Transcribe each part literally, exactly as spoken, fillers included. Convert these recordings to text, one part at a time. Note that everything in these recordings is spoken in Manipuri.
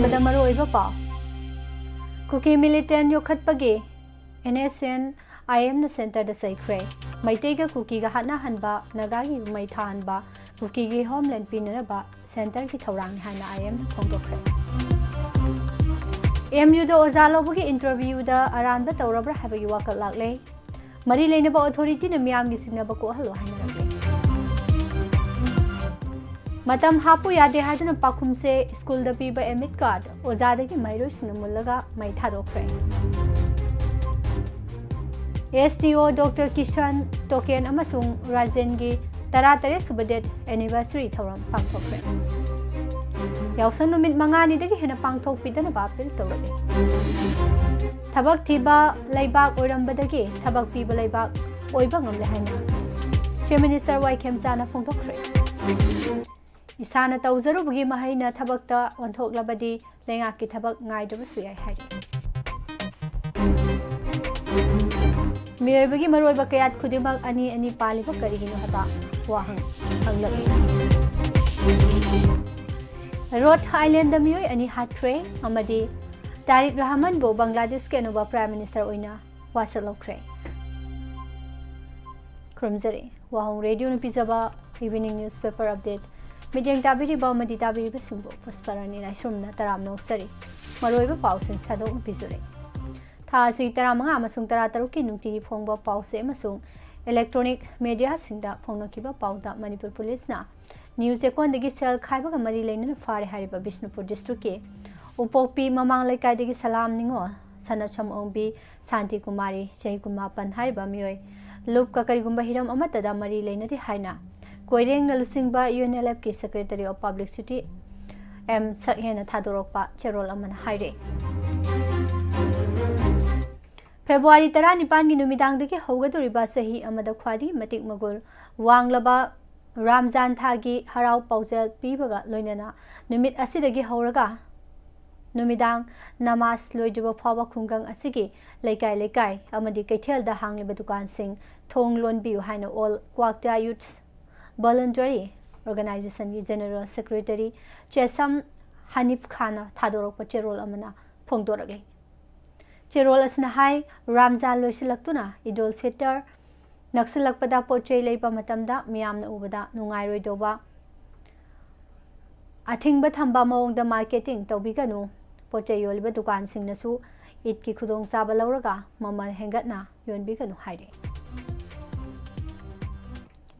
ꯃꯗ ꯃꯔꯨꯑꯣꯏꯕ ꯄꯥꯎ꯫ ꯀꯨꯀꯤ ꯃꯤꯂꯤꯇꯦꯟ ꯌꯣꯛꯈꯠꯄꯒꯤ NSCN-IM-ꯅ ꯁꯦꯟꯇꯔꯗ ꯆꯩꯈ꯭ꯔꯦ꯫ ꯃꯩꯇꯩꯒ ꯀꯨꯀꯤꯒ ꯍꯥꯠꯅꯍꯟꯕ, ꯅꯥꯒꯥꯒꯤ ꯃꯩ ꯊꯥꯍꯟꯕ, ꯀꯨꯀꯤꯒꯤ ꯍꯣꯝꯂꯦꯟ ꯄꯤꯅꯅꯕ ꯁꯦꯟꯇꯔꯒꯤ ꯊꯧꯔꯥꯡꯅꯤ ꯍꯥꯏꯅ IM-ꯅ ꯐꯣꯡꯗꯣꯛꯈ꯭ꯔꯦ꯫ MU-ꯗ ꯑꯣꯖꯥ ꯂꯧꯕꯒꯤ ꯏꯟꯇꯔꯚ꯭ꯌꯨꯗ ꯑꯔꯥꯟꯕ ꯇꯧꯔꯕ꯭ꯔꯥ ꯍꯥꯏꯕꯒꯤ ꯋꯥꯀꯠ ꯂꯥꯛꯂꯦ꯫ ꯃꯔꯤ ꯂꯩꯅꯕ ꯑꯣꯊꯣꯔꯤꯇꯤꯅ ꯃꯤꯌꯥꯝꯒꯤ ꯆꯤꯡꯅꯕ ꯀꯣꯛꯍꯜꯂꯣ ꯍꯥꯏꯅꯔꯛꯂꯦ꯫ ꯃꯇꯝ ꯍꯥꯞꯄꯨ ꯌꯥꯗꯦ ꯍꯥꯏꯗꯨꯅ ꯄꯥꯎꯈꯨꯝꯁꯦ ꯁ꯭ꯀꯨꯜꯗ ꯄꯤꯕ ꯑꯦꯗꯃꯤꯠ ꯀꯥꯔꯗ ꯑꯣꯖꯥꯗꯒꯤ ꯃꯍꯩꯔꯣꯏꯁꯤꯡꯅ ꯃꯨꯜꯂꯒ ꯃꯩ ꯊꯥꯗꯣꯛꯈ꯭ꯔꯦ꯫ SDO ꯗꯣꯛꯇꯔ ꯀꯤꯁꯟ ꯇꯣꯀꯦꯟ ꯑꯃꯁꯨꯡ ꯔꯥꯖꯦꯟꯒꯤ ꯇꯔꯥꯇꯔꯦꯠ ꯁꯨꯕ ꯗꯦꯠ ꯑꯦꯅꯤꯚꯔꯁꯔꯤ ꯊꯧꯔꯝ ꯄꯥꯡꯊꯣꯛꯈ꯭ꯔꯦ꯫ ꯌꯥꯎꯁꯪ ꯅꯨꯃꯤꯠ ꯃꯉꯥꯅꯤꯗꯒꯤ ꯍꯦꯟꯅ ꯄꯥꯡꯊꯣꯛꯄꯤꯗꯅꯕ ꯑꯄꯤꯜ ꯇꯧꯔꯛꯂꯤ꯫ ꯊꯕꯛ ꯊꯤꯕ ꯂꯩꯕꯥꯛ ꯑꯣꯏꯔꯝꯕꯗꯒꯤ ꯊꯕꯛ ꯄꯤꯕ ꯂꯩꯕꯥꯛ ꯑꯣꯏꯕ ꯉꯝꯂꯦ ꯍꯥꯏꯅ Chief Minister ꯋꯥꯏ ꯈꯦꯝꯆꯥꯅ ꯐꯣꯡꯗꯣꯛꯈ꯭ꯔꯦ꯫ ꯏꯁꯥꯅ ꯇꯧꯖꯔꯨꯕꯒꯤ ꯃꯍꯩꯅ ꯊꯕꯛꯇ ꯑꯣꯟꯊꯣꯛꯂꯕꯗꯤ ꯂꯩꯉꯥꯛꯀꯤ ꯊꯕꯛ ꯉꯥꯏꯗꯕꯁꯨ ꯌꯥꯏ ꯍꯥꯏꯔꯤ꯫ ꯃꯤꯑꯣꯏꯕꯒꯤ ꯃꯔꯨꯑꯣꯏꯕ ꯀꯌꯥꯠ ꯈꯨꯗꯤꯡꯃꯛ ꯑꯅꯤ ꯑꯅꯤ ꯄꯥꯜꯂꯤꯕ ꯀꯔꯤꯒꯤꯅꯣ ꯍꯥꯏꯕ ꯋꯥꯍꯪ ꯍꯪꯂꯛꯂꯤ꯫ ꯔꯣꯗ ꯑꯥꯏꯂꯦꯟꯗ ꯃꯤꯑꯣꯏ ꯑꯅꯤ ꯍꯥꯠꯈ꯭ꯔꯦ ꯑꯃꯗꯤ ꯇꯥꯔꯤꯛ ꯔꯍꯃꯟꯕꯨ ꯕꯪꯒ꯭ꯂꯥꯗꯦꯁꯀꯤ ꯑꯅꯧꯕ Prime Minister ꯑꯣꯏꯅ ꯋꯥꯁꯛ ꯂꯧꯈ꯭ꯔꯦ꯫ ꯈꯨꯔꯨꯝꯖꯔꯤ꯫ ꯋꯥꯍꯣꯡ ꯔꯦꯗꯤꯑꯣꯅ ꯄꯤꯖꯕ evening newspaper update ꯃꯤꯠꯌꯦꯡ ꯇꯥꯕꯤꯔꯤꯕ ꯑꯃꯗꯤ ꯇꯥꯕꯤꯔꯤꯕꯁꯤꯡꯕꯨ ꯄꯨꯁꯄꯔꯥꯅꯤ ꯂꯥꯏꯁ꯭ꯔꯝꯅ ꯇꯔꯥꯝꯅ ꯑꯣꯛꯆꯔꯤ꯫ ꯃꯔꯨꯑꯣꯏꯕ ꯄꯥꯎꯁꯤꯡ ꯁꯟꯗꯣꯛꯅ ꯄꯤꯖꯔꯤ꯫ ꯊꯥ ꯑꯁꯤ ꯇꯔꯥꯃꯉꯥ ꯑꯃꯁꯨꯡ ꯇꯔꯥꯇꯔꯨꯛꯀꯤ ꯅꯨꯡꯇꯤꯒꯤ ꯐꯣꯡꯕ ꯄꯥꯎꯆꯦ ꯑꯃꯁꯨꯡ electronic mediaꯁꯤꯡꯗ ꯐꯣꯡꯅꯈꯤꯕ ꯄꯥꯎꯗ ꯃꯅꯤꯄꯨꯔ ꯄꯨꯂꯤꯁꯅ ꯅꯤꯌꯨ ꯆꯦꯛꯀꯣꯟꯗꯒꯤ ꯁꯦꯜ ꯈꯥꯏꯕꯒ ꯃꯔꯤ ꯂꯩꯅꯅ ꯐꯥꯔꯦ ꯍꯥꯏꯔꯤꯕ ꯕꯤꯁꯅꯨꯄꯨꯔ districtꯀꯤ ꯎꯄꯣꯛꯄꯤ ꯃꯃꯥꯡ ꯂꯩꯀꯥꯏꯗꯒꯤ ꯁꯂꯥꯝ ꯅꯤꯉꯣꯜ, ꯁꯅꯥꯁꯝ ꯑꯣꯡꯕꯤ, ꯁꯥꯟꯇꯤ ꯀꯨꯃꯥꯔꯤ, ꯆꯍꯤ ꯀꯨꯟꯃꯥꯄꯟ ꯍꯥꯏꯔꯤꯕ ꯃꯤꯑꯣꯏ ꯂꯨꯞꯀ ꯀꯔꯤꯒꯨꯝꯕ ꯍꯤꯔꯝ ꯑꯃꯠꯇꯗ ꯃꯔꯤ ꯂꯩꯅꯗꯦ ꯍꯥꯏꯅ ꯀꯣꯏꯔꯦꯡꯅ ꯂꯨꯆꯤꯡꯕ UNLFꯀꯤ Secretary of Publicity M ꯁꯛꯍꯦꯟꯅ ꯊꯥꯗꯣꯔꯛꯄ ꯆꯦꯔꯣꯜ ꯑꯃꯅ ꯍꯥꯏꯔꯤ꯫ ꯐꯦꯕ꯭ꯔꯨꯋꯥꯔꯤ ꯇꯔꯥꯅꯤꯄꯥꯟꯒꯤ ꯅꯨꯃꯤꯗꯥꯡꯗꯒꯤ ꯍꯧꯒꯗꯧꯔꯤꯕ ꯆꯍꯤ ꯑꯃꯗ ꯈ꯭ꯋꯥꯏꯗꯒꯤ ꯃꯇꯤꯛ ꯃꯒꯨꯜ ꯋꯥꯡꯂꯕ ꯔꯥꯝꯖꯥꯟ ꯊꯥꯒꯤ ꯍꯔꯥꯎ ꯄꯥꯎꯖꯦꯜ ꯄꯤꯕꯒ ꯂꯣꯏꯅꯅ ꯅꯨꯃꯤꯠ ꯑꯁꯤꯗꯒꯤ ꯍꯧꯔꯒ ꯅꯨꯃꯤꯗꯥꯡ ꯅꯃꯥꯖ ꯂꯣꯏꯗ꯭ꯔꯤꯕ ꯐꯥꯎꯕ ꯈꯨꯡꯒꯪ ꯑꯁꯤꯒꯤ ꯂꯩꯀꯥꯏ ꯂꯩꯀꯥꯏ ꯑꯃꯗꯤ ꯀꯩꯊꯦꯜꯗ ꯍꯥꯡꯂꯤꯕ ꯗꯨꯀꯥꯟꯁꯤꯡ ꯊꯣꯡ ꯂꯣꯟꯕꯤꯌꯨ ꯍꯥꯏꯅ All Kwakta Youths Voluntary Organizationꯒꯤ General Secretary ꯆꯦꯁꯝ ꯍꯅꯤꯐ ꯈꯥꯟꯅ ꯊꯥꯗꯣꯔꯛꯄ ꯆꯦꯔꯣꯜ ꯑꯃꯅ ꯐꯣꯡꯗꯣꯔꯛꯂꯤ꯫ ꯆꯦꯔꯣꯜ ꯑꯁꯤꯅ ꯍꯥꯏ, ꯔꯥꯝꯖꯥꯟ ꯂꯣꯏꯁꯤꯜꯂꯛꯇꯨꯅ ꯏꯗꯨꯜ ꯐꯤꯇꯔ ꯅꯛꯁꯤꯜꯂꯛꯄꯗ ꯄꯣꯠ ꯆꯩ ꯂꯩꯕ ꯃꯇꯝꯗ ꯃꯤꯌꯥꯝꯅ ꯎꯕꯗ ꯅꯨꯡꯉꯥꯏꯔꯣꯏꯗꯧꯕ ꯑꯊꯤꯡꯕ ꯊꯝꯕ ꯃꯑꯣꯡꯗ marketing ꯇꯧꯕꯤꯒꯅꯨ꯫ ꯄꯣꯠ ꯆꯩ ꯌꯣꯜꯂꯤꯕ ꯗꯨꯀꯥꯟꯁꯤꯡꯅꯁꯨ ꯏꯗꯀꯤ ꯈꯨꯗꯣꯡꯆꯥꯕ ꯂꯧꯔꯒ ꯃꯃꯜ ꯍꯦꯟꯒꯠꯅ ꯌꯣꯟꯕꯤꯒꯅꯨ ꯍꯥꯏꯔꯤ꯫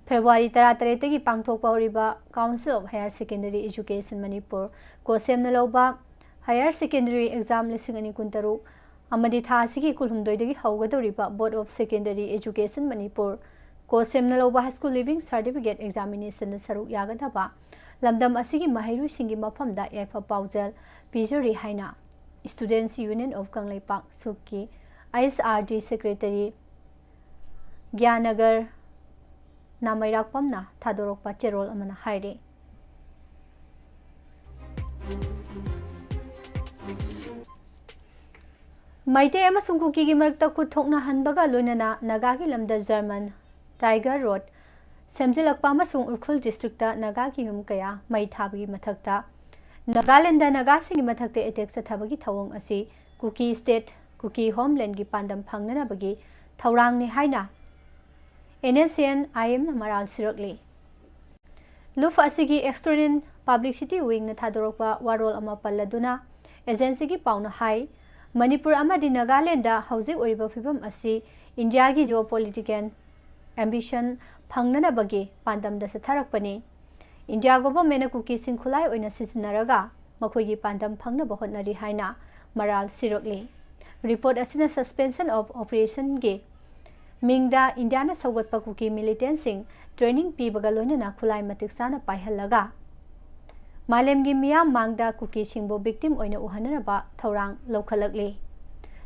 ꯐꯦꯕ꯭ꯔꯨꯋꯥꯔꯤ ꯇꯔꯥꯇꯔꯦꯠꯇꯒꯤ ꯄꯥꯡꯊꯣꯛꯄ ꯍꯧꯔꯤꯕ Council of Higher Secondary Education Manipur, ꯀꯣꯁꯦꯝꯅ ꯂꯧꯕ Higher Secondary Exam ꯂꯤꯁꯤꯡ ꯑꯅꯤ ꯀꯨꯟꯇꯔꯨꯛ ꯑꯃꯗꯤ ꯊꯥ ꯑꯁꯤꯒꯤ ꯀꯨꯟꯍꯨꯝꯗꯣꯏꯗꯒꯤ ꯍꯧꯒꯗꯧꯔꯤꯕ Board of Secondary Education Manipur, ꯀꯣꯁꯦꯝꯅ ꯂꯧꯕ High School Leaving Certificate Examination ꯗ ꯁꯔꯨꯛ ꯌꯥꯒꯗꯕ ꯂꯝꯗꯝ ꯑꯁꯤꯒꯤ ꯃꯍꯩꯔꯣꯏꯁꯤꯡꯒꯤ ꯃꯐꯝꯗ ꯌꯥꯏꯐ ꯄꯥꯎꯖꯦꯜ ꯄꯤꯖꯔꯤ ꯍꯥꯏꯅ Students Union of Kangleipak, ꯁꯨꯛꯀꯤ, H R D Secretary ꯒ꯭ꯌꯥꯅꯒꯔ ꯅꯥꯃꯩꯔꯥꯛꯄꯝꯅ ꯊꯥꯗꯣꯔꯛꯄ ꯆꯦꯔꯣꯜ ꯑꯃꯅ ꯍꯥꯏꯔꯤ꯫ ꯃꯩꯇꯩ ꯑꯃꯁꯨꯡ ꯀꯨꯀꯤꯒꯤ ꯃꯔꯛꯇ ꯈꯨꯠ ꯊꯣꯛꯅꯍꯟꯕꯒ ꯂꯣꯏꯅꯅ ꯅꯥꯒꯥꯒꯤ ꯂꯝꯗ German Tiger Road ꯁꯦꯝꯖꯤꯜꯂꯛꯄ ꯑꯃꯁꯨꯡ ꯎꯈ꯭ꯔꯨꯜ district ꯇ ꯅꯥꯒꯥꯒꯤ ꯌꯨꯝ ꯀꯌꯥ ꯃꯩ ꯊꯥꯕꯒꯤ ꯃꯊꯛꯇ ꯅꯥꯒꯥꯂꯦꯟꯗꯗ ꯅꯥꯒꯥꯁꯤꯡꯒꯤ ꯃꯊꯛꯇ attack ꯆꯠꯊꯕꯒꯤ ꯊꯧꯑꯣꯡ ꯑꯁꯤ ꯀꯨꯀꯤ state, ꯀꯨꯀꯤ homeland ꯒꯤ ꯄꯥꯟꯗꯝ ꯐꯪꯅꯅꯕꯒꯤ ꯊꯧꯔꯥꯡꯅꯤ ꯍꯥꯏꯅ N S C N I M ꯅ ꯃꯔꯥꯜ ꯁꯤꯔꯛꯂꯤ꯫ ꯂꯨꯞ ꯑꯁꯤꯒꯤ External Publicity Wing ꯅ ꯊꯥꯗꯣꯔꯛꯄ ꯋꯥꯔꯣꯜ ꯑꯃ ꯄꯜꯂꯗꯨꯅ agency ꯒꯤ ꯄꯥꯎꯅ ꯍꯥꯏ, ꯃꯅꯤꯄꯨꯔ ꯑꯃꯗꯤ ꯅꯥꯒꯥꯂꯦꯟꯗ ꯍꯧꯖꯤꯛ ꯑꯣꯏꯔꯤꯕ ꯐꯤꯕꯝ ꯑꯁꯤ ꯏꯟꯗꯤꯌꯥꯒꯤ geopolitical ambition ꯐꯪꯅꯅꯕꯒꯤ ꯄꯥꯟꯗꯝꯗ ꯆꯠꯊꯔꯛꯄꯅꯤ꯫ ꯏꯟꯗꯤꯌꯥ government ꯅ ꯀꯨꯀꯤꯁꯤꯡ ꯈꯨꯠꯂꯥꯏ ꯑꯣꯏꯅ ꯁꯤꯖꯤꯟꯅꯔꯒ ꯃꯈꯣꯏꯒꯤ ꯄꯥꯟꯗꯝ ꯐꯪꯅꯕ ꯍꯣꯠꯅꯔꯤ ꯍꯥꯏꯅ ꯃꯔꯥꯜ ꯁꯤꯔꯛꯂꯤ꯫ Report ꯑꯁꯤꯅ Suspension of Operation ꯒꯤ ꯃꯤꯡꯗ ꯏꯟꯗꯤꯌꯥꯅ ꯁꯧꯒꯠꯄ ꯀꯨꯀꯤ militant ꯁꯤꯡ training ꯄꯤꯕꯒ ꯂꯣꯏꯅꯅ ꯈꯨꯠꯂꯥꯏ ꯃꯇꯤꯛ ꯆꯥꯅ ꯄꯥꯏꯍꯜꯂꯒ ꯃꯥꯂꯦꯝꯒꯤ ꯃꯤꯌꯥꯝ ꯃꯥꯡꯗ ꯀꯨꯀꯤꯁꯤꯡꯕꯨ victim ꯑꯣꯏꯅ ꯎꯍꯟꯅꯅꯕ ꯊꯧꯔꯥꯡ ꯂꯧꯈꯠꯂꯛꯂꯤ꯫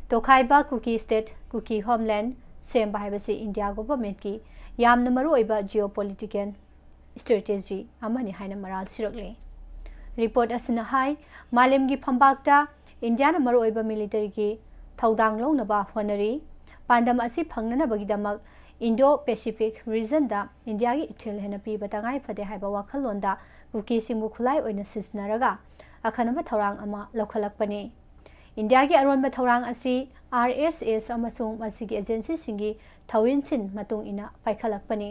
ꯇꯣꯈꯥꯏꯕ ꯀꯨꯀꯤ state, ꯀꯨꯀꯤ homeland ꯁꯦꯝꯕ ꯍꯥꯏꯕꯁꯤ ꯏꯟꯗꯤꯌꯥ government ꯀꯤ ꯌꯥꯝꯅ ꯃꯔꯨꯑꯣꯏꯕ geopolitical strategy ꯑꯃꯅꯤ ꯍꯥꯏꯅ ꯃꯔꯥꯜ ꯁꯤꯔꯛꯂꯤ꯫ Report ꯑꯁꯤꯅ ꯍꯥꯏ, ꯃꯥꯂꯦꯝꯒꯤ ꯐꯝꯕꯥꯛꯇ ꯏꯟꯗꯤꯌꯥꯅ ꯃꯔꯨꯑꯣꯏꯕ military ꯒꯤ ꯊꯧꯗꯥꯡ ꯂꯧꯅꯕ ꯍꯣꯠꯅꯔꯤ꯫ ꯄꯥꯟꯗꯝ ꯑꯁꯤ ꯐꯪꯅꯅꯕꯒꯤꯗꯃꯛ Indo-Pacific region ꯗ ꯏꯟꯗꯤꯌꯥꯒꯤ ꯏꯊꯤꯜ ꯍꯦꯟꯅ ꯄꯤꯕ ꯇꯉꯥꯏ ꯐꯗꯦ ꯍꯥꯏꯕ ꯋꯥꯈꯜꯂꯣꯟꯗ ꯀꯨꯀꯤꯁꯤꯡꯕꯨ ꯈꯨꯠꯂꯥꯏ ꯑꯣꯏꯅ ꯁꯤꯖꯤꯟꯅꯔꯒ ꯑꯈꯟꯅꯕ ꯊꯧꯔꯥꯡ ꯑꯃ ꯂꯧꯈꯠꯂꯛꯄꯅꯤ꯫ ꯏꯟꯗꯤꯌꯥꯒꯤ ꯑꯔꯣꯟꯕ ꯊꯧꯔꯥꯡ ꯑꯁꯤ ꯑꯥꯔ ꯑꯦꯁ ꯑꯦꯁ ꯑꯃꯁꯨꯡ ꯃꯁꯤꯒꯤ ꯑꯦꯖꯦꯟꯁꯤꯁꯤꯡꯒꯤ ꯊꯧꯏꯟꯁꯤꯟ ꯃꯇꯨꯡ ꯏꯟꯅ ꯄꯥꯏꯈꯠꯂꯛꯄꯅꯤ꯫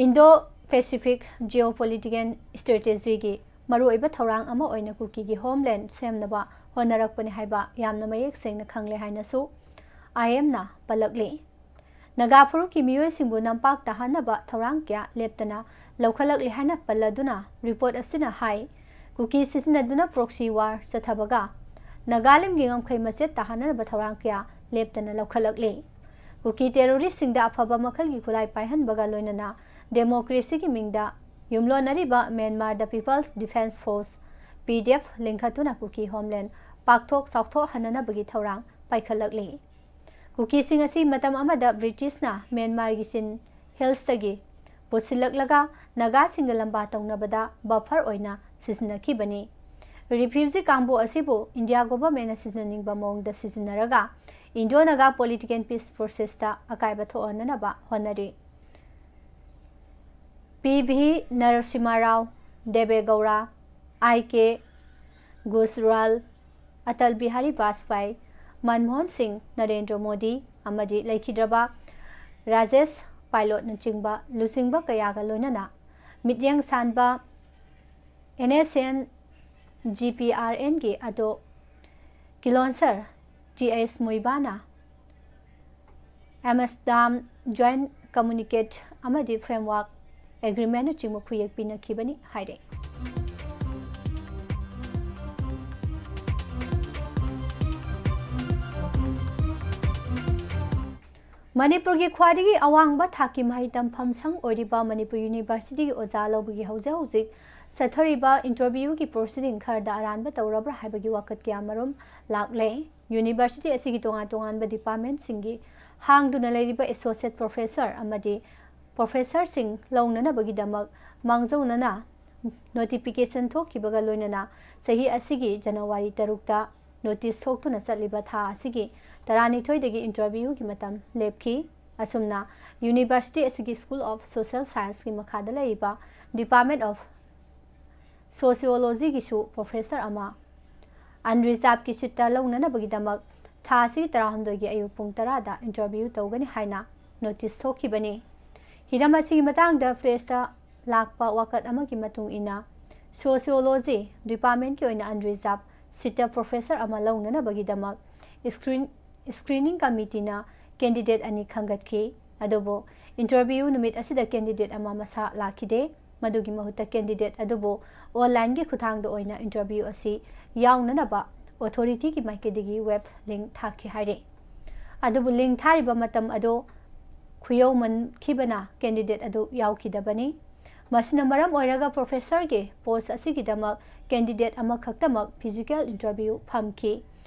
ꯏꯟꯗꯣ ꯄꯦꯁꯤꯐꯤꯛ ꯖꯤꯑꯣꯄꯣꯂꯤꯇꯤꯀꯦꯜ ꯁ꯭ꯇ꯭ꯔꯦꯇꯦꯖꯤꯒꯤ ꯃꯔꯨꯑꯣꯏꯕ ꯊꯧꯔꯥꯡ ꯑꯃ ꯑꯣꯏꯅ ꯀꯨꯀꯤꯒꯤ ꯍꯣꯝꯂꯦꯟ ꯁꯦꯝꯅꯕ ꯍꯣꯠꯅꯔꯛꯄꯅꯤ ꯍꯥꯏꯕ ꯌꯥꯝꯅ ꯃꯌꯦꯛ ꯁꯦꯡꯅ ꯈꯪꯂꯦ ꯍꯥꯏꯅꯁꯨ ꯑꯥꯏ ꯑꯦꯝꯅ ꯄꯜꯂꯛꯂꯤ꯫ ꯅꯥꯒꯥ ꯐꯨꯔꯨꯞꯀꯤ ꯃꯤꯑꯣꯏꯁꯤꯡꯕꯨ ꯅꯝꯄꯥꯛ ꯇꯥꯍꯟꯅꯕ ꯊꯧꯔꯥꯡ ꯀꯌꯥ ꯂꯦꯞꯇꯅ ꯂꯧꯈꯠꯂꯛꯂꯤ ꯍꯥꯏꯅ ꯄꯜꯂꯗꯨꯅ ꯔꯤꯄꯣꯔꯠ ꯑꯁꯤꯅ ꯍꯥꯏ, ꯀꯨꯀꯤ ꯁꯤꯖꯤꯟꯅꯗꯨꯅ ꯄ꯭ꯔꯣꯛꯁꯤ ꯋꯥꯔ ꯆꯠꯊꯕꯒ ꯅꯥꯒꯥꯂꯦꯟꯒꯤ ꯉꯝꯈꯩ ꯃꯆꯦꯠ ꯇꯥꯍꯟꯅꯕ ꯊꯧꯔꯥꯡ ꯀꯌꯥ ꯂꯦꯞꯇꯅ ꯂꯧꯈꯠꯂꯛꯂꯤ꯫ ꯀꯨꯀꯤ ꯇꯦꯔꯣꯔꯤꯁꯁꯤꯡꯗ ꯑꯐꯕ ꯃꯈꯜꯒꯤ ꯈꯨꯠꯂꯥꯏ ꯄꯥꯏꯍꯟꯕꯒ ꯂꯣꯏꯅꯅ ꯗꯦꯃꯣꯀ꯭ꯔꯦꯁꯤꯒꯤ ꯃꯤꯡꯗ ꯌꯨꯝꯂꯣꯟꯅꯔꯤꯕ ꯃ꯭ꯌꯥꯟꯃꯥꯔꯗ ꯄꯤꯄꯜꯁ ꯗꯤꯐꯦꯟꯁ ꯐꯣꯔꯁ, ꯄꯤ ꯗꯤ ꯑꯦꯐ, ꯂꯤꯡꯈꯠꯇꯨꯅ ꯀꯨꯀꯤ ꯍꯣꯝꯂꯦꯟ ꯄꯥꯛꯊꯣꯛ ꯆꯥꯎꯊꯣꯛꯍꯟꯅꯅꯕꯒꯤ ꯊꯧꯔꯥꯡ ꯄꯥꯏꯈꯠꯂꯛꯂꯤ꯫ ꯀꯨꯀꯤꯁꯤꯡ ꯑꯁꯤ ꯃꯇꯝ ꯑꯃꯗ ꯕ꯭ꯔꯤꯇꯤꯁꯅ ꯃ꯭ꯌꯥꯟꯃꯥꯔꯒꯤ ꯆꯤꯟ ꯍꯤꯜꯁꯇꯒꯤ ꯄꯨꯁꯤꯜꯂꯛꯂꯒ ꯅꯥꯒꯥꯁꯤꯡꯒ ꯂꯝꯕꯥ ꯇꯧꯅꯕꯗ ꯕꯐꯔ ꯑꯣꯏꯅ ꯁꯤꯖꯤꯟꯅꯈꯤꯕꯅꯤ꯫ ꯔꯤꯐ꯭ꯌꯨꯖꯤ ꯀꯥꯡꯕꯨ ꯑꯁꯤꯕꯨ ꯏꯟꯗꯤꯌꯥ ꯒꯣꯚꯔꯟꯃꯦꯟꯠꯅ ꯁꯤꯖꯤꯟꯅꯅꯤꯡꯕ ꯃꯑꯣꯡꯗ ꯁꯤꯖꯤꯟꯅꯔꯒ ꯏꯟꯗꯤꯌꯥ ꯅꯥꯒꯥ ꯄꯣꯂꯤꯇꯤꯀꯦꯜ ꯄꯤꯁ ꯄ꯭ꯔꯣꯁꯦꯁꯇ ꯑꯀꯥꯏꯕ ꯊꯣꯛꯍꯟꯅꯅꯕ ꯍꯣꯠꯅꯔꯤ꯫ ꯄꯤ ꯚꯤ ꯅꯔꯁꯤꯃꯥ ꯔꯥꯎ, ꯗꯦꯕꯦ ꯒꯧꯔꯥ, ꯑꯥꯏ ꯀꯦ ꯒꯨꯖꯔꯥꯜ, ꯑꯇꯜ ꯕꯤꯍꯥꯔꯤ ꯕꯥꯖꯄꯥꯏ, ꯃꯟꯃꯣꯍꯟ ꯁꯤꯡ, ꯅꯔꯦꯟꯗ꯭ꯔ ꯃꯣꯗꯤ ꯑꯃꯗꯤ ꯂꯩꯈꯤꯗ꯭ꯔꯕ ꯔꯥꯖꯦꯁ ꯄꯥꯏꯂꯣꯠꯅꯆꯤꯡꯕ ꯂꯨꯆꯤꯡꯕ ꯀꯌꯥꯒ ꯂꯣꯏꯅꯅ ꯃꯤꯠꯌꯦꯡ ꯁꯥꯟꯕ N S N G P R ꯑꯦꯟꯒꯤ ꯑꯗꯣ ꯀꯤꯂꯣꯟꯁꯔ ꯖꯤ ꯑꯦꯁ ꯃꯨꯏꯕꯥꯅ ꯑꯦꯃꯁꯗꯥꯝ ꯖꯣꯏꯟꯠ ꯀꯝꯃꯨꯅꯤꯀꯦꯠ ꯑꯃꯗꯤ ꯐ꯭ꯔꯦꯝꯋꯥꯔꯛ ꯑꯦꯒ꯭ꯔꯤꯃꯦꯟꯠꯅꯆꯤꯡꯕ ꯈꯨꯌꯦꯛ ꯄꯤꯅꯈꯤꯕꯅꯤ ꯍꯥꯏꯔꯤ꯫ ꯃꯅꯤꯄꯨꯔꯒꯤ ꯈ꯭ꯋꯥꯏꯗꯒꯤ ꯑꯋꯥꯡꯕ ꯊꯥꯛꯀꯤ ꯃꯍꯩ ꯇꯝꯐꯝ ꯁꯪ ꯑꯣꯏꯔꯤꯕ ꯃꯅꯤꯄꯨꯔ ꯌꯨꯅꯤꯚꯔꯁꯤꯇꯤꯒꯤ ꯑꯣꯖꯥ ꯂꯧꯕꯒꯤ ꯍꯧꯖꯤꯛ ꯍꯧꯖꯤꯛ ꯆꯠꯊꯔꯤꯕ ꯏꯟꯇꯔꯚ꯭ꯌꯨꯒꯤ ꯄ꯭ꯔꯣꯁꯤꯗꯤꯡ ꯈꯔꯗ ꯑꯔꯥꯟꯕ ꯇꯧꯔꯕ꯭ꯔꯥ ꯍꯥꯏꯕꯒꯤ ꯋꯥꯀꯠ ꯀꯌꯥ ꯃꯔꯨꯝ ꯂꯥꯛꯂꯦ꯫ ꯌꯨꯅꯤꯚꯔꯁꯤꯇꯤ ꯑꯁꯤꯒꯤ ꯇꯣꯉꯥꯟ ꯇꯣꯉꯥꯟꯕ ꯗꯤꯄꯥꯔꯠꯃꯦꯟꯠꯁꯤꯡꯒꯤ ꯍꯥꯡꯗꯨꯅ ꯂꯩꯔꯤꯕ ꯑꯦꯁꯣꯁꯤꯌꯦꯠ ꯄ꯭ꯔꯣꯐꯦꯁꯔ ꯑꯃꯗꯤ ꯄ꯭ꯔꯣꯐꯦꯁꯔꯁꯤꯡ ꯂꯧꯅꯅꯕꯒꯤꯗꯃꯛ ꯃꯥꯡꯖꯧꯅꯅ ꯅꯣꯇꯤꯐꯤꯀꯦꯁꯟ ꯊꯣꯛꯈꯤꯕꯒ ꯂꯣꯏꯅꯅ ꯆꯍꯤ ꯑꯁꯤꯒꯤ ꯖꯅꯋꯥꯔꯤ ꯇꯔꯨꯛꯇ ꯅꯣꯇꯤꯁ ꯊꯣꯛꯇꯨꯅ ꯆꯠꯂꯤꯕ ꯊꯥ ꯑꯁꯤꯒꯤ ꯇꯔꯥꯅꯤꯊꯣꯏꯗꯒꯤ ꯏꯟꯇꯔꯚ꯭ꯌꯨꯒꯤ ꯃꯇꯝ ꯂꯦꯞꯈꯤ꯫ ꯑꯁꯨꯝꯅ ꯌꯨꯅꯤꯚꯔꯁꯤꯇꯤ ꯑꯁꯤꯒꯤ ꯁ꯭ꯀꯨꯜ ꯑꯣꯐ ꯁꯣꯁꯤꯌꯦꯜ ꯁꯥꯏꯟꯁꯀꯤ ꯃꯈꯥꯗ ꯂꯩꯔꯤꯕ ꯗꯤꯄꯥꯔꯠꯃꯦꯟꯠ ꯑꯣꯐ ꯁꯣꯁꯤꯌꯣꯂꯣꯖꯤꯒꯤꯁꯨ ꯄ꯭ꯔꯣꯐꯦꯁꯔ ꯑꯃ ꯑꯟꯔꯤꯖꯥꯔꯕꯀꯤ ꯁꯤꯠꯇ ꯂꯧꯅꯅꯕꯒꯤꯗꯃꯛ ꯊꯥ ꯑꯁꯤꯒꯤ ꯇꯔꯥꯍꯨꯝꯗꯣꯏꯒꯤ ꯑꯌꯨꯛ ꯄꯨꯡ ꯇꯔꯥꯗ ꯏꯟꯇꯔꯚ꯭ꯌꯨ ꯇꯧꯒꯅꯤ ꯍꯥꯏꯅ ꯅꯣꯇꯤꯁ ꯊꯣꯛꯈꯤꯕꯅꯤ꯫ ꯍꯤꯔꯝ ꯑꯁꯤꯒꯤ ꯃꯇꯥꯡꯗ ꯄ꯭ꯔꯦꯁꯇ ꯂꯥꯛꯄ ꯋꯥꯀꯠ ꯑꯃꯒꯤ ꯃꯇꯨꯡ ꯏꯟꯅ, ꯁꯣꯁꯤꯌꯣꯂꯣꯖꯤ ꯗꯤꯄꯥꯔꯠꯃꯦꯟꯠꯀꯤ ꯑꯣꯏꯅ ꯑꯟꯔꯤꯖꯥꯔꯕ ꯁꯤꯠꯇ ꯄ꯭ꯔꯣꯐꯦꯁꯔ ꯑꯃ ꯂꯧꯅꯅꯕꯒꯤꯗꯃꯛ ꯁ꯭ꯀ꯭ꯔꯤꯟ ꯁ꯭ꯀ꯭ꯔꯤꯅꯤꯡ ꯀꯃꯤꯇꯤꯅ ꯀꯦꯟꯗꯤꯗꯦꯠ ꯑꯅꯤ ꯈꯟꯒꯠꯈꯤ꯫ ꯑꯗꯨꯕꯨ ꯏꯟꯇꯔꯚ꯭ꯌꯨ ꯅꯨꯃꯤꯠ ꯑꯁꯤꯗ ꯀꯦꯟꯗꯤꯗꯦꯠ ꯑꯃ ꯃꯁꯥ ꯂꯥꯛꯈꯤꯗꯦ꯫ ꯃꯗꯨꯒꯤ ꯃꯍꯨꯠꯇ ꯀꯦꯟꯗꯤꯗꯦꯠ ꯑꯗꯨꯕꯨ ꯑꯣꯟꯂꯥꯏꯟꯒꯤ ꯈꯨꯠꯊꯥꯡꯗ ꯑꯣꯏꯅ ꯏꯟꯇꯔꯚ꯭ꯌꯨ ꯑꯁꯤ ꯌꯥꯎꯅꯅꯕ ꯑꯣꯊꯣꯔꯤꯇꯤꯒꯤ ꯃꯥꯏꯀꯩꯗꯒꯤ ꯋꯦꯕ ꯂꯤꯡ ꯊꯥꯈꯤ ꯍꯥꯏꯔꯤ꯫ ꯑꯗꯨꯕꯨ ꯂꯤꯡ ꯊꯥꯔꯤꯕ ꯃꯇꯝ ꯑꯗꯨ ꯈꯨꯌꯧꯃꯟꯈꯤꯕꯅ ꯀꯦꯟꯗꯤꯗꯦꯠ ꯑꯗꯨ ꯌꯥꯎꯈꯤꯗꯕꯅꯤ꯫ ꯃꯁꯤꯅ ꯃꯔꯝ ꯑꯣꯏꯔꯒ ꯄ꯭ꯔꯣꯐꯦꯁꯔꯒꯤ ꯄꯣꯁ ꯑꯁꯤꯒꯤꯗꯃꯛ ꯀꯦꯟꯗꯤꯗꯦꯠ ꯑꯃꯈꯛꯇꯃꯛ ꯐꯤꯖꯤꯀꯦꯜ ꯏꯟꯇꯔꯚ꯭ꯌꯨ ꯐꯝꯈꯤ꯫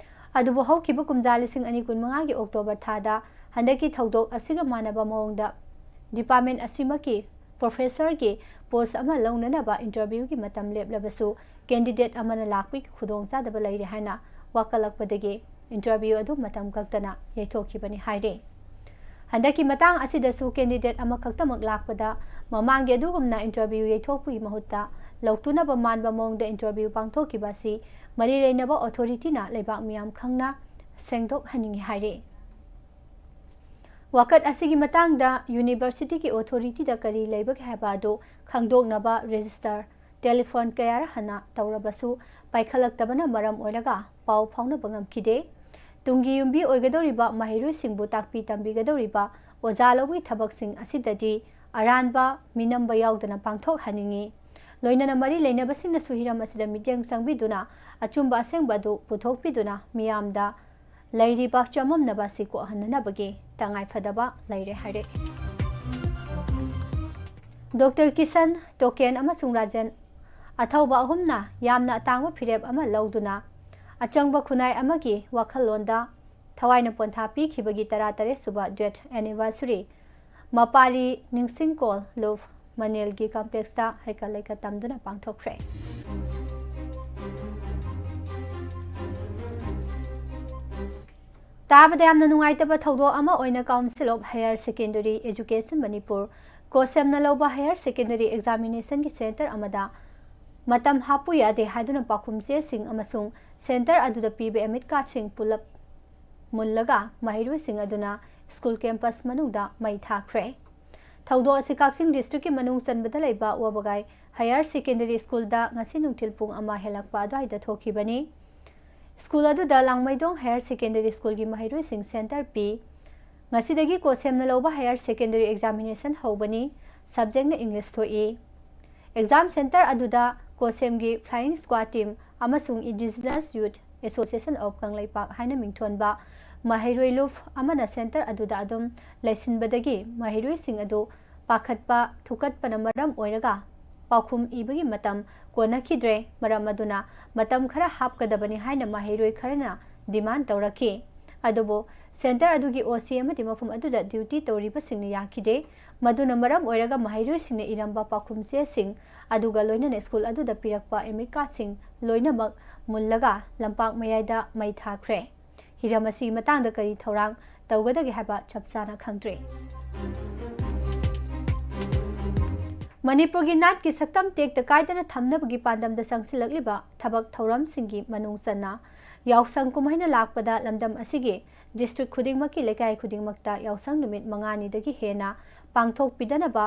ꯑꯗꯨꯕꯨ ꯍꯧꯈꯤꯕ ꯀꯨꯝꯖꯥ ꯂꯤꯁꯤꯡ ꯑꯅꯤ ꯀꯨꯟꯃꯉꯥꯒꯤ ꯑꯣꯛꯇꯣꯕꯔ ꯊꯥꯗ ꯍꯟꯗꯛꯀꯤ ꯊꯧꯗꯣꯛ ꯑꯁꯤꯒ ꯃꯥꯟꯅꯕ ꯃꯑꯣꯡꯗ ꯗꯤꯄꯥꯔꯠꯃꯦꯟꯠ ꯑꯁꯤꯃꯛꯀꯤ ꯄ꯭ꯔꯣꯐꯦꯁꯔꯒꯤ ꯄꯣꯁ ꯑꯃ ꯂꯧꯅꯅꯕ ꯏꯟꯇꯔꯚ꯭ꯌꯨꯒꯤ ꯃꯇꯝ ꯂꯦꯞꯂꯕꯁꯨ ꯀꯦꯟꯗꯤꯗꯦꯠ ꯑꯃꯅ ꯂꯥꯛꯄꯒꯤ ꯈꯨꯗꯣꯡꯆꯥꯗꯕ ꯂꯩꯔꯦ ꯍꯥꯏꯅ ꯋꯥꯀꯠꯂꯛꯄꯗꯒꯤ ꯏꯟꯇꯔꯚ꯭ꯌꯨ ꯑꯗꯨ ꯃꯇꯝ ꯀꯛꯇꯅ ꯌꯩꯊꯣꯛꯈꯤꯕꯅꯤ ꯍꯥꯏꯔꯤ꯫ ꯍꯟꯗꯛꯀꯤ ꯃꯇꯥꯡ ꯑꯁꯤꯗꯁꯨ ꯀꯦꯟꯗꯤꯗꯦꯠ ꯑꯃꯈꯛꯇꯃꯛ ꯂꯥꯛꯄꯗ ꯃꯃꯥꯡꯒꯤ ꯑꯗꯨꯒꯨꯝꯅ ꯏꯟꯇꯔꯚ꯭ꯌꯨ ꯌꯩꯊꯣꯛꯄꯒꯤ ꯃꯍꯨꯠꯇ ꯂꯧꯇꯨꯅꯕ ꯃꯥꯟꯕ ꯃꯑꯣꯡꯗ ꯏꯟꯇꯔꯚ꯭ꯌꯨ ꯄꯥꯡꯊꯣꯛꯈꯤꯕ ꯑꯁꯤ ꯃꯔꯤ ꯂꯩꯅꯕ ꯑꯣꯊꯣꯔꯤꯇꯤꯅ ꯂꯩꯕꯥꯛ ꯃꯤꯌꯥꯝ ꯈꯪꯅ ꯁꯦꯡꯗꯣꯛꯍꯟꯅꯤꯡꯏ ꯍꯥꯏꯔꯤ꯫ ꯋꯥꯀꯠ ꯑꯁꯤꯒꯤ ꯃꯇꯥꯡꯗ ꯌꯨꯅꯤꯚꯔꯁꯤꯇꯤꯒꯤ ꯑꯣꯊꯣꯔꯤꯇꯤꯗ ꯀꯔꯤ ꯂꯩꯕꯒꯦ ꯍꯥꯏꯕ ꯑꯗꯨ ꯈꯪꯗꯣꯛꯅꯕ ꯔꯦꯖꯤꯁꯇꯔ ꯇꯦꯂꯤꯐꯣꯟ ꯀꯌꯥꯔꯛ ꯍꯟꯅ ꯇꯧꯔꯕꯁꯨ ꯄꯥꯏꯈꯠꯂꯛꯇꯕꯅ ꯃꯔꯝ ꯑꯣꯏꯔꯒ ꯄꯥꯎ ꯐꯥꯎꯅꯕ ꯉꯝꯈꯤꯗꯦ꯫ ꯇꯨꯡꯒꯤ ꯌꯨꯝꯕꯤ ꯑꯣꯏꯒꯗꯧꯔꯤꯕ ꯃꯍꯩꯔꯣꯏꯁꯤꯡꯕꯨ ꯇꯥꯛꯄꯤ ꯇꯝꯕꯤꯒꯗꯧꯔꯤꯕ ꯑꯣꯖꯥ ꯂꯧꯕꯒꯤ ꯊꯕꯛꯁꯤꯡ ꯑꯁꯤꯗꯗꯤ ꯑꯔꯥꯟꯕ, ꯃꯤꯅꯝꯕ ꯌꯥꯎꯗꯅ ꯄꯥꯡꯊꯣꯛꯍꯟꯅꯤꯡꯏ꯫ ꯂꯣꯏꯅꯅ ꯃꯔꯤ ꯂꯩꯅꯕꯁꯤꯡꯅꯁꯨ ꯍꯤꯔꯝ ꯑꯁꯤꯗ ꯃꯤꯠꯌꯦꯡ ꯆꯪꯕꯤꯗꯨꯅ ꯑꯆꯨꯝꯕ ꯑꯁꯦꯡꯕ ꯑꯗꯨ ꯄꯨꯊꯣꯛꯄꯤꯗꯨꯅ ꯃꯤꯌꯥꯝꯗ ꯂꯩꯔꯤꯕ ꯆꯃꯝꯅꯕ ꯑꯁꯤ ꯀꯣꯛꯍꯟꯅꯅꯕꯒꯤ ꯇꯉꯥꯏꯐꯗꯕ ꯂꯩꯔꯦ ꯍꯥꯏꯔꯛꯏ꯫ ꯗꯣꯛꯇꯔ ꯀꯤꯁꯟ, ꯇꯣꯀꯦꯟ ꯑꯃꯁꯨꯡ ꯔꯥꯖꯦꯟ ꯑꯊꯧꯕ ꯑꯍꯨꯝꯅ ꯌꯥꯝꯅ ꯑꯇꯥꯡꯕ ꯐꯤꯔꯦꯞ ꯑꯃ ꯂꯧꯗꯨꯅ ꯑꯆꯪꯕ ꯈꯨꯟꯅꯥꯏ ꯑꯃꯒꯤ ꯋꯥꯈꯜꯂꯣꯟꯗ ꯊꯋꯥꯏꯅ ꯄꯣꯟꯊꯥ ꯄꯤꯈꯤꯕꯒꯤ ꯇꯔꯥꯇꯔꯦꯠ ꯁꯨꯕ ꯗꯦꯠ ꯑꯦꯅꯤꯚꯔꯁꯔꯤ ꯃꯄꯥꯔꯤ ꯅꯤꯡꯁꯤꯡꯀꯣꯜ ꯂꯨꯞ ꯃꯅꯦꯜꯒꯤ ꯀꯝꯄ꯭ꯂꯦꯛꯁꯇ ꯍꯩꯀꯠ ꯂꯩꯀꯠ ꯇꯝꯗꯨꯅ ꯄꯥꯡꯊꯣꯛꯈ꯭ꯔꯦ꯫ ꯇꯥꯕꯗ ꯌꯥꯝꯅ ꯅꯨꯡꯉꯥꯏꯇꯕ ꯊꯧꯗꯣꯛ ꯑꯃ ꯑꯣꯏꯅ Council of Higher Secondary Education Manipur, ꯀꯣꯁꯦꯝꯅ ꯂꯧꯕ ꯍꯥꯌꯔ ꯁꯦꯀꯦꯟꯗꯔꯤ ꯑꯦꯛꯖꯥꯃꯤꯅꯦꯁꯟꯒꯤ ꯁꯦꯟꯇꯔ ꯑꯃꯗ ꯃꯇꯝ ꯍꯥꯞꯄꯨ ꯌꯥꯗꯦ ꯍꯥꯏꯗꯨꯅ ꯄꯥꯎꯈꯨꯝ ꯆꯦꯁꯤꯡ ꯑꯃꯁꯨꯡ ꯁꯦꯟꯇꯔ ꯑꯗꯨꯗ ꯄꯤꯕ ꯑꯦꯗꯃꯤꯠ ꯀꯥꯔꯗꯁꯤꯡ ꯄꯨꯂꯞ ꯃꯨꯜꯂꯒ ꯃꯍꯩꯔꯣꯏꯁꯤꯡ ꯑꯗꯨꯅ ꯁ꯭ꯀꯨꯜ ꯀꯦꯝꯄꯁ ꯃꯅꯨꯡꯗ ꯃꯩ ꯊꯥꯈ꯭ꯔꯦ꯫ ꯊꯧꯗꯣꯛ ꯑꯁꯤ ꯀꯛꯆꯤꯡ ꯗꯤꯁꯇ꯭ꯔꯤꯛꯀꯤ ꯃꯅꯨꯡ ꯆꯟꯕꯗ ꯂꯩꯕ ꯋꯥꯕꯒꯥꯏ ꯍꯥꯌꯔ ꯁꯦꯀꯦꯟꯗꯔꯤ ꯁ꯭ꯀꯨꯜꯗ ꯉꯁꯤ ꯅꯨꯡꯊꯤꯜ ꯄꯨꯡ ꯑꯃ ꯍꯦꯜꯂꯛꯄ ꯑꯗꯨꯋꯥꯏꯗ ꯊꯣꯛꯈꯤꯕꯅꯤ꯫ ꯁ꯭ꯀꯨꯜ ꯑꯗꯨꯗ ꯂꯥꯡꯃꯩꯗꯣꯡ ꯍꯥꯌꯔ ꯁꯦꯀꯦꯟꯗꯔꯤ ꯁ꯭ꯀꯨꯜꯒꯤ ꯃꯍꯩꯔꯣꯏꯁꯤꯡ ꯁꯦꯟꯇꯔ ꯄꯤ꯫ ꯉꯁꯤꯗꯒꯤ ꯀꯣꯁꯦꯝꯅ ꯂꯧꯕ ꯍꯥꯌꯔ ꯁꯦꯀꯦꯟꯗꯔꯤ ꯑꯦꯛꯖꯥꯃꯤꯅꯦꯁꯟ ꯍꯧꯕꯅꯤ꯫ ꯁꯕꯖꯦꯛꯅ ꯏꯪꯂꯤꯁ ꯊꯣꯛꯏ꯫ ꯑꯦꯛꯖꯥꯝ ꯁꯦꯟꯇꯔ ꯑꯗꯨꯗ ꯀꯣꯁꯦꯝꯒꯤ ꯐ꯭ꯂꯥꯏꯌꯤꯡ ꯁ꯭ꯀ꯭ꯋꯥꯗ ꯇꯤꯝ ꯑꯃꯁꯨꯡ indigenous youth association of Kangleipak ꯍꯥꯏꯅ ꯃꯤꯡꯊꯣꯟꯕ ꯃꯍꯩꯔꯣꯏ ꯂꯨꯞ ꯑꯃꯅ ꯁꯦꯟꯇꯔ ꯑꯗꯨꯗ ꯑꯗꯨꯝ ꯂꯩꯁꯤꯟꯕꯗꯒꯤ ꯃꯍꯩꯔꯣꯏꯁꯤꯡ ꯑꯗꯨ ꯄꯥꯈꯠꯄ ꯊꯨꯀꯠꯄꯅ ꯃꯔꯝ ꯑꯣꯏꯔꯒ ꯄꯥꯎꯈꯨꯝ ꯏꯕꯒꯤ ꯃꯇꯝ ꯀꯣꯟꯅꯈꯤꯗ꯭ꯔꯦ꯫ ꯃꯔꯝ ꯑꯗꯨꯅ ꯃꯇꯝ ꯈꯔ ꯍꯥꯞꯀꯗꯕꯅꯤ ꯍꯥꯏꯅ ꯃꯍꯩꯔꯣꯏ ꯈꯔꯅ ꯗꯤꯃꯥꯟ ꯇꯧꯔꯛꯈꯤ꯫ ꯑꯗꯨꯕꯨ ꯁꯦꯟꯇꯔ ꯑꯗꯨꯒꯤ ꯑꯣ ꯁꯤ ꯑꯃꯗꯤ ꯃꯐꯝ ꯑꯗꯨꯗ ꯗ꯭ꯌꯨꯇꯤ ꯇꯧꯔꯤꯕꯁꯤꯡꯅ ꯌꯥꯈꯤꯗꯦ꯫ ꯃꯗꯨꯅ ꯃꯔꯝ ꯑꯣꯏꯔꯒ ꯃꯍꯩꯔꯣꯏꯁꯤꯡꯅ ꯏꯔꯝꯕ ꯄꯥꯎꯈꯨꯝ ꯆꯦꯁꯤꯡ ꯑꯗꯨꯒ ꯂꯣꯏꯅꯅ ꯁ꯭ꯀꯨꯜ ꯑꯗꯨꯗ ꯄꯤꯔꯛꯄ ꯑꯦꯗꯃꯤꯠ ꯀꯥꯔꯗꯁꯤꯡ ꯂꯣꯏꯅꯃꯛ ꯃꯨꯜꯂꯒ ꯂꯝꯄꯥꯛ ꯃꯌꯥꯏꯗ ꯃꯩ ꯊꯥꯈ꯭ꯔꯦ꯫ ꯍꯤꯔꯝ ꯑꯁꯤꯒꯤ ꯃꯇꯥꯡꯗ ꯀꯔꯤ ꯊꯧꯔꯥꯡ ꯇꯧꯒꯗꯒꯦ ꯍꯥꯏꯕ ꯆꯞ ꯆꯥꯅ ꯈꯪꯗ꯭ꯔꯤ꯫ ꯃꯅꯤꯄꯨꯔꯒꯤ ꯅꯥꯠꯀꯤ ꯁꯛꯇꯝ ꯇꯦꯛꯇ ꯀꯥꯏꯗꯅ ꯊꯝꯅꯕꯒꯤ ꯄꯥꯟꯗꯝꯗ ꯆꯪꯁꯤꯜꯂꯛꯂꯤꯕ ꯊꯕꯛ ꯊꯧꯔꯝꯁꯤꯡꯒꯤ ꯃꯅꯨꯡ ꯆꯟꯅ ꯌꯥꯎꯁꯪ ꯀꯨꯝꯍꯩꯅ ꯂꯥꯛꯄꯗ ꯂꯝꯗꯝ ꯑꯁꯤꯒꯤ ꯗꯤꯁꯇ꯭ꯔꯤꯛ ꯈꯨꯗꯤꯡꯃꯛꯀꯤ ꯂꯩꯀꯥꯏ ꯈꯨꯗꯤꯡꯃꯛꯇ ꯌꯥꯎꯁꯪ ꯅꯨꯃꯤꯠ ꯃꯉꯥꯅꯤꯗꯒꯤ ꯍꯦꯟꯅ ꯄꯥꯡꯊꯣꯛꯄꯤꯗꯅꯕ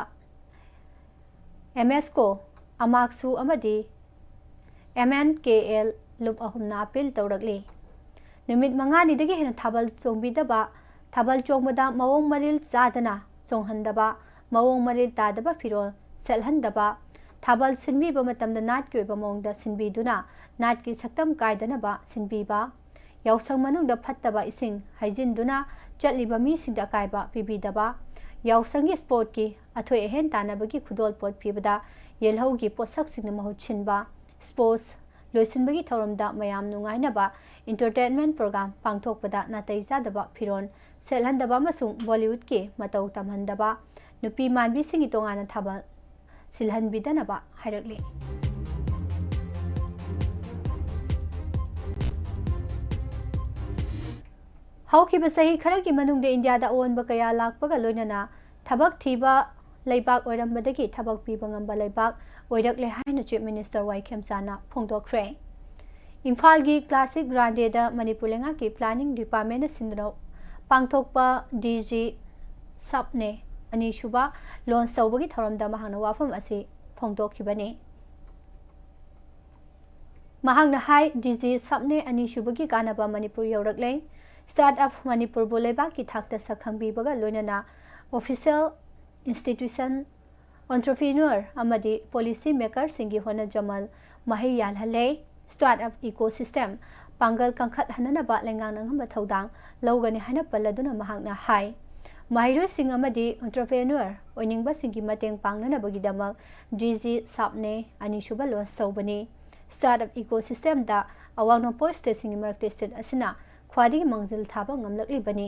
ꯑꯦꯝ ꯑꯦꯁ ꯀꯣ, ꯑꯃꯥꯛꯁꯨ ꯑꯃꯗꯤ ꯑꯦꯝ ꯑꯦꯟ ꯀꯦ ꯑꯦꯜ ꯂꯨꯞ ꯑꯍꯨꯝꯅ ꯑꯄꯤꯜ ꯇꯧꯔꯛꯂꯤ꯫ ꯅꯨꯃꯤꯠ ꯃꯉꯥꯅꯤꯗꯒꯤ ꯍꯦꯟꯅ ꯊꯥꯕꯜ ꯆꯣꯡꯕꯤꯗꯕ, ꯊꯥꯕꯜ ꯆꯣꯡꯕꯗ ꯃꯑꯣꯡ ꯃꯔꯤꯜ ꯆꯥꯗꯅ ꯆꯣꯡꯍꯟꯗꯕ, ꯃꯑꯣꯡ ꯃꯔꯤꯜ ꯇꯥꯗꯕ ꯐꯤꯔꯣꯜ ꯁꯦꯠꯍꯟꯗꯕ, ꯊꯥꯕꯜ ꯁꯤꯟꯕꯤꯕ ꯃꯇꯝꯗ ꯅꯥꯠꯀꯤ ꯑꯣꯏꯕ ꯃꯑꯣꯡꯗ ꯁꯤꯟꯕꯤꯗꯨꯅ ꯅꯥꯠꯀꯤ ꯁꯛꯇꯝ ꯀꯥꯏꯗꯅꯕ ꯁꯤꯟꯕꯤꯕ, ꯌꯥꯎꯁꯪ ꯃꯅꯨꯡꯗ ꯐꯠꯇꯕ ꯏꯁꯤꯡ ꯍꯩꯖꯤꯟꯗꯨꯅ ꯆꯠꯂꯤꯕ ꯃꯤꯁꯤꯡꯗ ꯑꯀꯥꯏꯕ ꯄꯤꯕꯤꯗꯕ, ꯌꯥꯎꯁꯪꯒꯤ ꯁ꯭ꯄꯣꯔꯠꯀꯤ ꯑꯊꯣꯏ ꯑꯍꯦꯟ ꯇꯥꯟꯅꯕꯒꯤ ꯈꯨꯗꯣꯜꯄꯣꯠ ꯄꯤꯕꯗ ꯌꯦꯜꯍꯧꯒꯤ ꯄꯣꯠꯁꯛꯁꯤꯡꯅ ꯃꯍꯨꯠ ꯁꯤꯟꯕ, ꯁ꯭ꯄꯣꯔꯠꯁ ꯂꯣꯏꯁꯤꯟꯕꯒꯤ ꯊꯧꯔꯝꯗ ꯃꯌꯥꯝ ꯅꯨꯡꯉꯥꯏꯅꯕ ꯏꯟꯇꯔꯇꯦꯟꯃꯦꯟ ꯄ꯭ꯔꯣꯒ꯭ꯔꯥꯝ ꯄꯥꯡꯊꯣꯛꯄꯗ ꯅꯥꯇꯩ ꯆꯥꯗꯕ ꯐꯤꯔꯣꯜ ꯁꯦꯠꯍꯟꯗꯕ ꯑꯃꯁꯨꯡ ꯕꯣꯂꯤꯋꯨꯗꯀꯤ ꯃꯇꯧ ꯇꯝꯍꯟꯗꯕ, ꯅꯨꯄꯤ ꯃꯥꯟꯕꯤꯁꯤꯡꯒꯤ ꯇꯣꯉꯥꯟꯅ ꯊꯥꯕꯜ ꯁꯤꯜꯍꯟꯕꯤꯗꯅꯕ ꯍꯥꯏꯔꯛꯂꯤ꯫ ꯍꯧꯈꯤꯕ ꯆꯍꯤ ꯈꯔꯒꯤ ꯃꯅꯨꯡꯗ ꯏꯟꯗꯤꯌꯥꯗ ꯑꯑꯣꯟꯕ ꯀꯌꯥ ꯂꯥꯛꯄꯒ ꯂꯣꯏꯅꯅ ꯊꯕꯛ ꯊꯤꯕ ꯂꯩꯕꯥꯛ ꯑꯣꯏꯔꯝꯕꯗꯒꯤ ꯊꯕꯛ ꯄꯤꯕ ꯉꯝꯕ ꯂꯩꯕꯥꯛ ꯑꯣꯏꯔꯛꯂꯦ ꯍꯥꯏꯅ Chief Minister ꯋꯥꯏ ꯈꯦꯝꯆꯥꯅ ꯐꯣꯡꯗꯣꯛꯈ꯭ꯔꯦ꯫ ꯏꯝꯐꯥꯜꯒꯤ Classic Grande ꯗ ꯃꯅꯤꯄꯨꯔ ꯂꯩꯉꯥꯛꯀꯤ Planning Department ꯅ ꯁꯤꯟꯗꯨꯅ ꯄꯥꯡꯊꯣꯛꯄ D G Sapne ꯑꯅꯤꯁꯨꯕ launch ꯇꯧꯕꯒꯤ ꯊꯧꯔꯝꯗ ꯃꯍꯥꯛꯅ ꯋꯥꯐꯝ ꯑꯁꯤ ꯐꯣꯡꯗꯣꯛꯈꯤꯕꯅꯤ꯫ ꯃꯍꯥꯛꯅ ꯍꯥꯏ, D G Sapne ꯑꯅꯤꯁꯨꯕꯒꯤ ꯀꯥꯟꯅꯕ ꯃꯅꯤꯄꯨꯔ ꯌꯧꯔꯛꯂꯦ꯫ Start-up ꯃꯅꯤꯄꯨꯔꯕꯨ ꯂꯩꯕꯥꯛꯀꯤ ꯊꯥꯛꯇ ꯁꯛ ꯈꯪꯕꯤꯕꯒ ꯂꯣꯏꯅꯅ official, institution, entrepreneur ꯑꯃꯗꯤ policy maker ꯁꯤꯡꯒꯤ ꯍꯣꯠꯅꯖꯃꯜ ꯃꯍꯩ ꯌꯥꯜꯍꯜꯂꯦ꯫ Start-up ecosystem ꯄꯥꯡꯒꯜ ꯀꯟꯈꯠꯍꯟꯅꯅꯕ ꯂꯩꯉꯥꯛꯅ ꯉꯝꯕ ꯊꯧꯗꯥꯡ ꯂꯧꯒꯅꯤ ꯍꯥꯏꯅ ꯄꯜꯂꯗꯨꯅ ꯃꯍꯥꯛꯅ ꯍꯥꯏ, ꯃꯍꯩꯔꯣꯏꯁꯤꯡ ꯑꯃꯗꯤ entrepreneur ꯑꯣꯏꯅꯤꯡꯕꯁꯤꯡꯒꯤ ꯃꯇꯦꯡ ꯄꯥꯡꯅꯅꯕꯒꯤꯗꯃꯛ D G Sapne ꯑꯅꯤꯁꯨꯕ launch ꯇꯧꯕꯅꯤ꯫ Start-up ecosystem ꯗ ꯑꯋꯥꯡ ꯅꯣꯡꯄꯣꯛ state ꯁꯤꯡꯒꯤ ꯃꯔꯛꯇ state ꯑꯁꯤꯅ ꯈ꯭ꯋꯥꯏꯗꯒꯤ ꯃꯥꯡꯖꯤꯜ ꯊꯥꯕ ꯉꯝꯂꯛꯂꯤꯕꯅꯤ꯫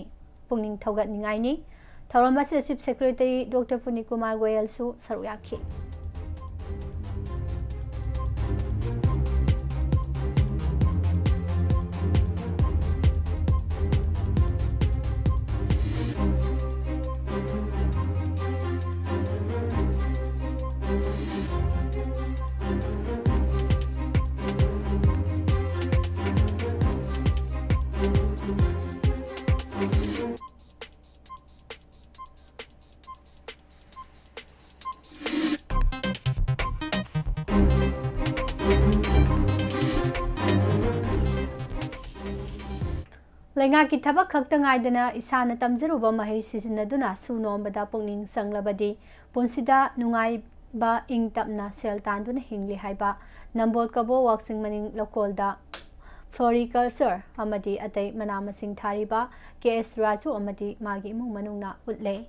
ꯄꯨꯛꯅꯤꯡ ꯊꯧꯒꯠꯅꯤꯡꯉꯥꯏꯅꯤ꯫ ꯊꯧꯔꯝ ꯑꯁꯤꯗ Chief Secretary Doctor Puneet Kumar Goyal ꯁꯨ ꯁꯔꯨꯛ ꯌꯥꯈꯤ꯫ ꯂꯩꯉꯥꯛꯀꯤ ꯊꯕꯛ ꯈꯛꯇ ꯉꯥꯏꯗꯅ ꯏꯁꯥꯅ ꯇꯝꯖꯔꯨꯕ ꯃꯍꯩ ꯁꯤꯖꯤꯟꯅꯗꯨꯅ ꯁꯨ ꯅꯣꯝꯕꯗ ꯄꯨꯛꯅꯤꯡ ꯆꯪꯂꯕꯗꯤ ꯄꯨꯟꯁꯤꯗ ꯅꯨꯡꯉꯥꯏꯕ ꯏꯪ ꯇꯞꯅ ꯁꯦꯜ ꯇꯥꯟꯗꯨꯅ ꯍꯤꯡꯂꯤ ꯍꯥꯏꯕ ꯅꯝꯕꯣꯜ ꯀꯕꯣ ꯋꯥꯛꯆꯤꯡ ꯃꯅꯤꯡ ꯂꯧꯀꯣꯜꯗ floriculture ꯑꯃꯗꯤ ꯑꯇꯩ ꯃꯅꯥ ꯃꯁꯤꯡ ꯊꯥꯔꯤꯕ ꯀꯦ ꯑꯦꯁ ꯔꯥꯖꯨ ꯑꯃꯗꯤ ꯃꯥꯒꯤ ꯏꯃꯨꯡ ꯃꯅꯨꯡꯅ ꯎꯠꯂꯦ꯫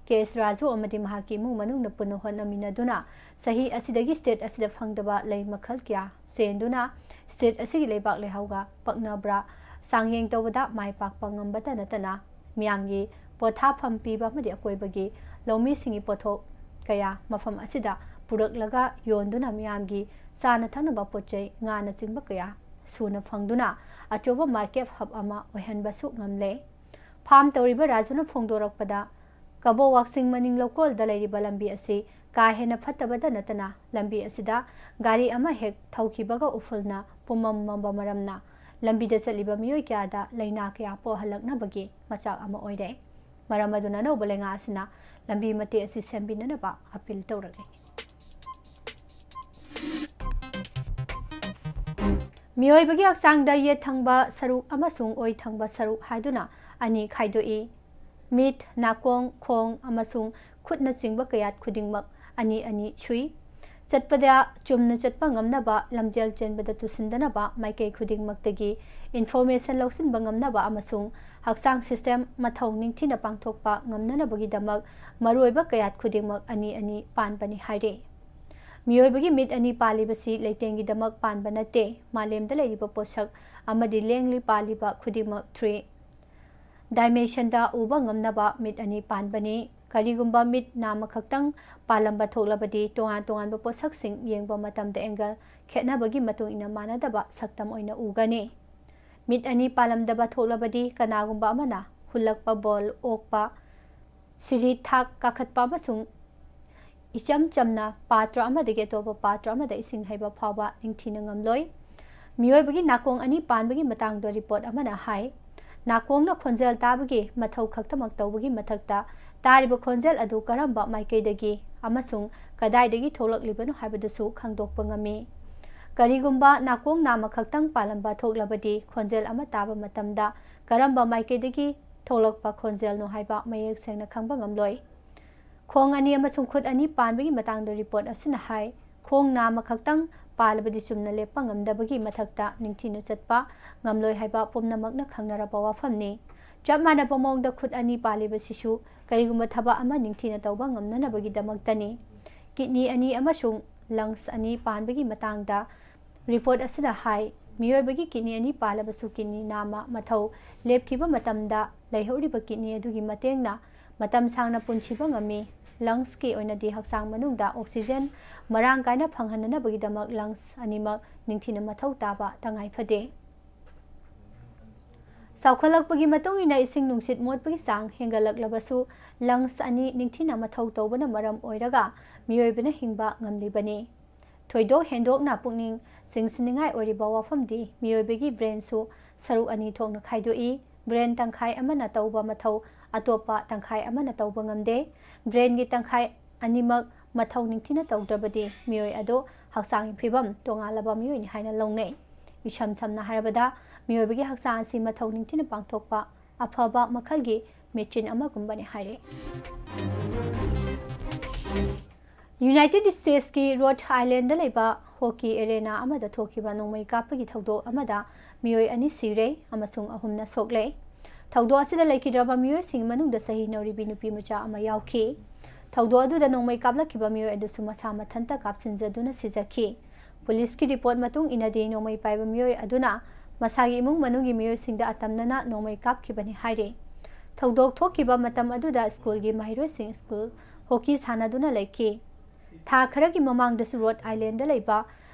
ꯀꯦ ꯑꯦꯁ ꯔꯥꯖꯨ ꯑꯃꯗꯤ ꯃꯍꯥꯛꯀꯤ ꯏꯃꯨꯡ ꯃꯅꯨꯡꯅ ꯄꯨꯟꯅ ꯍꯣꯠꯅꯃꯤꯟꯅꯗꯨꯅ ꯆꯍꯤ ꯑꯁꯤꯗꯒꯤ state ꯑꯁꯤꯗ ꯐꯪꯗꯕ ꯂꯩ ꯃꯈꯜ ꯀꯌꯥ ꯆꯦꯟꯗꯨꯅ state ꯑꯁꯤꯒꯤ ꯂꯩꯕꯥꯛ ꯂꯩꯍꯥꯎꯒ ꯄꯛꯅꯕ꯭ꯔꯥ ꯆꯥꯡꯌꯦꯡ ꯇꯧꯕꯗ ꯃꯥꯏ ꯄꯥꯛꯄ ꯉꯝꯕꯇ ꯅꯠꯇꯅ ꯃꯤꯌꯥꯝꯒꯤ ꯄꯣꯊꯥꯐꯝ ꯄꯤꯕ ꯑꯃꯗꯤ ꯑꯀꯣꯏꯕꯒꯤ ꯂꯧꯃꯤꯁꯤꯡꯒꯤ ꯄꯣꯠꯊꯣꯛ ꯀꯌꯥ ꯃꯐꯝ ꯑꯁꯤꯗ ꯄꯨꯔꯛꯂꯒ ꯌꯣꯟꯗꯨꯅ ꯃꯤꯌꯥꯝꯒꯤ ꯆꯥꯅ ꯊꯛꯅꯕ ꯄꯣꯠ ꯆꯩ, ꯉꯥꯅꯆꯤꯡꯕ ꯀꯌꯥ ꯁꯨꯅ ꯐꯪꯗꯨꯅ ꯑꯆꯧꯕ market hub ꯑꯃ ꯑꯣꯏꯍꯟꯕꯁꯨ ꯉꯝꯂꯦ꯫ Farm ꯇꯧꯔꯤꯕ ꯔꯥꯖꯨꯅ ꯐꯣꯡꯗꯣꯔꯛꯄꯗ, ꯀꯕꯣ ꯋꯥꯛꯆꯤꯡ ꯃꯅꯤꯡ ꯂꯧꯀꯣꯜꯗ ꯂꯩꯔꯤꯕ ꯂꯝꯕꯤ ꯑꯁꯤ ꯀꯥ ꯍꯦꯟꯅ ꯐꯠꯇꯕꯗ ꯅꯠꯇꯅ, ꯂꯝꯕꯤ ꯑꯁꯤꯗ ꯒꯥꯔꯤ ꯑꯃ ꯍꯦꯛ ꯊꯧꯈꯤꯕꯒ ꯎꯐꯨꯜꯅ ꯄꯨꯝꯃꯝ ꯃꯝꯕ ꯃꯔꯝꯅ, ꯂꯝꯕꯤꯗ ꯆꯠꯂꯤꯕ ꯃꯤꯑꯣꯏ ꯀꯌꯥꯗ ꯂꯥꯏꯅꯥ ꯀꯌꯥ ꯄꯣꯛꯍꯜꯂꯛꯅꯕꯒꯤ ꯃꯆꯥꯛ ꯑꯃ ꯑꯣꯏꯔꯦ꯫ ꯃꯔꯝ ꯑꯗꯨꯅ ꯑꯅꯧꯕ ꯂꯩꯉꯥꯛ ꯑꯁꯤꯅ ꯂꯝꯕꯤ ꯃꯇꯦꯛ ꯑꯁꯤ ꯁꯦꯝꯕꯤꯅꯅꯕ ꯑꯄꯤꯜ ꯇꯧꯔꯛꯂꯤ꯫ ꯃꯤꯑꯣꯏꯕꯒꯤ ꯍꯛꯆꯥꯡꯗ ꯌꯦꯠ ꯊꯪꯕ ꯁꯔꯨꯛ ꯑꯃꯁꯨꯡ ꯑꯣꯏ ꯊꯪꯕ ꯁꯔꯨꯛ ꯍꯥꯏꯗꯨꯅ ꯑꯅꯤ ꯈꯥꯏꯗꯣꯛꯏ꯫ ꯃꯤꯠ, ꯅꯥꯀꯣꯡ, ꯈꯣꯡ ꯑꯃꯁꯨꯡ ꯈꯨꯠꯅꯆꯤꯡꯕ ꯀꯌꯥꯠ ꯈꯨꯗꯤꯡꯃꯛ ꯑꯅꯤ ꯑꯅꯤ ꯁꯨꯏ꯫ ꯆꯠꯄꯗ ꯆꯨꯝꯅ ꯆꯠꯄ ꯉꯝꯅꯕ, ꯂꯝꯖꯦꯜ ꯆꯦꯟꯕꯗ ꯇꯨꯁꯤꯟꯗꯅꯕ ꯃꯥꯏꯀꯩ ꯈꯨꯗꯤꯡꯃꯛꯇꯒꯤ information ꯂꯧꯁꯤꯟꯕ ꯉꯝꯅꯕ ꯑꯃꯁꯨꯡ ꯍꯛꯆꯥꯡ system ꯃꯊꯧ ꯅꯤꯡꯊꯤꯅ ꯄꯥꯡꯊꯣꯛꯄ ꯉꯝꯅꯅꯕꯒꯤꯗꯃꯛ ꯃꯔꯨꯑꯣꯏꯕ ꯀꯌꯥꯠ ꯈꯨꯗꯤꯡꯃꯛ ꯑꯅꯤ ꯑꯅꯤ ꯄꯥꯟꯕꯅꯤ ꯍꯥꯏꯔꯤ꯫ ꯃꯤꯑꯣꯏꯕꯒꯤ ꯃꯤꯠ ꯑꯅꯤ ꯄꯥꯜꯂꯤꯕꯁꯤ ꯂꯩꯇꯦꯡꯒꯤꯗꯃꯛ ꯄꯥꯟꯕ ꯅꯠꯇꯦ, ꯃꯥꯂꯦꯝꯗ ꯂꯩꯔꯤꯕ ꯄꯣꯠꯁꯛ ꯑꯃꯗꯤ ꯂꯦꯡꯂꯤ ꯄꯥꯜꯂꯤꯕ ꯈꯨꯗꯤꯡꯃꯛ three dimensionꯗ ꯎꯕ ꯉꯝꯅꯕ ꯃꯤꯠ ꯑꯅꯤ ꯄꯥꯟꯕꯅꯤ꯫ ꯀꯔꯤꯒꯨꯝꯕ ꯃꯤꯠ ꯅꯥꯝꯃꯈꯛꯇꯪ ꯄꯥꯜꯂꯝꯕ ꯊꯣꯛꯂꯕꯗꯤ, ꯇꯣꯉꯥꯟ ꯇꯣꯉꯥꯟꯕ ꯄꯣꯠꯁꯛꯁꯤꯡ ꯌꯦꯡꯕ ꯃꯇꯝꯗ angle ꯈꯦꯠꯅꯕꯒꯤ ꯃꯇꯨꯡ ꯏꯟꯅ ꯃꯥꯟꯅꯗꯕ ꯁꯛꯇꯝ ꯑꯣꯏꯅ ꯎꯒꯅꯤ꯫ ꯃꯤꯠ ꯑꯅꯤ ꯄꯥꯜꯂꯝꯗꯕ ꯊꯣꯛꯂꯕꯗꯤ, ꯀꯅꯥꯒꯨꯝꯕ ꯑꯃꯅ ꯍꯨꯜꯂꯛꯄ ꯕꯣꯜ ꯑꯣꯛꯄ, ꯁꯤꯔꯤ ꯊꯥꯛ ꯀꯥꯈꯠꯄ ꯑꯃꯁꯨꯡ ꯏꯆꯝ ꯆꯝꯅ ꯄꯥꯇ꯭ꯔ ꯑꯃꯗꯒꯤ ꯑꯇꯣꯞꯄ ꯄꯥꯇ꯭ꯔ ꯑꯃꯗ ꯏꯁꯤꯡ ꯍꯩꯕ ꯐꯥꯎꯕ ꯅꯤꯡꯊꯤꯅ ꯉꯝꯂꯣꯏ꯫ ꯃꯤꯑꯣꯏꯕꯒꯤ ꯅꯥꯀꯣꯡ ꯑꯅꯤ ꯄꯥꯟꯕꯒꯤ ꯃꯇꯥꯡꯗ report ꯑꯃꯅ ꯍꯥꯏ, ꯅꯥꯀꯣꯡꯅ ꯈꯣꯟꯖꯦꯜ ꯇꯥꯕꯒꯤ ꯃꯊꯧ ꯈꯛꯇꯃꯛ ꯇꯧꯕꯒꯤ ꯃꯊꯛꯇ, ꯇꯥꯔꯤꯕ ꯈꯣꯟꯖꯦꯜ ꯑꯗꯨ ꯀꯔꯝꯕ ꯃꯥꯏꯀꯩꯗꯒꯤ ꯑꯃꯁꯨꯡ ꯀꯗꯥꯏꯗꯒꯤ ꯊꯣꯛꯂꯛꯂꯤꯕꯅꯣ ꯍꯥꯏꯕꯗꯨꯁꯨ ꯈꯪꯗꯣꯛꯄ ꯉꯝꯃꯤ꯫ ꯀꯔꯤꯒꯨꯝꯕ ꯅꯥꯀꯣꯡ ꯅꯥꯝꯃ ꯈꯛꯇꯪ ꯄꯥꯜꯂꯝꯕ ꯊꯣꯛꯂꯕꯗꯤ, ꯈꯣꯟꯖꯦꯜ ꯑꯃ ꯇꯥꯕ ꯃꯇꯝꯗ ꯀꯔꯝꯕ ꯃꯥꯏꯀꯩꯗꯒꯤ ꯊꯣꯛꯂꯛꯄ ꯈꯣꯟꯖꯦꯜꯅꯣ ꯍꯥꯏꯕ ꯃꯌꯦꯛ ꯁꯦꯡꯅ ꯈꯪꯕ ꯉꯝꯂꯣꯏ꯫ ꯈꯣꯡ ꯑꯅꯤ ꯑꯃꯁꯨꯡ ꯈꯨꯠ ꯑꯅꯤ ꯄꯥꯟꯕꯒꯤ ꯃꯇꯥꯡꯗ report ꯑꯁꯤꯅ ꯍꯥꯏ, ꯈꯣꯡ ꯅꯥꯝꯃ ꯈꯛꯇꯪ ꯄꯥꯜꯂꯕꯗꯤ ꯆꯨꯝꯅ ꯂꯦꯞꯄ ꯉꯝꯗꯕꯒꯤ ꯃꯊꯛꯇ ꯅꯤꯡꯊꯤꯅ ꯆꯠꯄ ꯉꯝꯂꯣꯏ ꯍꯥꯏꯕ ꯄꯨꯝꯅꯃꯛꯅ ꯈꯪꯅꯔꯕ ꯋꯥꯐꯝꯅꯤ꯫ ꯆꯞ ꯃꯥꯟꯅꯕ ꯃꯑꯣꯡꯗ ꯈꯨꯠ ꯑꯅꯤ ꯄꯥꯜꯂꯤꯕꯁꯤꯁꯨ ꯀꯔꯤꯒꯨꯝꯕ ꯊꯕꯛ ꯑꯃ ꯅꯤꯡꯊꯤꯅ ꯇꯧꯕ ꯉꯝꯅꯅꯕꯒꯤꯗꯃꯛꯇꯅꯤ꯫ Kidney ꯑꯅꯤ ꯑꯃꯁꯨꯡ lungs ꯑꯅꯤ ꯄꯥꯟꯕꯒꯤ ꯃꯇꯥꯡꯗ report ꯑꯁꯤꯅ ꯍꯥꯏ, ꯃꯤꯑꯣꯏꯕꯒꯤ kidney ꯑꯅꯤ ꯄꯥꯜꯂꯕꯁꯨ kidney ꯅꯥꯝꯃ ꯃꯊꯧ ꯂꯦꯞꯈꯤꯕ ꯃꯇꯝꯗ ꯂꯩꯍꯧꯔꯤꯕ kidney ꯑꯗꯨꯒꯤ ꯃꯇꯦꯡꯅ ꯃꯇꯝ ꯁꯥꯡꯅ ꯄꯨꯟꯁꯤꯕ ꯉꯝꯃꯤ꯫ Lungsꯀꯤ ꯑꯣꯏꯅꯗꯤ ꯍꯛꯆꯥꯡ ꯃꯅꯨꯡꯗ oxygen ꯃꯔꯥꯡ ꯀꯥꯏꯅ ꯐꯪꯍꯟꯅꯅꯕꯒꯤꯗꯃꯛ lungs ꯑꯅꯤꯃꯛ ꯅꯤꯡꯊꯤꯅ ꯃꯊꯧ ꯇꯥꯕ ꯇꯉꯥꯏ ꯐꯗꯦ꯫ ꯆꯥꯎꯈꯠꯂꯛꯄꯒꯤ ꯃꯇꯨꯡ ꯏꯟꯅ ꯏꯁꯤꯡ ꯅꯨꯡꯁꯤꯠ ꯃꯣꯠꯄꯒꯤ ꯆꯥꯡ ꯍꯦꯟꯒꯠꯂꯛꯂꯕꯁꯨ, lungs ꯑꯅꯤ ꯅꯤꯡꯊꯤꯅ ꯃꯊꯧ ꯇꯧꯕꯅ ꯃꯔꯝ ꯑꯣꯏꯔꯒ ꯃꯤꯑꯣꯏꯕꯅ ꯍꯤꯡꯕ ꯉꯝꯂꯤꯕꯅꯤ꯫ ꯊꯣꯏꯗꯣꯛ ꯍꯦꯟꯗꯣꯛꯅ ꯄꯨꯛꯅꯤꯡ ꯆꯤꯡꯁꯤꯟꯅꯤꯡꯉꯥꯏ ꯑꯣꯏꯔꯤꯕ ꯋꯥꯐꯝꯗꯤ ꯃꯤꯑꯣꯏꯕꯒꯤ brainꯁꯨ ꯁꯔꯨꯛ ꯑꯅꯤ ꯊꯣꯛꯅ ꯈꯥꯏꯗꯣꯛꯏ꯫ Brain ꯇꯪꯈꯥꯏ ꯑꯃꯅ ꯇꯧꯕ ꯃꯊꯧ ꯑꯇꯣꯞꯄ ꯇꯪꯈꯥꯏ ꯑꯃꯅ ꯇꯧꯕ ꯉꯝꯗꯦ꯫ Brainꯒꯤ ꯇꯪꯈꯥꯏ ꯑꯅꯤꯃꯛ ꯃꯊꯧ ꯅꯤꯡꯊꯤꯅ ꯇꯧꯗ꯭ꯔꯕꯗꯤ ꯃꯤꯑꯣꯏ ꯑꯗꯨ ꯍꯛꯆꯥꯡꯒꯤ ꯐꯤꯕꯝ ꯇꯣꯉꯥꯜꯂꯕ ꯃꯤꯑꯣꯏꯅꯤ ꯍꯥꯏꯅ ꯂꯧꯅꯩ꯫ ꯏꯁꯝ ꯁꯝꯅ ꯍꯥꯏꯔꯕꯗ, ꯃꯤꯑꯣꯏꯕꯒꯤ ꯍꯛꯆꯥꯡ ꯑꯁꯤ ꯃꯊꯧ ꯅꯤꯡꯊꯤꯅ ꯄꯥꯡꯊꯣꯛꯄ ꯑꯐꯕ ꯃꯈꯜꯒꯤ ꯃꯦꯆꯤꯟ ꯑꯃꯒꯨꯝꯕꯅꯤ ꯍꯥꯏꯔꯤ꯫ United Statesꯀꯤ Rhode Islandꯗ ꯂꯩꯕ hockey arena ꯑꯃꯗ ꯊꯣꯛꯈꯤꯕ ꯅꯣꯡꯃꯩ ꯀꯥꯞꯄꯒꯤ ꯊꯧꯗꯣꯛ ꯑꯃꯗ ꯃꯤꯑꯣꯏ ꯑꯅꯤ ꯁꯤꯔꯦ ꯑꯃꯁꯨꯡ ꯑꯍꯨꯝꯅ ꯁꯣꯛꯂꯦ꯫ ꯊꯧꯗꯣꯛ ꯑꯁꯤꯗ ꯂꯩꯈꯤꯗ꯭ꯔꯕ ꯃꯤꯑꯣꯏꯁꯤꯡꯒꯤ ꯃꯅꯨꯡꯗ ꯆꯍꯤ ꯅꯧꯔꯤꯕꯤ ꯅꯨꯄꯤ ꯃꯆꯥ ꯑꯃ ꯌꯥꯎꯈꯤ꯫ ꯊꯧꯗꯣꯛ ꯑꯗꯨꯗ ꯅꯣꯡꯃꯩ ꯀꯥꯞꯂꯛꯈꯤꯕ ꯃꯤꯑꯣꯏ ꯑꯗꯨꯁꯨ ꯃꯁꯥ ꯃꯊꯟꯇ ꯀꯥꯞꯁꯤꯟꯖꯗꯨꯅ ꯁꯤꯖꯈꯤ꯫ ꯄꯨꯂꯤꯁꯀꯤ report ꯃꯇꯨꯡ ꯏꯟꯅꯗꯤ, ꯅꯣꯡꯃꯩ ꯄꯥꯏꯕ ꯃꯤꯑꯣꯏ ꯑꯗꯨꯅ ꯃꯁꯥꯒꯤ ꯏꯃꯨꯡ ꯃꯅꯨꯡꯒꯤ ꯃꯤꯑꯣꯏꯁꯤꯡꯗ ꯑꯇꯝꯅꯅ ꯅꯣꯡꯃꯩ ꯀꯥꯞꯈꯤꯕꯅꯤ ꯍꯥꯏꯔꯤ꯫ ꯊꯧꯗꯣꯛ ꯊꯣꯛꯈꯤꯕ ꯃꯇꯝ ꯑꯗꯨꯗ ꯁ꯭ꯀꯨꯜꯒꯤ ꯃꯍꯩꯔꯣꯏꯁꯤꯡ ꯁ꯭ꯀꯨꯜ hockey ꯁꯥꯟꯅꯗꯨꯅ ꯂꯩꯈꯤ꯫ ꯊꯥ ꯈꯔꯒꯤ ꯃꯃꯥꯡꯗꯁꯨ Rhode Islandꯗ ꯂꯩꯕ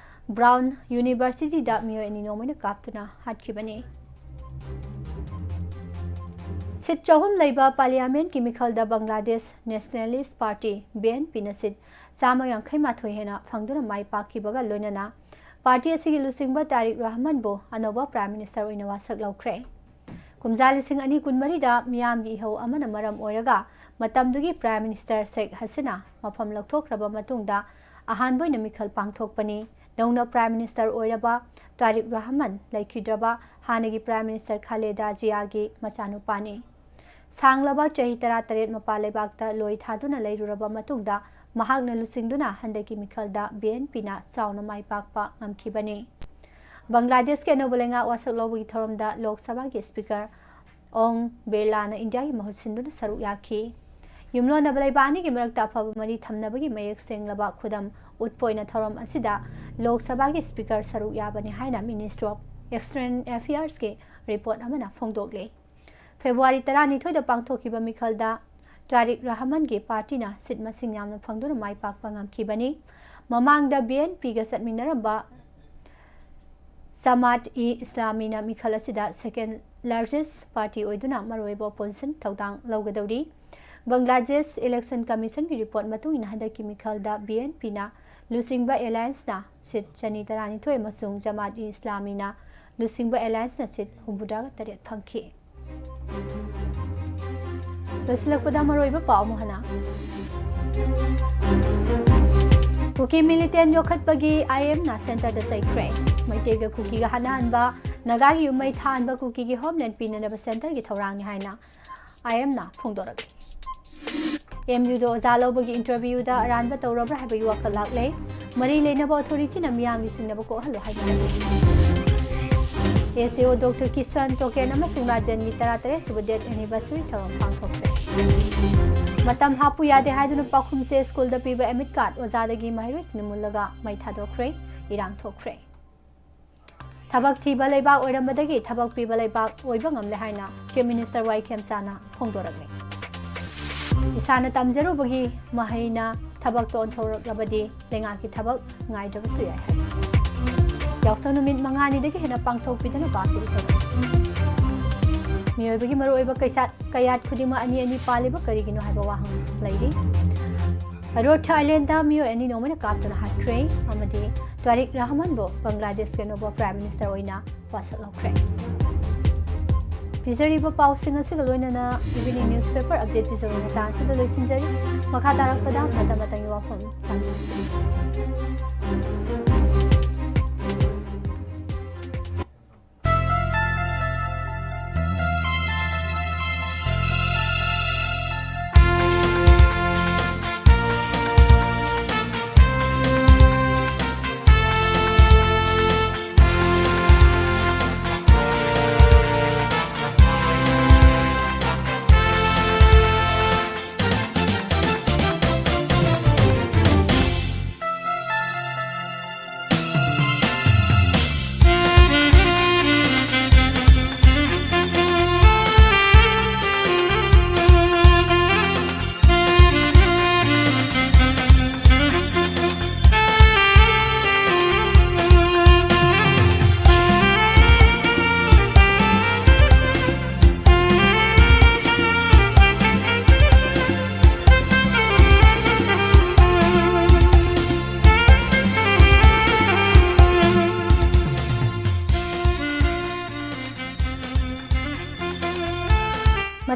Brown Universityꯗ ꯃꯤꯑꯣꯏ ꯑꯅꯤ ꯅꯣꯡꯃꯩꯅ ꯀꯥꯞꯇꯨꯅ ꯍꯥꯠꯈꯤꯕꯅꯤ꯫ Seat ꯆꯍꯨꯝ ꯂꯩꯕ parliamentꯀꯤ ꯃꯤꯈꯜꯗ Bangladesh Nationalist Party, BNPꯅ seat ꯆꯥꯝꯃ ꯌꯥꯡꯈꯩ ꯃꯥꯊꯣꯏ ꯍꯦꯟꯅ ꯐꯪꯗꯨꯅ ꯃꯥꯏ ꯄꯥꯛꯈꯤꯕꯒ ꯂꯣꯏꯅꯅ party ꯑꯁꯤꯒꯤ ꯂꯨꯆꯤꯡꯕ ꯇꯥꯔꯤꯛ ꯔꯍꯃꯟꯕꯨ ꯑꯅꯧꯕ Prime Minister ꯑꯣꯏꯅ ꯋꯥꯁꯛ ꯂꯧꯈ꯭ꯔꯦ꯫ ꯀꯨꯝꯖꯥ ꯂꯤꯁꯤꯡ ꯑꯅꯤ ꯀꯨꯟꯃꯔꯤꯗ ꯃꯤꯌꯥꯝꯒꯤ ꯏꯍꯧ ꯑꯃꯅ ꯃꯔꯝ ꯑꯣꯏꯔꯒ ꯃꯇꯝꯗꯨꯒꯤ Prime Minister Sheikh Hasina ꯃꯐꯝ ꯂꯧꯊꯣꯛꯈ꯭ꯔꯕ ꯃꯇꯨꯡꯗ ꯑꯍꯥꯟꯕ ꯑꯣꯏꯅ ꯃꯤꯈꯜ ꯄꯥꯡꯊꯣꯛꯄꯅꯤ꯫ ꯅꯧꯅ Prime Minister ꯑꯣꯏꯔꯕ ꯇꯥꯔꯤꯛ ꯔꯍꯃꯟ ꯂꯩꯈꯤꯗ꯭ꯔꯕ ꯍꯥꯟꯅꯒꯤ Prime Minister Khaleda Ziaꯒꯤ ꯃꯆꯥꯅꯨꯄꯥꯅꯤ꯫ ꯁꯥꯡꯂꯕ ꯆꯍꯤ ꯇꯔꯥꯇꯔꯦꯠ ꯃꯄꯥꯟ ꯂꯩꯕꯥꯛꯇ ꯂꯣꯏ ꯊꯥꯗꯨꯅ ꯂꯩꯔꯨꯔꯕ ꯃꯇꯨꯡꯗ ꯃꯍꯥꯛꯅ ꯂꯨꯆꯤꯡꯗꯨꯅ ꯍꯟꯗꯛꯀꯤ ꯃꯤꯈꯜꯗ BNPꯅ ꯆꯥꯎꯅ ꯃꯥꯏ ꯄꯥꯛꯄ ꯉꯝꯈꯤꯕꯅꯤ꯫ ꯕꯪꯒ꯭ꯂꯥꯗꯦꯁꯀꯤ ꯑꯅꯧꯕ ꯂꯩꯉꯥꯛ ꯋꯥꯁꯛ ꯂꯧꯕꯒꯤ ꯊꯧꯔꯝꯗ ꯂꯣꯛ ꯁꯚꯥꯒꯤ Speaker ꯑꯣꯝ ꯕꯤꯔꯂꯥꯅ ꯏꯟꯗꯤꯌꯥꯒꯤ ꯃꯍꯨꯠ ꯁꯤꯟꯗꯨꯅ ꯁꯔꯨꯛ ꯌꯥꯈꯤ꯫ ꯌꯨꯝꯂꯣꯟꯅꯕ ꯂꯩꯕꯥꯛ ꯑꯅꯤꯒꯤ ꯃꯔꯛꯇ ꯑꯐꯕ ꯃꯔꯤ ꯊꯝꯅꯕꯒꯤ ꯃꯌꯦꯛ ꯁꯦꯡꯂꯕ ꯈꯨꯗꯝ ꯎꯠꯄ ꯑꯣꯏꯅ ꯊꯧꯔꯝ ꯑꯁꯤꯗ ꯂꯣꯛ ꯁꯚꯥꯒꯤ Speaker ꯁꯔꯨꯛ ꯌꯥꯕꯅꯤ ꯍꯥꯏꯅ Ministry of External Affairsꯀꯤ report ꯑꯃꯅ ꯐꯣꯡꯗꯣꯛꯂꯤ꯫ February ꯇꯔꯥꯅꯤꯊꯣꯏꯗ ꯄꯥꯡꯊꯣꯛꯈꯤꯕ ꯃꯤꯈꯜꯗ ꯇꯥꯔꯤꯛ ꯔꯍꯃꯟꯒꯤ partyꯅ seat ꯃꯁꯤꯡ ꯌꯥꯝꯅ ꯐꯪꯗꯨꯅ ꯃꯥꯏ ꯄꯥꯛꯄ ꯉꯝꯈꯤꯕꯅꯤ꯫ ꯃꯃꯥꯡꯗ BNPꯒ ꯆꯠꯃꯤꯟꯅꯔꯝꯕ ꯖꯃꯥꯠ-ꯏ-ꯏꯁꯂꯥꯃꯤꯅ ꯃꯤꯈꯜ ꯑꯁꯤꯗ second largest party ꯑꯣꯏꯗꯨꯅ ꯃꯔꯨꯑꯣꯏꯕ opposition ꯊꯧꯗꯥꯡ ꯂꯧꯒꯗꯧꯔꯤ꯫ ꯕꯪꯒ꯭ꯂꯥꯗꯦꯁ Election Commission ꯒꯤ report ꯃꯇꯨꯡ ꯏꯟꯅ ꯍꯟꯗꯛꯀꯤ ꯃꯤꯈꯜꯗ B N P ꯅ ꯂꯨꯆꯤꯡꯕ alliance ꯅ seat ꯆꯅꯤ ꯇꯔꯥꯅꯤꯊꯣꯏ ꯑꯃꯁꯨꯡ ꯖꯃꯥꯠ ꯏ ꯏꯁꯂꯥꯃꯤꯅ ꯂꯨꯆꯤꯡꯕ alliance ꯅ seat ꯍꯨꯝꯐꯨꯇꯔꯥꯒ ꯇꯔꯦꯠ ꯐꯪꯈꯤ꯫ ꯂꯣꯏꯁꯤꯜꯂꯛꯄꯗ ꯃꯔꯨꯑꯣꯏꯕ ꯄꯥꯎ ꯑꯃꯨꯛ ꯍꯟꯅ꯫ ꯀꯨꯀꯤ militant ꯌꯣꯛꯈꯠꯄꯒꯤ I M ꯅ centre ꯗ ꯆꯩꯈ꯭ꯔꯦ꯫ ꯃꯩꯇꯩꯒ ꯀꯨꯀꯤꯒ ꯍꯥꯠꯅꯍꯟꯕ, ꯅꯥꯒꯥꯒꯤ ꯌꯨꯝ ꯃꯩ ꯊꯥꯍꯟꯕ ꯀꯨꯀꯤꯒꯤ homeland ꯄꯤꯅꯅꯕ centre ꯒꯤ ꯊꯧꯔꯥꯡꯅꯤ ꯍꯥꯏꯅ I M ꯅ ꯐꯣꯡꯗꯣꯔꯛꯂꯤ꯫ M U ꯗ ꯑꯣꯖꯥ ꯂꯧꯕꯒꯤ interview ꯗ ꯑꯔꯥꯟꯕ ꯇꯧꯔꯕ꯭ꯔꯥ ꯍꯥꯏꯕꯒꯤ ꯋꯥꯐꯝ ꯂꯥꯛꯂꯦ꯫ ꯃꯔꯤ ꯂꯩꯅꯕ authority ꯅ ꯃꯤꯌꯥꯝꯒꯤ ꯆꯤꯡꯅꯕ ꯀꯣꯛꯍꯜꯂꯨ ꯍꯥꯏꯕ꯫ S D O Doctor Kishan, token ꯑꯃꯁꯨꯡ ꯔꯥꯖꯦꯟꯒꯤ ꯇꯔꯥꯇꯔꯦꯠ ꯁꯨꯕ death anniversary ꯊꯧꯔꯝ ꯄꯥꯡꯊꯣꯛꯈ꯭ꯔꯦ꯫ ꯃꯇꯝ ꯍꯥꯞꯄꯨ ꯌꯥꯗꯦ ꯍꯥꯏꯗꯨꯅ ꯄꯥꯎꯈꯨꯝꯁꯦ ꯁ꯭ꯀꯨꯜꯗ ꯄꯤꯕ admit card ꯑꯣꯖꯥꯗꯒꯤ ꯃꯍꯩꯔꯣꯏꯁꯤꯡꯅ ꯃꯨꯜꯂꯒ ꯃꯩ ꯊꯥꯗꯣꯛꯈ꯭ꯔꯦ꯫ ꯏꯔꯥꯡ ꯊꯣꯛꯈ꯭ꯔꯦ꯫ ꯊꯕꯛ ꯊꯤꯕ ꯂꯩꯕꯥꯛ ꯑꯣꯏꯔꯝꯕꯗꯒꯤ ꯊꯕꯛ ꯄꯤꯕ ꯂꯩꯕꯥꯛ ꯑꯣꯏꯕ ꯉꯝꯂꯦ ꯍꯥꯏꯅ Chief Minister Y ꯈꯦꯝꯆꯥꯅ ꯐꯣꯡꯗꯣꯔꯛꯂꯤ꯫ ꯏꯁꯥꯅ ꯇꯝꯖꯔꯨꯕꯒꯤ ꯃꯍꯩꯅ ꯊꯕꯛꯇ ꯑꯣꯟꯊꯣꯔꯛꯂꯕꯗꯤ ꯂꯩꯉꯥꯛꯀꯤ ꯊꯕꯛ ꯉꯥꯏꯗ꯭ꯔꯕꯁꯨ ꯌꯥꯏ ꯍꯥꯏ꯫ ꯌꯥꯎꯁꯪ ꯅꯨꯃꯤꯠ ꯃꯉꯥꯅꯤꯗꯒꯤ ꯍꯦꯟꯅ ꯄꯥꯡꯊꯣꯛꯄꯤꯗꯅꯕ ꯑꯄꯤꯜ ꯇꯧꯔꯤ꯫ ꯃꯤꯑꯣꯏꯕꯒꯤ ꯃꯔꯨꯑꯣꯏꯕ ꯀꯩꯁꯥꯠ ꯀꯌꯥꯠ ꯈꯨꯗꯤꯡꯃꯛ ꯑꯅꯤ ꯑꯅꯤ ꯄꯥꯜꯂꯤꯕ ꯀꯔꯤꯒꯤꯅꯣ ꯍꯥꯏꯕ ꯋꯥꯍꯪ ꯂꯩꯔꯤ꯫ ꯔꯣꯊ ꯑꯥꯏꯂꯦꯟꯗ ꯃꯤꯑꯣꯏ ꯑꯅꯤ ꯅꯣꯡꯃꯩꯅ ꯀꯥꯞꯇꯨꯅ ꯍꯥꯠꯈ꯭ꯔꯦ ꯑꯃꯗꯤ ꯇꯥꯔꯤꯛ ꯔꯍꯃꯟꯕꯨ ꯕꯪꯒ꯭ꯂꯥꯗꯦꯁꯀꯤ ꯑꯅꯧꯕ Prime Minister ꯑꯣꯏꯅ ꯋꯥꯁꯛ ꯂꯧꯈ꯭ꯔꯦ꯫ ꯄꯤꯖꯔꯤꯕ ꯄꯥꯎꯁꯤꯡ ꯑꯁꯤꯒ ꯂꯣꯏꯅꯅ evening newspaper update ꯄꯤꯖꯕ ꯃꯇꯥꯡ ꯑꯁꯤꯗ ꯂꯣꯏꯁꯤꯟꯖꯔꯤ꯫ ꯃꯈꯥ ꯇꯥꯔꯛꯄꯗ ꯃꯇꯝ ꯃꯇꯝꯒꯤ ꯋꯥꯐꯝ ꯇꯝꯕꯤꯁꯤ꯫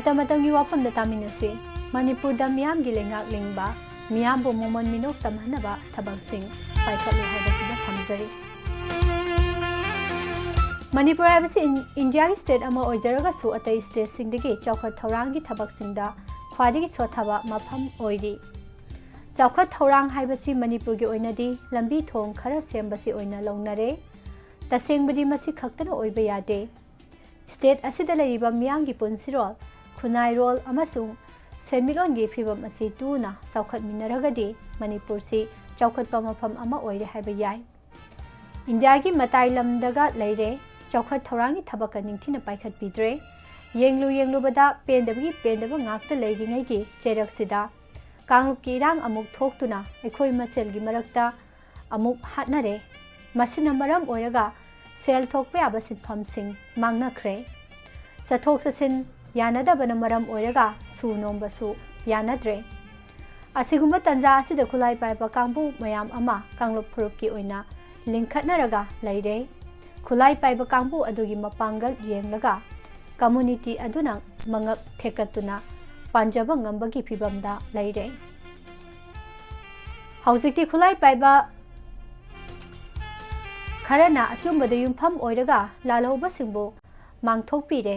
ꯃꯇꯝ ꯃꯇꯝꯒꯤ ꯋꯥꯐꯝꯗ ꯇꯥꯃꯤꯟꯅꯁꯤ꯫ ꯃꯅꯤꯄꯨꯔꯗ ꯃꯤꯌꯥꯝꯒꯤ ꯂꯩꯉꯥꯛ ꯂꯤꯡꯕ, ꯃꯤꯌꯥꯝꯕꯨ ꯃꯣꯃꯣꯟ ꯃꯤꯅꯣꯛ ꯇꯝꯍꯟꯅꯕ ꯊꯕꯛꯁꯤꯡ ꯄꯥꯏꯈꯠꯂꯨ ꯍꯥꯏꯕꯁꯤꯗ ꯊꯝꯖꯔꯤ꯫ ꯃꯅꯤꯄꯨꯔ ꯍꯥꯏꯕꯁꯤ ꯏꯟ-, ꯏꯟꯗꯤꯌꯥꯒꯤ state ꯑꯃ ꯑꯣꯏꯖꯔꯒꯁꯨ ꯑꯇꯩ stateꯁꯤꯡꯗꯒꯤ ꯆꯥꯎꯈꯠ ꯊꯧꯔꯥꯡꯒꯤ ꯊꯕꯛꯁꯤꯡꯗ ꯈ꯭ꯋꯥꯏꯗꯒꯤ ꯁꯣꯠꯊꯕ ꯃꯐꯝ ꯑꯣꯏꯔꯤ꯫ ꯆꯥꯎꯈꯠ ꯊꯧꯔꯥꯡ ꯍꯥꯏꯕꯁꯤ ꯃꯅꯤꯄꯨꯔꯒꯤ ꯑꯣꯏꯅꯗꯤ ꯂꯝꯕꯤ ꯊꯣꯡ ꯈꯔ ꯁꯦꯝꯕꯁꯤ ꯑꯣꯏꯅ ꯂꯧꯅꯔꯦ꯫ ꯇꯁꯦꯡꯕꯗꯤ ꯃꯁꯤ ꯈꯛꯇꯅ ꯑꯣꯏꯕ ꯌꯥꯗꯦ꯫ State ꯑꯁꯤꯗ ꯂꯩꯔꯤꯕ ꯃꯤꯌꯥꯝꯒꯤ ꯄꯨꯟꯁꯤꯔꯣꯜ, ꯈꯨꯟꯅꯥꯏꯔꯣꯜ ꯑꯃꯁꯨꯡ ꯁꯦꯟꯃꯤꯠꯂꯣꯟꯒꯤ ꯐꯤꯕꯝ ꯑꯁꯤ ꯇꯨꯅ ꯆꯥꯎꯈꯠꯃꯤꯟꯅꯔꯒꯗꯤ ꯃꯅꯤꯄꯨꯔꯁꯤ ꯆꯥꯎꯈꯠꯄ ꯃꯐꯝ ꯑꯃ ꯑꯣꯏꯔꯦ ꯍꯥꯏꯕ ꯌꯥꯏ꯫ ꯏꯟꯗꯤꯌꯥꯒꯤ ꯃꯇꯥꯏ ꯂꯝꯗꯒ ꯂꯩꯔꯦ, ꯆꯥꯎꯈꯠ ꯊꯧꯔꯥꯡꯒꯤ ꯊꯕꯛꯀ ꯅꯤꯡꯊꯤꯅ ꯄꯥꯏꯈꯠꯄꯤꯗ꯭ꯔꯦ꯫ ꯌꯦꯡꯂꯨ ꯌꯦꯡꯂꯨꯕꯗ ꯄꯦꯟꯗꯕꯒꯤ ꯄꯦꯟꯗꯕ ꯉꯥꯛꯇ ꯂꯩꯔꯤꯉꯩꯒꯤ ꯆꯩꯔꯛꯁꯤꯗ ꯀꯥꯡꯂꯨꯞꯀꯤ ꯏꯔꯥꯡ ꯑꯃꯨꯛ ꯊꯣꯛꯇꯨꯅ ꯑꯩꯈꯣꯏ ꯃꯁꯦꯜꯒꯤ ꯃꯔꯛꯇ ꯑꯃꯨꯛ ꯍꯥꯠꯅꯔꯦ꯫ ꯃꯁꯤꯅ ꯃꯔꯝ ꯑꯣꯏꯔꯒ ꯁꯦꯜ ꯊꯣꯛꯄ ꯌꯥꯕ ꯁꯤꯟꯐꯝꯁꯤꯡ ꯃꯥꯡꯅꯈ꯭ꯔꯦ꯫ ꯆꯠꯊꯣꯛ ꯆꯠꯁꯤꯟ ꯌꯥꯅꯗꯕꯅ ꯃꯔꯝ ꯑꯣꯏꯔꯒ ꯁꯨ ꯅꯣꯝꯕꯁꯨ ꯌꯥꯅꯗ꯭ꯔꯦ꯫ ꯑꯁꯤꯒꯨꯝꯕ ꯇꯟꯖꯥ ꯑꯁꯤꯗ ꯈꯨꯠꯂꯥꯏ ꯄꯥꯏꯕ ꯀꯥꯡꯕꯨ ꯃꯌꯥꯝ ꯑꯃ ꯀꯥꯡꯂꯨꯞ ꯐꯨꯔꯨꯞꯀꯤ ꯑꯣꯏꯅ ꯂꯤꯡꯈꯠꯅꯔꯒ ꯂꯩꯔꯦ꯫ ꯈꯨꯠꯂꯥꯏ ꯄꯥꯏꯕ ꯀꯥꯡꯕꯨ ꯑꯗꯨꯒꯤ ꯃꯄꯥꯡꯒꯜ ꯌꯦꯡꯂꯒ community ꯑꯗꯨꯅ ꯃꯉꯛ ꯊꯦꯛꯀꯠꯇꯨꯅ ꯄꯥꯟꯖꯕ ꯉꯝꯕꯒꯤ ꯐꯤꯕꯝꯗ ꯂꯩꯔꯦ꯫ ꯍꯧꯖꯤꯛꯇꯤ ꯈꯨꯠꯂꯥꯏ ꯄꯥꯏꯕ ꯈꯔꯅ ꯑꯆꯨꯝꯕꯗ ꯌꯨꯝꯐꯝ ꯑꯣꯏꯔꯒ ꯂꯥꯜꯍꯧꯕꯁꯤꯡꯕꯨ ꯃꯥꯡꯊꯣꯛꯄꯤꯔꯦ꯫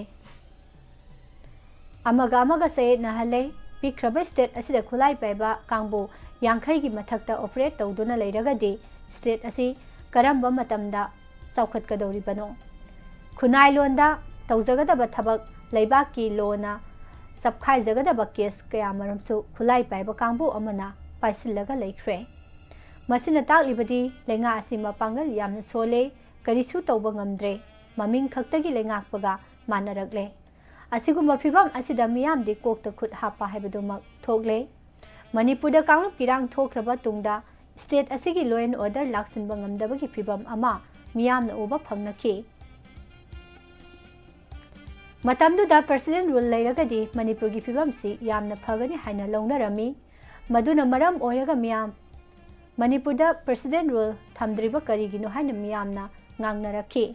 ꯑꯃꯒ ꯑꯃꯒ ꯆꯌꯦꯠꯅꯍꯜꯂꯦ꯫ ꯄꯤꯛꯈ꯭ꯔꯕ state ꯑꯁꯤꯗ ꯈꯨꯠꯂꯥꯏ ꯄꯥꯏꯕ ꯀꯥꯡꯕꯨ ꯌꯥꯡꯈꯩꯒꯤ ꯃꯊꯛꯇ operate ꯇꯧꯗꯨꯅ ꯂꯩꯔꯒꯗꯤ state ꯑꯁꯤ ꯀꯔꯝꯕ ꯃꯇꯝꯗ ꯆꯥꯎꯈꯠꯀꯗꯧꯔꯤꯕꯅꯣ? ꯈꯨꯟꯅꯥꯏꯂꯣꯟꯗ ꯇꯧꯖꯒꯗꯕ ꯊꯕꯛ, ꯂꯩꯕꯥꯛꯀꯤ ꯂꯣꯅ ꯆꯞꯈꯥꯏꯖꯒꯗꯕ case ꯀꯌꯥꯃꯔꯨꯝꯁꯨ ꯈꯨꯠꯂꯥꯏ ꯄꯥꯏꯕ ꯀꯥꯡꯕꯨ ꯑꯃꯅ ꯄꯥꯏꯁꯤꯜꯂꯒ ꯂꯩꯈ꯭ꯔꯦ꯫ ꯃꯁꯤꯅ ꯇꯥꯛꯂꯤꯕꯗꯤ ꯂꯩꯉꯥꯛ ꯑꯁꯤ ꯃꯄꯥꯡꯒꯜ ꯌꯥꯝꯅ ꯁꯣꯜꯂꯦ, ꯀꯔꯤꯁꯨ ꯇꯧꯕ ꯉꯝꯗ꯭ꯔꯦ, ꯃꯃꯤꯡ ꯈꯛꯇꯒꯤ ꯂꯩꯉꯥꯛꯄꯒ ꯃꯥꯟꯅꯔꯛꯂꯦ꯫ ꯑꯁꯤꯒꯨꯝꯕ ꯐꯤꯕꯝ ꯑꯁꯤꯗ ꯃꯤꯌꯥꯝꯗꯤ ꯀꯣꯛꯇ ꯈꯨꯠ ꯍꯥꯞꯄ ꯍꯥꯏꯕꯗꯨꯃꯛ ꯊꯣꯛꯂꯦ꯫ ꯃꯅꯤꯄꯨꯔꯗ ꯀꯥꯡꯂꯨꯞꯀꯤ ꯏꯔꯥꯡ ꯊꯣꯛꯈ꯭ꯔꯕ ꯇꯨꯡꯗ state ꯑꯁꯤꯒꯤ law and order ꯂꯥꯛꯁꯤꯟꯕ ꯉꯝꯗꯕꯒꯤ ꯐꯤꯕꯝ ꯑꯃ ꯃꯤꯌꯥꯝꯅ ꯎꯕ ꯐꯪꯅꯈꯤ꯫ ꯃꯇꯝꯗꯨꯗ president rule ꯂꯩꯔꯒꯗꯤ ꯃꯅꯤꯄꯨꯔꯒꯤ ꯐꯤꯕꯝꯁꯤ ꯌꯥꯝꯅ ꯐꯒꯅꯤ ꯍꯥꯏꯅ ꯂꯧꯅꯔꯝꯃꯤ꯫ ꯃꯗꯨꯅ ꯃꯔꯝ ꯑꯣꯏꯔꯒ ꯃꯤꯌꯥꯝ ꯃꯅꯤꯄꯨꯔꯗ president rule ꯊꯝꯗ꯭ꯔꯤꯕ ꯀꯔꯤꯒꯤꯅꯣ ꯍꯥꯏꯅ ꯃꯤꯌꯥꯝꯅ ꯉꯥꯡꯅꯔꯛꯈꯤ꯫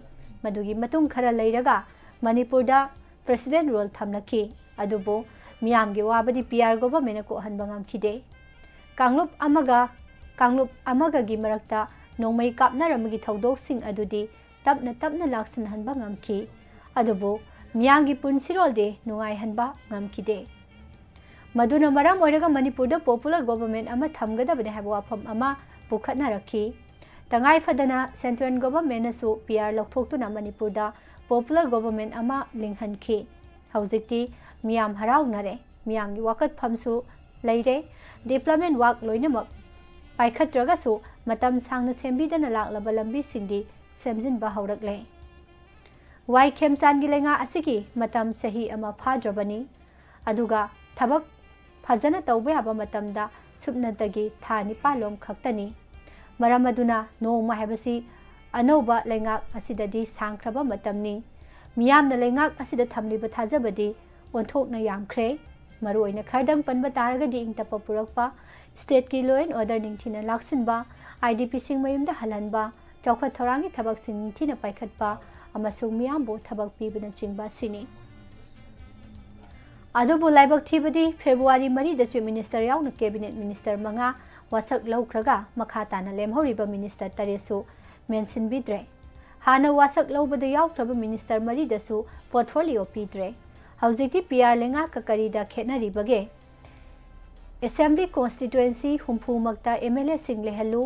ꯃꯗꯨꯒꯤ ꯃꯇꯨꯡ ꯈꯔ ꯂꯩꯔꯒ ꯃꯅꯤꯄꯨꯔꯗ president rule ꯊꯝꯂꯛꯈꯤ꯫ ꯑꯗꯨꯕꯨ ꯃꯤꯌꯥꯝꯒꯤ ꯋꯥꯕꯗꯤ ꯄꯤ ꯑꯥꯔ ꯒꯣꯚꯔꯟꯃꯦꯟꯠꯅ ꯀꯣꯛꯍꯟꯕ ꯉꯝꯈꯤꯗꯦ꯫ ꯀꯥꯡꯂꯨꯞ ꯑꯃꯒ ꯀꯥꯡꯂꯨꯞ ꯑꯃꯒꯒꯤ ꯃꯔꯛꯇ ꯅꯣꯡꯃꯩ ꯀꯥꯞꯅꯔꯝꯕꯒꯤ ꯊꯧꯗꯣꯛꯁꯤꯡ ꯑꯗꯨꯗꯤ ꯇꯞꯅ ꯇꯞꯅ ꯂꯥꯛꯁꯤꯟꯍꯟꯕ ꯉꯝꯈꯤ꯫ ꯑꯗꯨꯕꯨ ꯃꯤꯌꯥꯝꯒꯤ ꯄꯨꯟꯁꯤꯔꯣꯜꯗꯤ ꯅꯨꯡꯉꯥꯏꯍꯟꯕ ꯉꯝꯈꯤꯗꯦ꯫ ꯃꯗꯨꯅ ꯃꯔꯝ ꯑꯣꯏꯔꯒ ꯃꯅꯤꯄꯨꯔꯗ ꯄꯣꯄꯨꯂꯔ ꯒꯣꯚꯔꯟꯃꯦꯟꯠ ꯑꯃ ꯊꯝꯒꯗꯕꯅꯤ ꯍꯥꯏꯕ ꯋꯥꯐꯝ ꯑꯃ ꯄꯨꯈꯠꯅꯔꯛꯈꯤ꯫ ꯇꯉꯥꯏ ꯐꯗꯅ ꯁꯦꯟꯇ꯭ꯔꯦꯜ ꯒꯣꯚꯔꯟꯃꯦꯟꯠꯅꯁꯨ ꯄꯤ ꯑꯥꯔ ꯂꯧꯊꯣꯛꯇꯨꯅ ꯃꯅꯤꯄꯨꯔꯗ ꯄꯣꯄꯨꯂꯔ ꯒꯣꯚꯔꯟꯃꯦꯟꯠ ꯑꯃ ꯂꯤꯡꯍꯟꯈꯤ꯫ ꯍꯧꯖꯤꯛꯇꯤ ꯃꯤꯌꯥꯝ ꯍꯔꯥꯎꯅꯔꯦ꯫ ꯃꯤꯌꯥꯝꯒꯤ ꯋꯥꯀꯠꯐꯝꯁꯨ ꯂꯩꯔꯦ꯫ ꯗꯤꯕ꯭ꯂꯞꯃꯦꯟꯠ ꯋꯥꯔꯛ ꯂꯣꯏꯅꯃꯛ ꯄꯥꯏꯈꯠꯇ꯭ꯔꯒꯁꯨ ꯃꯇꯝ ꯁꯥꯡꯅ ꯁꯦꯝꯕꯤꯗꯅ ꯂꯥꯛꯂꯕ ꯂꯝꯕꯤꯁꯤꯡꯗꯤ ꯁꯦꯝꯖꯤꯟꯕ ꯍꯧꯔꯛꯂꯦ꯫ ꯋꯥꯏ ꯈꯦꯝꯆꯥꯟꯒꯤ ꯂꯩꯉꯥꯛ ꯑꯁꯤꯒꯤ ꯃꯇꯝ ꯆꯍꯤ ꯑꯃ ꯐꯥꯗ꯭ꯔꯕꯅꯤ꯫ ꯑꯗꯨꯒ ꯊꯕꯛ ꯐꯖꯅ ꯇꯧꯕ ꯌꯥꯕ ꯃꯇꯝꯗ ꯁꯨꯞꯅꯇꯒꯤ ꯊꯥ ꯅꯤꯄꯥꯜꯂꯣꯝ ꯈꯛꯇꯅꯤ꯫ ꯃꯔꯝ ꯑꯗꯨꯅ ꯅꯣꯡꯃ ꯍꯥꯏꯕꯁꯤ ꯑꯅꯧꯕ ꯂꯩꯉꯥꯛ ꯑꯁꯤꯗꯗꯤ ꯁꯥꯡꯈ꯭ꯔꯕ ꯃꯇꯝꯅꯤ꯫ ꯃꯤꯌꯥꯝꯅ ꯂꯩꯉꯥꯛ ꯑꯁꯤꯗ ꯊꯝꯂꯤꯕ ꯊꯥꯖꯕꯗꯤ ꯑꯣꯟꯊꯣꯛꯅ ꯌꯥꯝꯈ꯭ꯔꯦ꯫ ꯃꯔꯨꯑꯣꯏꯅ ꯈꯔꯗꯪ ꯄꯟꯕ ꯇꯥꯔꯒꯗꯤ ꯏꯪ ꯇꯞꯄ ꯄꯨꯔꯛꯄ, ꯁ꯭ꯇꯦꯠꯀꯤ law and order ꯅꯤꯡꯊꯤꯅ ꯂꯥꯛꯁꯤꯟꯕ, ꯑꯥꯏ ꯗꯤ ꯄꯤꯁꯤꯡ ꯃꯌꯨꯝꯗ ꯍꯜꯍꯟꯕ, ꯆꯥꯎꯈꯠ ꯊꯧꯔꯥꯡꯒꯤ ꯊꯕꯛꯁꯤꯡ ꯅꯤꯡꯊꯤꯅ ꯄꯥꯏꯈꯠꯄ ꯑꯃꯁꯨꯡ ꯃꯤꯌꯥꯝꯕꯨ ꯊꯕꯛ ꯄꯤꯕꯅꯆꯤꯡꯕ ꯑꯁꯤꯅꯤ꯫ ꯑꯗꯨꯕꯨ ꯂꯥꯏꯕꯛ ꯊꯤꯕꯗꯤ ꯐꯦꯕ꯭ꯔꯨꯋꯥꯔꯤ ꯃꯔꯤꯗ Chief Minister ꯌꯥꯎꯅ cabinet minister ꯃꯉꯥ ꯋꯥꯁꯛ ꯂꯧꯈ꯭ꯔꯒ ꯃꯈꯥ ꯇꯥꯅ ꯂꯦꯝꯍꯧꯔꯤꯕ minister ꯇꯔꯦꯠꯁꯨ ꯃꯦꯟꯁꯤꯟꯕꯤꯗ꯭ꯔꯦ꯫ ꯍꯥꯟꯅ ꯋꯥꯁꯛ ꯂꯧꯕꯗ ꯌꯥꯎꯈ꯭ꯔꯕ minister ꯃꯔꯤꯗꯁꯨ portfolio ꯄꯤꯗ꯭ꯔꯦ꯫ ꯍꯧꯖꯤꯛꯇꯤ ꯄꯤ ꯑꯥꯔ ꯂꯩꯉꯥꯛꯀ ꯀꯔꯤꯗ ꯈꯦꯠꯅꯔꯤꯕꯒꯦ? Assembly constituency ꯍꯨꯝꯐꯨꯃꯛꯇ ꯑꯦꯝ ꯑꯦꯜ ꯑꯦꯁꯤꯡ ꯂꯩꯍꯜꯂꯨ꯫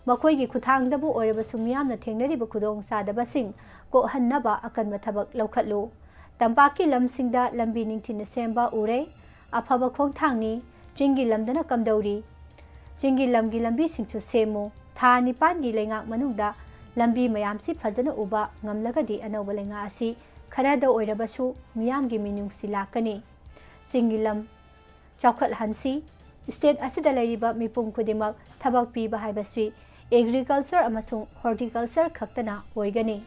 ꯃꯈꯣꯏꯒꯤ ꯈꯨꯠꯊꯥꯡꯗꯕꯨ ꯑꯣꯏꯔꯕꯁꯨ ꯃꯤꯌꯥꯝꯅ ꯊꯦꯡꯅꯔꯤꯕ ꯈꯨꯗꯣꯡꯆꯥꯗꯕꯁꯤꯡ ꯀꯣꯛꯍꯟꯅꯕ ꯑꯀꯟꯕ ꯊꯕꯛ ꯂꯧꯈꯠꯂꯨ꯫ ꯇꯝꯄꯥꯛꯀꯤ ꯂꯝꯁꯤꯡꯗ ꯂꯝꯕꯤ ꯅꯤꯡꯊꯤꯅ ꯁꯦꯝꯕ ꯎꯔꯦ꯫ ꯑꯐꯕ ꯈꯣꯡꯊꯥꯡꯅꯤ꯫ ꯆꯤꯡꯒꯤ ꯂꯝꯗꯅ ꯀꯝꯗꯧꯔꯤ? ꯆꯤꯡꯒꯤ ꯂꯝꯒꯤ ꯂꯝꯕꯤꯁꯤꯡꯁꯨ ꯁꯦꯝꯃꯨ꯫ ꯊꯥ ꯅꯤꯄꯥꯟꯒꯤ ꯂꯩꯉꯥꯛ ꯃꯅꯨꯡꯗ ꯂꯝꯕꯤ ꯃꯌꯥꯝꯁꯤ ꯐꯖꯅ ꯎꯕ ꯉꯝꯂꯒꯗꯤ ꯑꯅꯧꯕ ꯂꯩꯉꯥꯛ ꯑꯁꯤ ꯈꯔꯗ ꯑꯣꯏꯔꯕꯁꯨ ꯃꯤꯌꯥꯝꯒꯤ ꯃꯤꯅꯨꯡꯁꯤ ꯂꯥꯛꯀꯅꯤ꯫ ꯆꯤꯡꯒꯤ ꯂꯝ ꯆꯥꯎꯈꯠꯍꯟꯁꯤ꯫ State ꯑꯁꯤꯗ ꯂꯩꯔꯤꯕ ꯃꯤꯄꯨꯝ ꯈꯨꯗꯤꯡꯃꯛ ꯊꯕꯛ ꯄꯤꯕ ꯍꯥꯏꯕꯁꯤ agriculture ꯑꯃꯁꯨꯡ horticulture ꯈꯛꯇꯅ ꯑꯣꯏꯒꯅꯤ꯫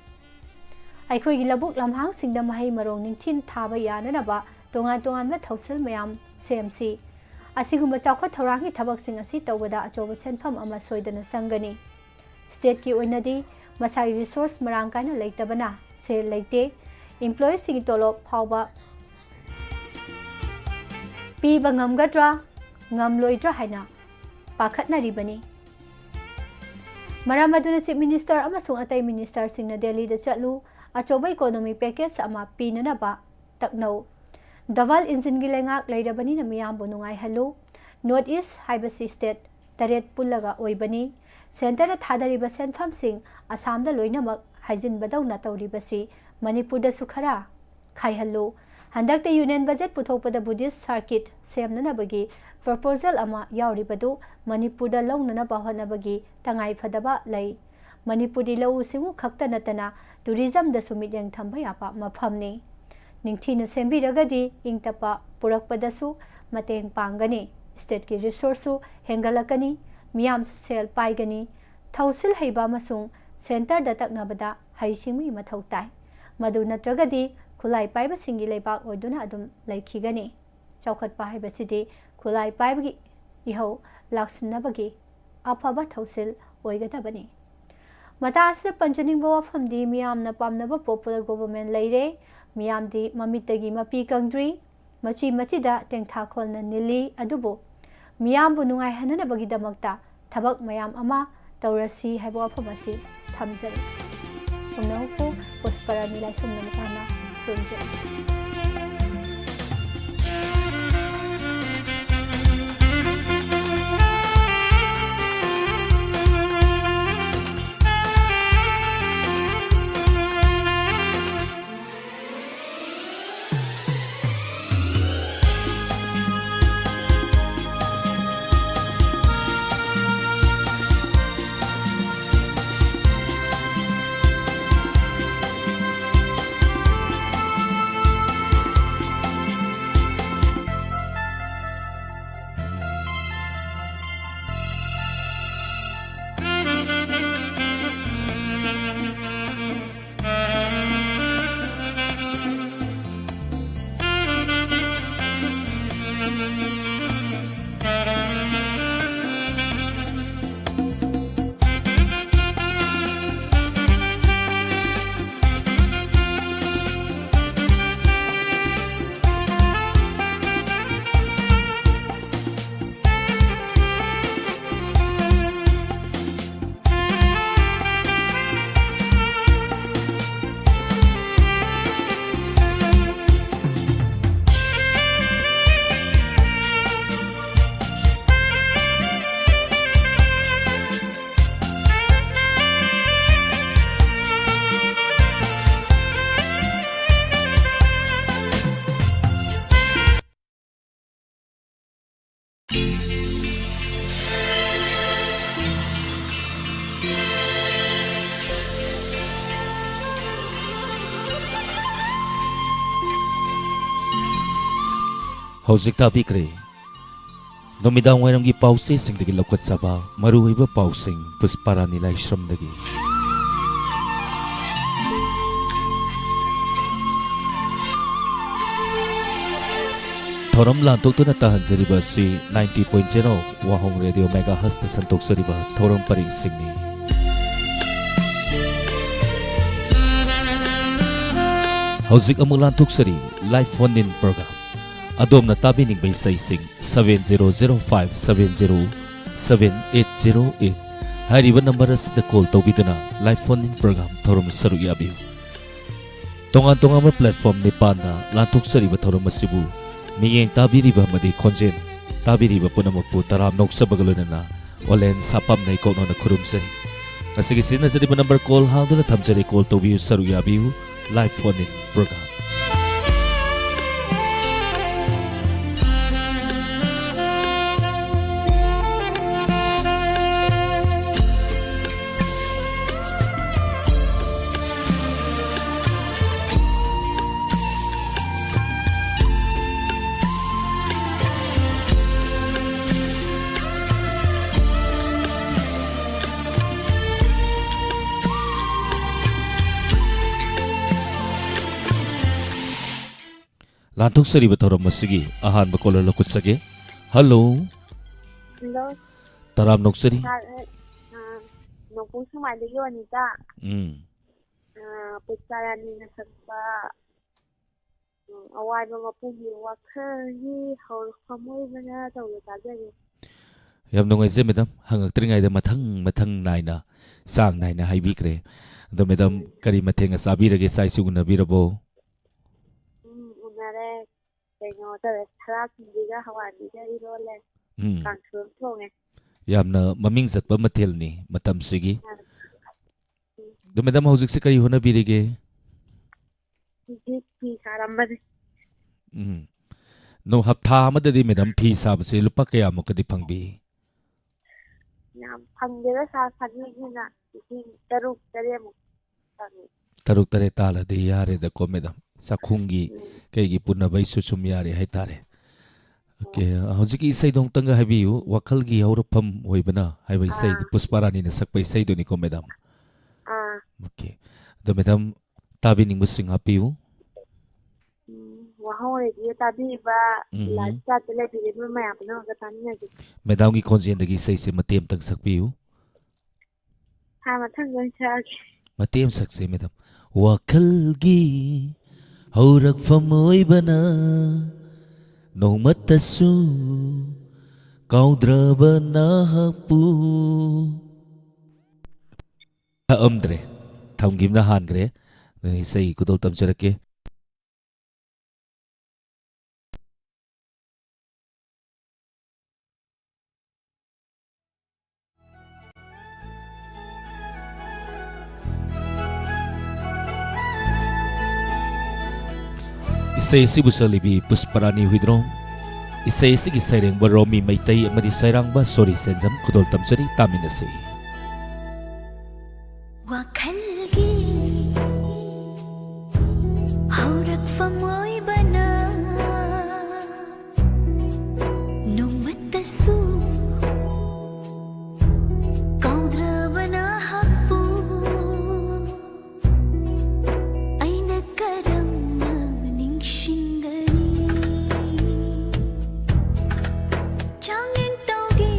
ꯑꯩꯈꯣꯏꯒꯤ ꯂꯧꯕꯨꯛ ꯂꯝꯍꯥꯡꯁꯤꯡꯗ ꯃꯍꯩ ꯃꯔꯣꯡ ꯅꯤꯡꯊꯤꯅ ꯊꯥꯕ ꯌꯥꯅꯅꯕ ꯇꯣꯉꯥꯟ ꯇꯣꯉꯥꯟꯕ ꯊꯧꯁꯤꯜ ꯃꯌꯥꯝ ꯁꯦꯝꯁꯤ꯫ ꯑꯁꯤꯒꯨꯝꯕ ꯆꯥꯎꯈꯠ ꯊꯧꯔꯥꯡꯒꯤ ꯊꯕꯛꯁꯤꯡ ꯑꯁꯤ ꯇꯧꯕꯗ ꯑꯆꯧꯕ ꯁꯦꯟꯐꯝ ꯑꯃ ꯁꯣꯏꯗꯅ ꯆꯪꯒꯅꯤ꯫ Stateꯀꯤ ꯑꯣꯏꯅꯗꯤ ꯃꯁꯥꯒꯤ resource ꯃꯔꯥꯡ ꯀꯥꯏꯅ ꯂꯩꯇꯕꯅ ꯁꯦꯜ ꯂꯩꯇꯦ꯫ Employeeꯁꯤꯡꯒꯤ ꯇꯣꯂꯣꯞ ꯐꯥꯎꯕ ꯄꯤꯕ ꯉꯝꯒꯗ꯭ꯔꯥ, ꯉꯝꯂꯣꯏꯗ꯭ꯔꯥ ꯍꯥꯏꯅ ꯄꯥꯈꯠꯅꯔꯤꯕꯅꯤ꯫ ꯃꯔꯝ ꯑꯗꯨꯅ Chief Minister ꯑꯃꯁꯨꯡ ꯑꯇꯩ ministerꯁꯤꯡꯅ ꯗꯦꯜꯂꯤꯗ ꯆꯠꯂꯨ, ꯑꯆꯧꯕ economic package ꯑꯃ ꯄꯤꯅꯅꯕ ꯇꯛꯅꯧ꯫ Double engineꯒꯤ ꯂꯩꯉꯥꯛ ꯂꯩꯔꯕꯅꯤꯅ ꯃꯤꯌꯥꯝꯕꯨ ꯅꯨꯡꯉꯥꯏꯍꯜꯂꯨ꯫ North East ꯍꯥꯏꯕꯁꯤ state ꯇꯔꯦꯠ ꯄꯨꯜꯂꯒ ꯑꯣꯏꯕꯅꯤ꯫ Centreꯅ ꯊꯥꯗꯔꯤꯕ ꯁꯦꯟꯐꯝꯁꯤꯡ ꯑꯁꯥꯝꯗ ꯂꯣꯏꯅꯃꯛ ꯍꯥꯏꯖꯤꯟꯕꯗꯧꯅ ꯇꯧꯔꯤꯕꯁꯤ ꯃꯅꯤꯄꯨꯔꯗꯁꯨ ꯈꯔ ꯈꯥꯏꯍꯜꯂꯨ꯫ ꯍꯟꯗꯛꯇ union budget ꯄꯨꯊꯣꯛꯄꯗ Buddhist circuit ꯁꯦꯝꯅꯅꯕꯒꯤ proposal ꯑꯃ ꯌꯥꯎꯔꯤꯕꯗꯨ ꯃꯅꯤꯄꯨꯔꯗ ꯂꯧꯅꯅꯕ ꯍꯣꯠꯅꯕꯒꯤ ꯇꯉꯥꯏꯐꯗꯕ ꯂꯩ꯫ ꯃꯅꯤꯄꯨꯔꯗꯤ ꯂꯧꯎ ꯁꯤꯡꯎ ꯈꯛꯇ ꯅꯠꯇꯅ tourismꯗꯁꯨ ꯃꯤꯠꯌꯦꯡ ꯊꯝꯕ ꯌꯥꯕ ꯃꯐꯝꯅꯤ꯫ ꯅꯤꯡꯊꯤꯅ ꯁꯦꯝꯕꯤꯔꯒꯗꯤ ꯏꯪ ꯇꯞꯄ ꯄꯨꯔꯛꯄꯗꯁꯨ ꯃꯇꯦꯡ ꯄꯥꯡꯒꯅꯤ, stateꯀꯤ resourceꯁꯨ ꯍꯦꯟꯒꯠꯂꯛꯀꯅꯤ, ꯃꯤꯌꯥꯝꯁꯨ ꯁꯦꯜ ꯄꯥꯏꯒꯅꯤ꯫ ꯊꯧꯁꯤꯜ ꯍꯩꯕ ꯑꯃꯁꯨꯡ centreꯗ ꯇꯛꯅꯕꯗ ꯍꯩꯁꯤꯡꯕꯒꯤ ꯃꯊꯧ ꯇꯥꯏ꯫ ꯃꯗꯨ ꯅꯠꯇ꯭ꯔꯒꯗꯤ ꯈꯨꯠꯂꯥꯏ ꯄꯥꯏꯕꯁꯤꯡꯒꯤ ꯂꯩꯕꯥꯛ ꯑꯣꯏꯗꯨꯅ ꯑꯗꯨꯝ ꯂꯩꯈꯤꯒꯅꯤ꯫ ꯆꯥꯎꯈꯠꯄ ꯍꯥꯏꯕꯁꯤꯗꯤ ꯈꯨꯠꯂꯥꯏ ꯄꯥꯏꯕꯒꯤ ꯏꯍꯧ ꯂꯥꯛꯁꯤꯟꯅꯕꯒꯤ ꯑꯐꯕ ꯊꯧꯁꯤꯜ ꯑꯣꯏꯒꯗꯕꯅꯤ꯫ ꯃꯇꯥꯡ ꯑꯁꯤꯗ ꯄꯟꯖꯅꯤꯡꯕ ꯋꯥꯐꯝꯗꯤ, ꯃꯤꯌꯥꯝꯅ ꯄꯥꯝꯅꯕ popular government ꯂꯩꯔꯦ꯫ ꯃꯤꯌꯥꯝꯗꯤ ꯃꯃꯤꯠꯇꯒꯤ ꯃꯄꯤ ꯀꯪꯗ꯭ꯔꯤ, ꯃꯆꯤ ꯃꯆꯤꯗ ꯇꯦꯡꯊꯥꯈꯣꯜꯅ ꯅꯤꯜꯂꯤ꯫ ꯑꯗꯨꯕꯨ ꯃꯤꯌꯥꯝꯕꯨ ꯅꯨꯡꯉꯥꯏꯍꯟꯅꯅꯕꯒꯤꯗꯃꯛꯇ ꯊꯕꯛ ꯃꯌꯥꯝ ꯑꯃ ꯇꯧꯔꯁꯤ ꯍꯥꯏꯕ ꯋꯥꯐꯝ ꯑꯁꯤ ꯊꯝꯖꯔꯤ꯫ ꯁꯣꯝꯅ ꯍꯧꯐꯨ ꯄꯨꯁꯄꯔꯥꯅꯤ ꯂꯥꯏꯁ꯭ꯔꯝ ꯅꯃꯀꯥꯅ ꯈꯨꯔꯨꯝꯖꯔꯤ꯫ ꯍꯧꯖꯤꯛ ꯇꯥꯕꯤꯈ꯭ꯔꯦ ꯅꯨꯃꯤꯗꯥꯡ ꯋꯥꯏꯔꯝꯒꯤ ꯄꯥꯎꯆꯦꯁꯤꯡꯗꯒꯤ ꯂꯧꯈꯠꯆꯕ ꯃꯔꯨꯑꯣꯏꯕ ꯄꯥꯎꯁꯤꯡ ꯄꯨꯁꯄꯥꯔꯥꯅꯤ ꯂꯥꯏꯁ꯭ꯔꯝꯗꯒꯤ꯫ ꯊꯧꯔꯝ ꯂꯥꯟꯊꯣꯛꯇꯨꯅ ꯇꯥꯍꯟꯖꯔꯤꯕ ꯑꯁꯤ ninety point zero ꯋꯥꯍꯣꯡ ꯔꯦꯗꯤꯑꯣ ꯃꯦꯒꯥꯍꯔꯠꯁꯇ ꯁꯟꯗꯣꯛꯆꯔꯤꯕ ꯊꯧꯔꯝ ꯄꯔꯤꯡꯁꯤꯡꯅꯤ꯫ ꯍꯧꯖꯤꯛ ꯑꯃꯨꯛ ꯂꯥꯟꯊꯣꯛꯆꯔꯤ ꯂꯥꯏꯚ ꯐꯣꯟ ꯏꯟ ꯄ꯭ꯔꯣꯒ꯭ꯔꯥꯝ꯫ ꯑꯗꯣꯝꯅ ꯇꯥꯕꯤꯅꯤꯡꯕ ꯏꯁꯩꯁꯤꯡ seven zero zero five seven zero seven eight zero eight ꯍꯥꯏꯔꯤꯕ ꯅꯝꯕꯔ ꯑꯁꯤꯗ ꯀꯣꯜ ꯇꯧꯕꯤꯗꯨꯅ ꯂꯥꯏꯚ ꯐꯣꯟ ꯏꯟ ꯄ꯭ꯔꯣꯒ꯭ꯔꯥꯝ ꯊꯧꯔꯝ ꯁꯔꯨꯛ ꯌꯥꯕꯤꯌꯨ꯫ ꯇꯣꯉꯥꯟ ꯇꯣꯉꯥꯟꯕ ꯄ꯭ꯂꯦꯠꯐꯣꯔꯝ ꯅꯤꯄꯥꯟꯗ ꯂꯥꯟꯊꯣꯛꯆꯔꯤꯕ ꯊꯧꯔꯝ ꯑꯁꯤꯕꯨ ꯃꯤꯠꯌꯦꯡ ꯇꯥꯕꯤꯔꯤꯕ ꯑꯃꯗꯤ ꯈꯣꯟꯖꯦꯜ ꯇꯥꯕꯤꯔꯤꯕ ꯄꯨꯝꯅꯃꯛꯄꯨ ꯇꯔꯥꯝꯅ ꯑꯣꯛꯆꯕꯒ ꯂꯣꯏꯅꯅ ꯑꯣꯂꯦꯟ ꯁꯥꯄꯝꯅ ꯏꯀꯣꯛꯅꯅ ꯈꯨꯔꯨꯝꯖꯔꯤ꯫ ꯉꯁꯤꯒꯤ ꯁꯤꯖꯤꯟꯅꯖꯔꯤꯕ ꯅꯝꯕꯔ ꯀꯣꯜ ꯍꯥꯡꯗꯨꯅ ꯊꯝꯖꯔꯤ, ꯀꯣꯜ ꯇꯧꯕꯤꯌꯨ, ꯁꯔꯨꯛ ꯌꯥꯕꯤꯌꯨ꯫ Live phone in program꯫ ꯂꯥꯟꯊꯣꯛꯆꯔꯤꯕ ꯊꯧꯔꯝ ꯑꯁꯤꯒꯤ ꯑꯍꯥꯟꯕ ꯀꯣꯂꯔ ꯂꯧꯈꯠꯆꯒꯦ꯫ ꯍꯜꯂꯣ꯫ ꯍꯜꯂꯣ꯫ ꯇꯔꯥꯝ ꯅꯣꯛꯆꯔꯤ꯫ ꯁꯥꯔ, ꯑ, ꯅꯣꯡꯄꯣꯛ ꯁꯦꯛꯃꯥꯏꯗꯒꯤ ꯑꯣꯅꯤꯇꯥ꯫ ꯎꯝ꯫ ꯑ, ꯄꯨꯁꯄꯥꯔꯥꯅꯤꯅ ꯁꯛꯄ, ꯎꯝ, ꯑꯋꯥꯏꯕ ꯃꯄꯨꯒꯤ ꯋꯥꯈꯜꯒꯤ ꯍꯧꯔꯛꯐꯝ ꯑꯣꯏꯕꯅ ꯇꯧꯕ ꯇꯥꯖꯒꯦ꯫ ꯌꯥꯝ ꯅꯨꯡꯉꯥꯏꯖꯩ, ꯃꯦꯗꯥꯝ꯫ ꯍꯪꯉꯛꯇ꯭ꯔꯤꯉꯩꯗ ꯃꯊꯪ ꯃꯊꯪ ꯅꯥꯏꯅ, ꯆꯥꯡ ꯅꯥꯏꯅ ꯍꯥꯏꯕꯤꯈ꯭ꯔꯦ꯫ ꯑꯗꯣ, ꯃꯦꯗꯥꯝ, ꯎꯝ꯫ ꯀꯔꯤ ꯃꯊꯦꯜ ꯆꯥꯕꯤꯔꯒꯦ? ꯆꯥꯛ ꯏꯁꯤꯡ ꯎꯅꯕꯤꯔꯕꯣ? ꯎꯝ, ꯎꯅꯔꯦ꯫ ꯀꯩꯅꯣ ꯇꯧꯔꯦ, ꯊꯔꯥꯛ ꯊꯨꯝꯕꯤꯒ ꯍꯋꯥꯏꯕꯤꯒ ꯏꯔꯣꯜꯂꯦ꯫ ꯎꯝ꯫ ꯀꯥꯡꯁꯣꯏ ꯑꯃ ꯊꯣꯡꯉꯦ꯫ ꯌꯥꯝꯅ ꯃꯃꯤꯡ ꯆꯠꯄ ꯃꯊꯦꯜꯅꯤ ꯃꯇꯝꯁꯤꯒꯤ꯫ ꯑꯥ꯫ ꯎꯝ꯫ ꯑꯗꯣ, ꯃꯦꯗꯥꯝ, ꯍꯧꯖꯤꯛꯁꯦ ꯀꯔꯤ ꯍꯣꯠꯅꯕꯤꯔꯤꯒꯦ? ꯍꯧꯖꯤꯛ ꯐꯤ ꯁꯥꯔꯝꯕꯅꯦ꯫ ꯎꯝ꯫ ꯅꯣ, ꯍꯞꯇꯥ ꯑꯃꯗꯗꯤ, ꯃꯦꯗꯥꯝ, ꯐꯤ ꯁꯥꯕꯁꯦ ꯂꯨꯄꯥ ꯀꯌꯥꯃꯨꯛꯀꯗꯤ ꯐꯪꯕꯤ? ꯌꯥꯝ ꯐꯪꯗꯦꯗ ꯁꯥꯔ, ꯐꯅꯦꯛꯅꯤꯅ ꯂꯤꯁꯤꯡ ꯇꯔꯨꯛ ꯇꯔꯦꯠꯃꯨꯛ ꯐꯪꯉꯤ꯫ ꯇꯔꯨꯛ ꯇꯔꯦꯠ ꯇꯥꯜꯂꯗꯤ ꯌꯥꯔꯦꯗꯀꯣ, ꯃꯦꯗꯥꯝ꯫ ꯆꯥꯛꯈꯨꯝꯒꯤ ꯎꯝ꯫ ꯀꯩꯒꯤ ꯄꯨꯅꯕꯩꯁꯨ ꯁꯨꯝ ꯌꯥꯔꯦ ꯍꯥꯏꯇꯥꯔꯦ꯫ Okay, ꯍꯧꯖꯤꯛꯀꯤ ꯏꯁꯩꯗꯣ ꯑꯃꯨꯛꯇꯪꯒ ꯍꯥꯏꯕꯤꯌꯨ, ꯋꯥꯈꯜꯒꯤ ꯍꯧꯔꯛꯐꯝ ꯑꯣꯏꯕꯅ ꯍꯥꯏꯕ ꯏꯁꯩꯗꯣ, ꯑꯥ꯫ ꯄꯨꯁꯄꯥꯔꯥꯅꯤꯅ ꯁꯛꯄ ꯏꯁꯩꯗꯨꯅꯤꯀꯣ, madam? ꯑꯥ꯫ Okay. ꯑꯗꯣ madam, ꯇꯥꯕꯤꯅꯤꯡꯕꯁꯤꯡ ꯍꯥꯞꯄꯤꯌꯨ꯫ ꯎꯝ, ꯋꯥꯍꯧ radio ꯇꯥꯕꯤꯔꯤꯕ, ꯎꯝ꯫ Live chat ꯇ ꯂꯩꯕꯤꯔꯤꯕ ꯃꯌꯥꯝ ꯄꯨꯝꯅꯃꯛꯀ ꯇꯥꯃꯤꯟꯅꯖꯒꯦ꯫ Madam ꯒꯤ ꯈꯣꯟꯖꯦꯜꯗꯒꯤ ꯏꯁꯩꯁꯦ ꯃꯇꯦꯛ ꯑꯃꯇꯪ ꯁꯛꯄꯤꯌꯨ꯫ ꯍꯥ, ꯃꯊꯪꯗ ꯑꯣꯏꯅ ꯁꯛꯑꯒꯦ꯫ ꯃꯇꯦꯛ ꯑꯃ ꯁꯛꯁꯦ, madam꯫ ꯋꯥꯈꯜꯒꯤ ꯍꯧꯔꯛꯐꯝ ꯑꯣꯏꯕꯅ ꯅꯣꯡꯃꯇꯁꯨ ꯀꯥꯎꯗ꯭ꯔꯕ ꯅꯍꯥꯛꯄꯨ꯫ ꯁꯛꯑꯝꯗ꯭ꯔꯦ, ꯊꯝꯈꯤꯕꯅ ꯍꯥꯟꯈ꯭ꯔꯦ꯫ ꯏꯁꯩ ꯈꯨꯗꯣꯜ ꯇꯝꯖꯔꯛꯀꯦ꯫ ꯏꯁꯩ ꯑꯁꯤꯕꯨ ꯁꯛꯂꯤꯕꯤ ꯄꯨꯁꯄꯔꯥꯅꯤ ꯍꯨꯏꯗ꯭ꯔꯣꯝ, ꯏꯁꯩ ꯑꯁꯤꯒꯤ ꯁꯩꯔꯦꯡꯕ ꯔꯣꯃꯤ ꯃꯩꯇꯩ ꯑꯃꯗꯤ ꯁꯩꯔꯥꯡꯕ ꯁꯣꯔꯤ ꯁꯦꯟꯖꯝ꯫ ꯈꯨꯗꯣꯜ ꯇꯝꯖꯔꯤ, ꯇꯥꯃꯤꯟꯅꯁꯤ꯫ ꯋꯥꯈꯜꯒꯤ ꯍꯧꯔꯛꯐꯝ ꯑꯣꯏꯕꯅ ꯅꯣꯡꯃꯇꯁꯨ ꯀꯥꯎꯗ꯭ꯔꯕ ꯅꯍꯥꯛꯄꯨ ꯑꯩꯅ ꯀꯔꯝꯅ ꯅꯤꯡꯁꯤꯡꯒꯅꯤ? ꯆꯥꯡꯌꯦꯡ ꯇꯧꯒꯦ꯫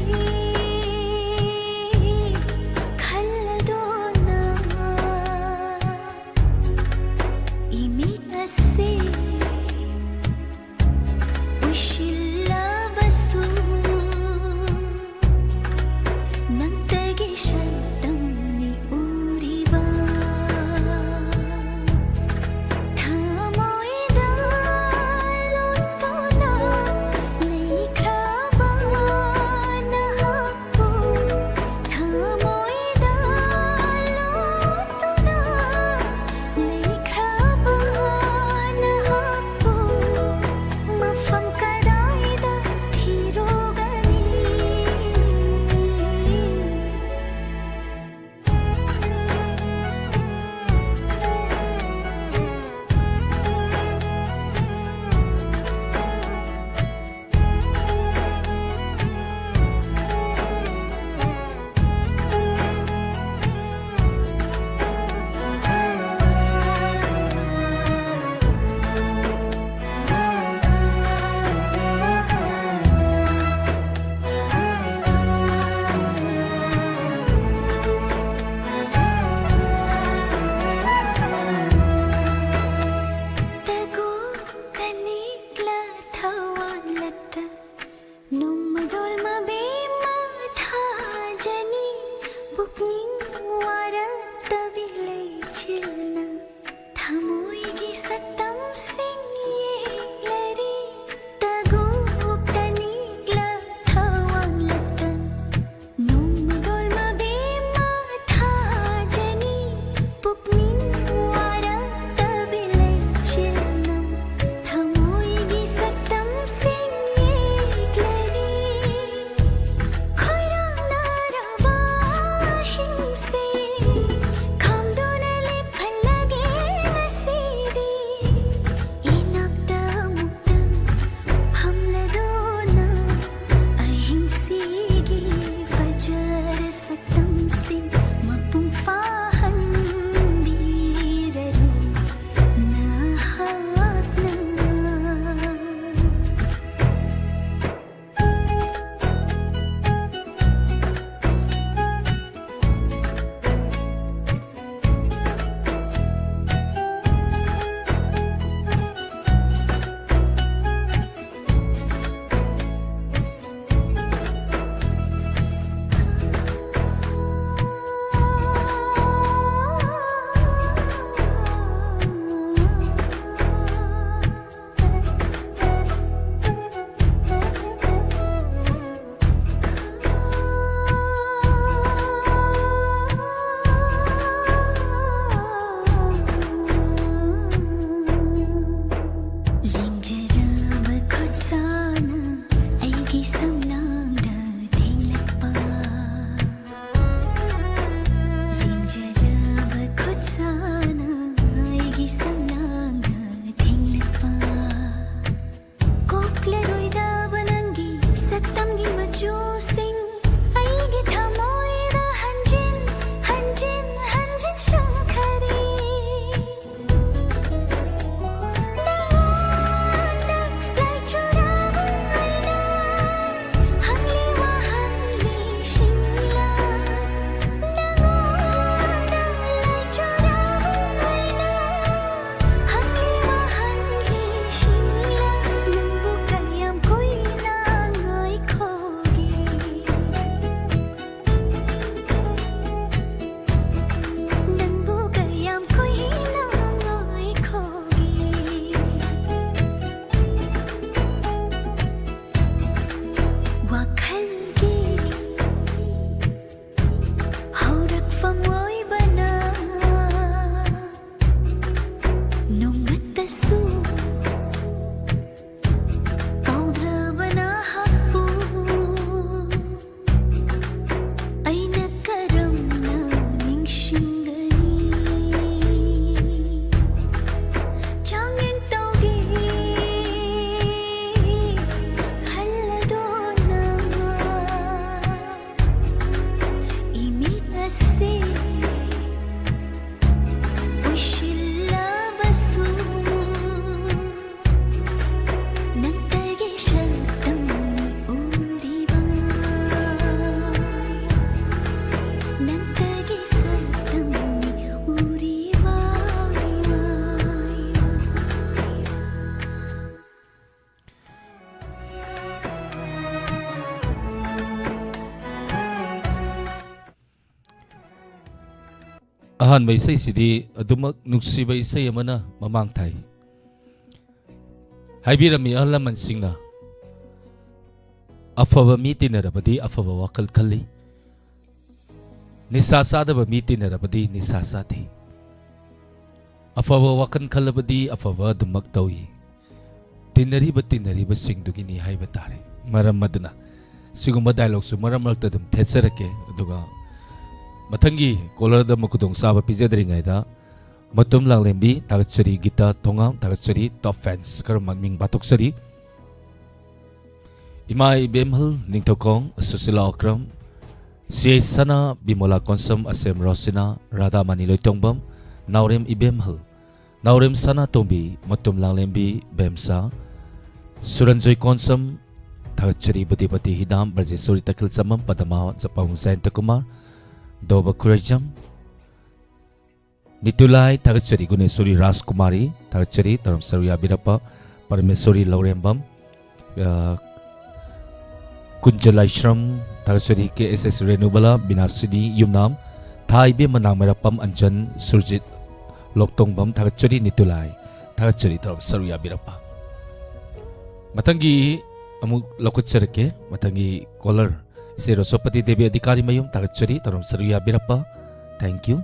ꯁꯦ ꯎꯏꯁꯤꯜꯂꯕꯁꯨ ꯅꯪꯇꯒꯤ ꯁꯛꯇꯝꯅꯤ ꯎꯔꯤꯕ, ꯅꯪꯇꯒꯤ ꯁꯛꯇꯝꯅꯤ ꯎꯔꯤꯕ꯫ ꯑꯍꯥꯟꯕ ꯏꯁꯩꯁꯤꯗꯤ ꯑꯗꯨꯃꯛ ꯅꯨꯡꯁꯤꯕ ꯏꯁꯩ ꯑꯃꯅ ꯃꯃꯥꯡ ꯊꯥꯏ꯫ ꯍꯥꯏꯕꯤꯔꯝꯃꯤ ꯑꯍꯜ ꯂꯃꯟꯁꯤꯡꯅ, "ꯑꯐꯕ ꯃꯤ ꯇꯤꯟꯅꯔꯕꯗꯤ ꯑꯐꯕ ꯋꯥꯈꯜ ꯈꯜꯂꯤ, ꯅꯤꯁꯥ ꯆꯥꯗꯕ ꯃꯤ ꯇꯤꯟꯅꯔꯕꯗꯤ ꯅꯤꯁꯥ ꯆꯥꯗꯦ, ꯑꯐꯕ ꯋꯥꯈꯜ ꯈꯜꯂꯕꯗꯤ ꯑꯐꯕ ꯑꯗꯨꯃꯛ ꯇꯧꯏ, ꯇꯤꯟꯅꯔꯤꯕ ꯇꯤꯟꯅꯔꯤꯕꯁꯤꯡꯗꯨꯒꯤꯅꯤ" ꯍꯥꯏꯕ ꯇꯥꯔꯦ꯫ ꯃꯔꯝ ꯑꯗꯨꯅ ꯁꯤꯒꯨꯝꯕ ꯗꯥꯏꯂꯣꯛꯁꯨ ꯃꯔꯛ ꯃꯔꯛꯇ ꯑꯗꯨꯝ ꯊꯦꯠꯆꯔꯛꯀꯦ꯫ ꯑꯗꯨꯒ ꯃꯊꯪꯒꯤ ꯀꯣꯂꯔꯗ ꯑꯃꯨꯛ ꯈꯨꯗꯣꯡꯆꯥꯕ ꯄꯤꯖꯗ꯭ꯔꯤꯉꯩꯗ, ꯃꯇꯨꯝ ꯂꯥꯡꯂꯦꯝꯕꯤ, ꯊꯥꯒꯠꯆꯔꯤ꯫ ꯒꯤꯇꯥ ꯊꯣꯉꯥꯝ, ꯊꯥꯒꯠꯆꯔꯤ꯫ ꯇꯣꯞ ꯐꯦꯟꯁ ꯈꯔ ꯃꯃꯤꯡ ꯄꯥꯊꯣꯛꯆꯔꯤ꯫ ꯏꯃꯥ ꯏꯕꯦꯝꯍꯜ ꯅꯤꯡꯊꯧꯈꯣꯡ, ꯁꯨꯁꯤꯂꯥ ꯑꯣꯀ꯭ꯔꯝ, ꯁꯤ ꯑꯩꯆ ꯁꯅꯥ, ꯕꯤꯃꯣꯂꯥ ꯀꯣꯟꯁꯝ, ꯑꯁꯦꯝ ꯔꯣꯁꯤꯅꯥ, ꯔꯥꯙꯥꯃꯅꯤ ꯂꯣꯏꯇꯣꯡꯕꯝ, ꯅꯥꯎꯔꯦꯝ ꯏꯕꯦꯝꯍꯜ, ꯅꯥꯎꯔꯦꯝ ꯁꯅꯥꯇꯣꯝꯕꯤ, ꯃꯇꯨꯝ ꯂꯥꯡꯂꯦꯝꯕꯤ, ꯕꯦꯝꯁꯥ, ꯁꯨꯔꯟꯖꯣꯏ ꯀꯣꯟꯁꯝ, ꯊꯥꯒꯠꯆꯔꯤ꯫ ꯕꯨꯙꯤꯄꯇꯤ ꯍꯤꯗꯥꯝ, ꯕ꯭ꯔꯖꯦꯁꯣꯔꯤ ꯇꯈꯤꯜ ꯆꯃꯝ, ꯄꯗꯃꯥ ꯖꯄꯥꯎ ꯖꯌꯟꯇ ꯀꯨꯃꯥꯔ, ꯗꯣꯕ ꯈꯨꯔꯩꯖꯝ, ꯅꯤꯇꯨꯂꯥꯏ, ꯊꯥꯒꯠꯆꯔꯤ꯫ ꯒꯨꯅꯦꯁꯣꯔꯤ ꯔꯥꯖꯀꯨꯃꯥꯔꯤ, ꯊꯥꯒꯠꯆꯔꯤ꯫ ꯇꯧꯔꯝ ꯁꯔꯨ ꯌꯥꯕꯤꯔꯛꯄ ꯄꯔꯃꯦꯁꯣꯔꯤ ꯂꯧꯔꯦꯝꯕꯝ, ꯑ, ꯀꯨꯟꯖ ꯂꯥꯏꯁ꯭ꯔꯝ, ꯊꯥꯒꯠꯆꯔꯤ꯫ ꯀꯦ ꯑꯦꯁ ꯑꯦꯁ ꯔꯦꯅꯨꯕꯂꯥ, ꯕꯤꯅꯥꯁꯤꯅꯤ ꯌꯨꯝꯅꯥꯝ, ꯊꯥ ꯏꯕꯦꯝꯃ ꯅꯥꯡꯃꯩꯔꯥꯛꯄꯝ ꯑꯟꯖꯟ, ꯁꯨꯔꯖꯤꯠ ꯂꯣꯛꯇꯣꯡꯕꯝ, ꯊꯥꯒꯠꯆꯔꯤ꯫ ꯅꯤꯇꯨꯂꯥꯏ, ꯊꯥꯒꯠꯆꯔꯤ꯫ ꯇꯧꯔꯝ ꯁꯔꯨ ꯌꯥꯕꯤꯔꯛꯄ꯫ ꯃꯊꯪꯒꯤ ꯑꯃꯨꯛ ꯂꯧꯈꯠꯆꯔꯛꯀꯦ꯫ ꯃꯊꯪꯒꯤ ꯀꯣꯂꯔ, ꯏꯆꯦ ꯔꯣꯁꯣꯄꯇꯤ ꯗꯦꯕꯤ ꯑꯙꯤꯀꯥꯔꯤ ꯃꯌꯨꯝ, ꯊꯥꯒꯠꯆꯔꯤ꯫ ꯇꯧꯔꯝ ꯁꯔꯨ ꯌꯥꯕꯤꯔꯛꯄ꯫ Thank you꯫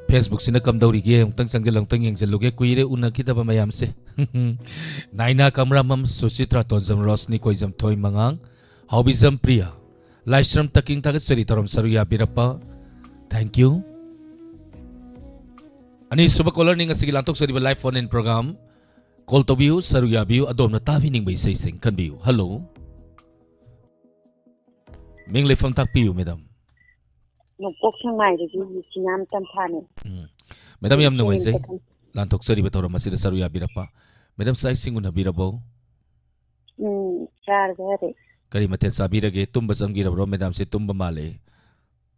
Facebook-ꯁꯤꯅ ꯀꯝꯗꯧꯔꯤꯒꯦ? ꯑꯃꯨꯛꯇꯪ ꯆꯪꯁꯤꯜꯂ ꯑꯃꯨꯛꯇꯪ ꯌꯦꯡꯁꯤꯜꯂꯨꯒꯦ꯫ ꯀꯨꯏꯔꯦ ꯎꯅꯈꯤꯗꯕ ꯃꯌꯥꯝꯁꯦ꯫ ꯅꯥꯏꯅꯥ ꯀꯝꯔꯥꯃꯝ, ꯁꯨꯆꯤꯇ꯭ꯔꯥ ꯇꯣꯟꯖꯝ, ꯔꯣꯁꯅꯤ ꯀꯣꯏꯖꯝ, ꯊꯣꯏ ꯃꯉꯥꯡ, ꯍꯥꯎꯕꯤꯖꯝ ꯄ꯭ꯔꯤꯌꯥ, ꯂꯥꯏꯁ꯭ꯔꯝ ꯇꯀꯤꯡ, ꯊꯥꯒꯠꯆꯔꯤ꯫ ꯇꯧꯔꯝ ꯁꯔꯨ ꯌꯥꯕꯤꯔꯛꯄ꯫ Thank you꯫ ꯑꯅꯤꯁꯨꯕ ꯀꯣꯂꯔꯅꯤ ꯉꯁꯤꯒꯤ ꯂꯥꯟꯊꯣꯛꯆꯔꯤꯕ live phone in program꯫ Call ꯇꯧꯕꯤꯌꯨ, ꯁꯔꯨꯛ ꯌꯥꯕꯤꯌꯨ, ꯑꯗꯣꯝꯅ ꯇꯥꯕꯤꯅꯤꯡꯕ ꯏꯁꯩꯁꯤꯡ ꯈꯟꯕꯤꯌꯨ꯫ ꯍꯜꯂꯣ꯫ ꯃꯤꯡ ꯂꯩꯐꯝ ꯇꯥꯛꯄꯤꯌꯨ, ꯃꯦꯗꯥꯝ꯫ ꯅꯣꯡꯄꯣꯛ ꯁꯦꯛꯃꯥꯏꯗꯒꯤ ꯁꯤꯅꯥꯝ ꯇꯝꯐꯥꯅꯦ꯫ ꯎꯝ꯫ ꯃꯦꯗꯥꯝ, ꯌꯥꯝ ꯅꯨꯡꯉꯥꯏꯖꯩ ꯂꯥꯟꯊꯣꯛꯆꯔꯤꯕ ꯊꯧꯔꯝ ꯑꯁꯤꯗ ꯁꯔꯨꯛ ꯌꯥꯕꯤꯔꯛꯄ꯫ ꯃꯦꯗꯥꯝ, ꯆꯥꯛ ꯏꯁꯤꯡ ꯎꯅꯕꯤꯔꯕꯣ? ꯎꯝ, ꯆꯥꯔꯦ꯫ ꯀꯔꯤ ꯃꯊꯦꯜ ꯆꯥꯕꯤꯔꯒꯦ? ꯇꯨꯝꯕ ꯆꯪꯕꯤꯔꯕ꯭ꯔꯣ? ꯃꯦꯗꯥꯝꯁꯦ ꯇꯨꯝꯕ ꯃꯥꯜꯂꯦ꯫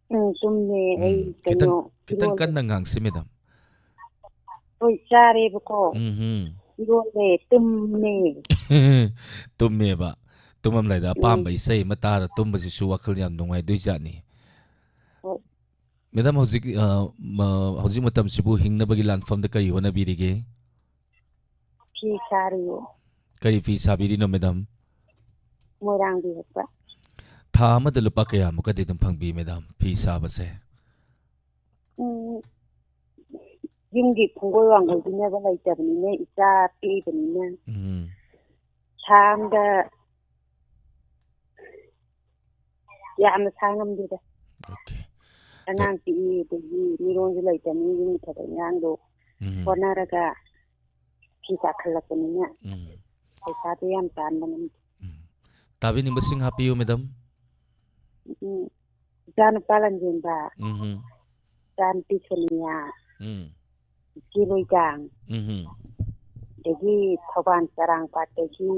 ꯎꯝ, ꯇꯨꯝꯃꯦ꯫ ꯑꯩ ꯎꯝ, ꯈꯤꯇꯪ, ꯀꯩꯅꯣ, ꯈꯤꯇꯪ ꯏꯔꯣꯜꯂꯦ꯫ ꯀꯟꯅ ꯉꯥꯡꯁꯤ, ꯃꯦꯗꯥꯝ꯫ ꯍꯣꯏ, ꯆꯥꯔꯦꯕꯀꯣ꯫ ꯎꯝꯍꯨꯝ꯫ ꯏꯔꯣꯜꯂꯦ, ꯇꯨꯝꯃꯦ꯫ ꯇꯨꯝꯃꯦꯕ꯫ ꯇꯨꯝꯃꯝꯗꯥꯏꯗ ꯑꯄꯥꯝꯕ ꯎꯝ꯫ ꯏꯁꯩ ꯑꯃ ꯇꯥꯔ ꯇꯨꯝꯕꯁꯤꯁꯨ ꯋꯥꯈꯜ ꯌꯥꯝ ꯅꯨꯡꯉꯥꯏꯗꯣꯏꯖꯥꯠꯅꯤ꯫ ꯍꯣꯏ꯫ ꯃꯦꯗꯥꯝ, ꯍꯧꯖꯤꯛ, ꯑ, ꯃ-, ꯍꯧꯖꯤꯛ ꯃꯇꯝꯁꯤꯕꯨ ꯍꯤꯡꯅꯕꯒꯤ ꯂꯥꯟꯐꯝꯗ ꯀꯔꯤ ꯍꯣꯠꯅꯕꯤꯔꯤꯒꯦ? ꯐꯤ ꯁꯥꯔꯤꯌꯦ꯫ ꯀꯔꯤ ꯐꯤ ꯁꯥꯕꯤꯔꯤꯅꯣ, ꯃꯦꯗꯥꯝ? ꯃꯣꯏꯔꯥꯡ ꯐꯤ ꯍꯛꯄ꯫ ꯊꯥ ꯑꯃꯗ ꯂꯨꯄꯥ ꯀꯌꯥꯃꯨꯛꯀꯗꯤ ꯑꯗꯨꯝ ꯐꯪꯕꯤ, ꯃꯦꯗꯥꯝ, ꯐꯤ ꯁꯥꯕꯁꯦ? ꯎꯝ, ꯌꯨꯝꯒꯤ ꯈꯣꯡꯒꯣꯏ ꯋꯥꯡꯒꯣꯏ ꯄꯤꯅꯕ ꯂꯩꯇꯕꯅꯤꯅ, ꯏꯆꯥ ꯄꯤꯛꯏꯕꯅꯤꯅ, ꯎꯝ꯫ ꯊꯥ ꯑꯝꯗ ꯌꯥꯝꯅ ꯁꯥ ꯉꯝꯗꯦꯗ꯫ ꯑꯣꯀꯦ꯫ ꯑꯉꯥꯡ ꯄꯤꯛꯏ, ꯑꯗꯒꯤ ꯃꯤꯔꯣꯟꯁꯨ ꯂꯩꯇꯕꯅꯤ, ꯌꯨꯝꯒꯤ ꯊꯕꯛ ꯏꯟꯈꯥꯡꯗꯣ ꯎꯝ꯫ ꯍꯣꯠꯅꯔꯒ ꯐꯤ ꯁꯥꯈꯠꯂꯛꯄꯅꯤꯅ ꯎꯝ꯫ ꯄꯩꯁꯥꯗꯣ ꯌꯥꯝ ꯇꯥꯟꯕ ꯉꯝꯗꯦ꯫ ꯎꯝ꯫ ꯇꯥꯕꯤꯅꯤꯡꯕꯁꯤꯡ ꯍꯥꯞꯄꯤꯌꯨ, ꯃꯦꯗꯥꯝ꯫ ꯎꯝ꯫ ꯏꯆꯥꯅꯨꯄꯥ ꯂꯟꯖꯦꯟꯕ, ꯎꯝ꯫ ꯏꯆꯥꯅꯨꯄꯤ ꯁꯣꯅꯤꯌꯥ, ꯎꯝ꯫ ꯏꯆꯦ ꯂꯣꯏꯖꯥꯡ, ꯎꯝ꯫ ꯑꯗꯒꯤ ꯊꯧꯕꯥꯜ ꯆꯔꯥꯡꯄꯥꯠꯇꯒꯤ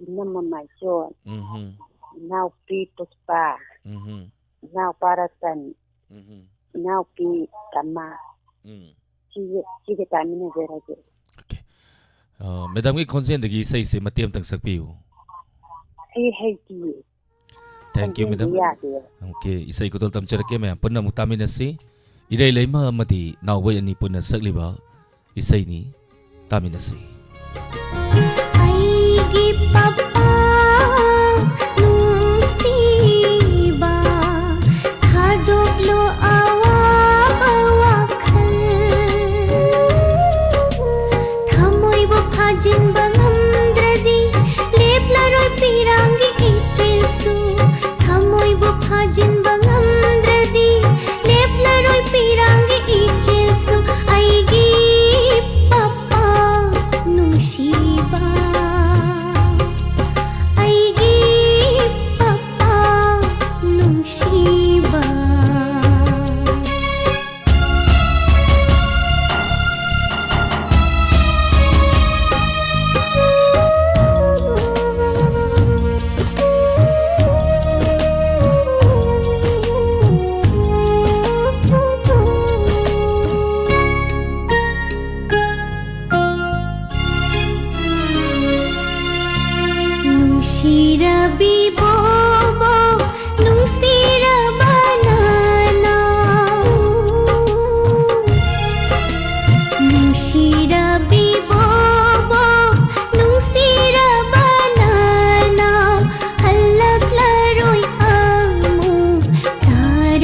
ꯏꯅꯝꯃ ꯃꯥꯏꯆꯣꯟ, ꯎꯝ꯫ ꯏꯅꯥꯎꯄꯤ ꯄꯨꯁꯄꯥ, ꯎꯝ꯫ ꯏꯅꯥꯎꯄꯥ ꯔꯇꯟ, ꯎꯝ꯫ ꯏꯅꯥꯎꯄꯤ ꯀꯃꯥ꯫ ꯎꯝ꯫ ꯁꯤꯒ, ꯁꯤꯒ ꯇꯥꯃꯤꯟꯅꯖꯔꯒꯦ꯫ ꯑꯣꯀꯦ꯫ ꯑ, ꯃꯦꯗꯥꯝꯒꯤ ꯈꯣꯟꯖꯦꯜꯗꯒꯤ ꯏꯁꯩꯁꯦ ꯃꯇꯦꯛ ꯑꯃꯇꯪ ꯁꯛꯄꯤꯌꯨ꯫ ꯑꯩ ꯍꯩꯇꯤꯌꯦ꯫ Thank you, ꯈꯣꯟꯖꯦꯜꯗꯤ ꯃꯦꯗꯥꯝ꯫ ꯌꯥꯗꯦ꯫ ꯑꯣꯀꯦ, ꯏꯁꯩ ꯈꯨꯗꯣꯜ ꯇꯝꯖꯔꯛꯀꯦ, ꯃꯌꯥꯝ ꯄꯨꯟꯅ ꯑꯃꯨꯛ ꯇꯥꯃꯤꯟꯅꯁꯤ꯫ ꯏꯔꯩꯂꯩꯃ ꯑꯃꯗꯤ ꯅꯥꯎꯕꯣꯏ ꯑꯅꯤ ꯄꯨꯟꯅ ꯁꯛꯂꯤꯕ ꯏꯁꯩꯅꯤ꯫ ꯇꯥꯃꯤꯟꯅꯁꯤ꯫ ꯑꯩꯒꯤ ꯄꯄꯥ ꯅꯨꯡꯁꯤꯕ, ꯊꯥꯗꯣꯛꯂꯣ ꯑꯋꯥꯕ ꯋꯥꯈꯜ꯫ ꯊꯃꯣꯏꯕꯨ ꯐꯥꯖꯤꯟꯕ ꯉꯝꯗ꯭ꯔꯗꯤ, ꯂꯦꯞꯂꯔꯣꯏ ꯄꯤꯔꯥꯡꯒꯤ ꯏꯆꯦꯜꯁꯨ꯫ ꯊꯃꯣꯏꯕꯨ ꯐꯥꯖꯤꯟꯕ ꯉꯝꯗ꯭ꯔꯗꯤ, ꯂꯦꯞꯂꯔꯣꯏ ꯄꯤꯔꯥꯡꯒꯤ ꯏꯆꯦꯜꯁꯨ꯫ ꯑꯩꯒꯤ ꯄꯄꯥ ꯅꯨꯡꯁꯤꯕ꯫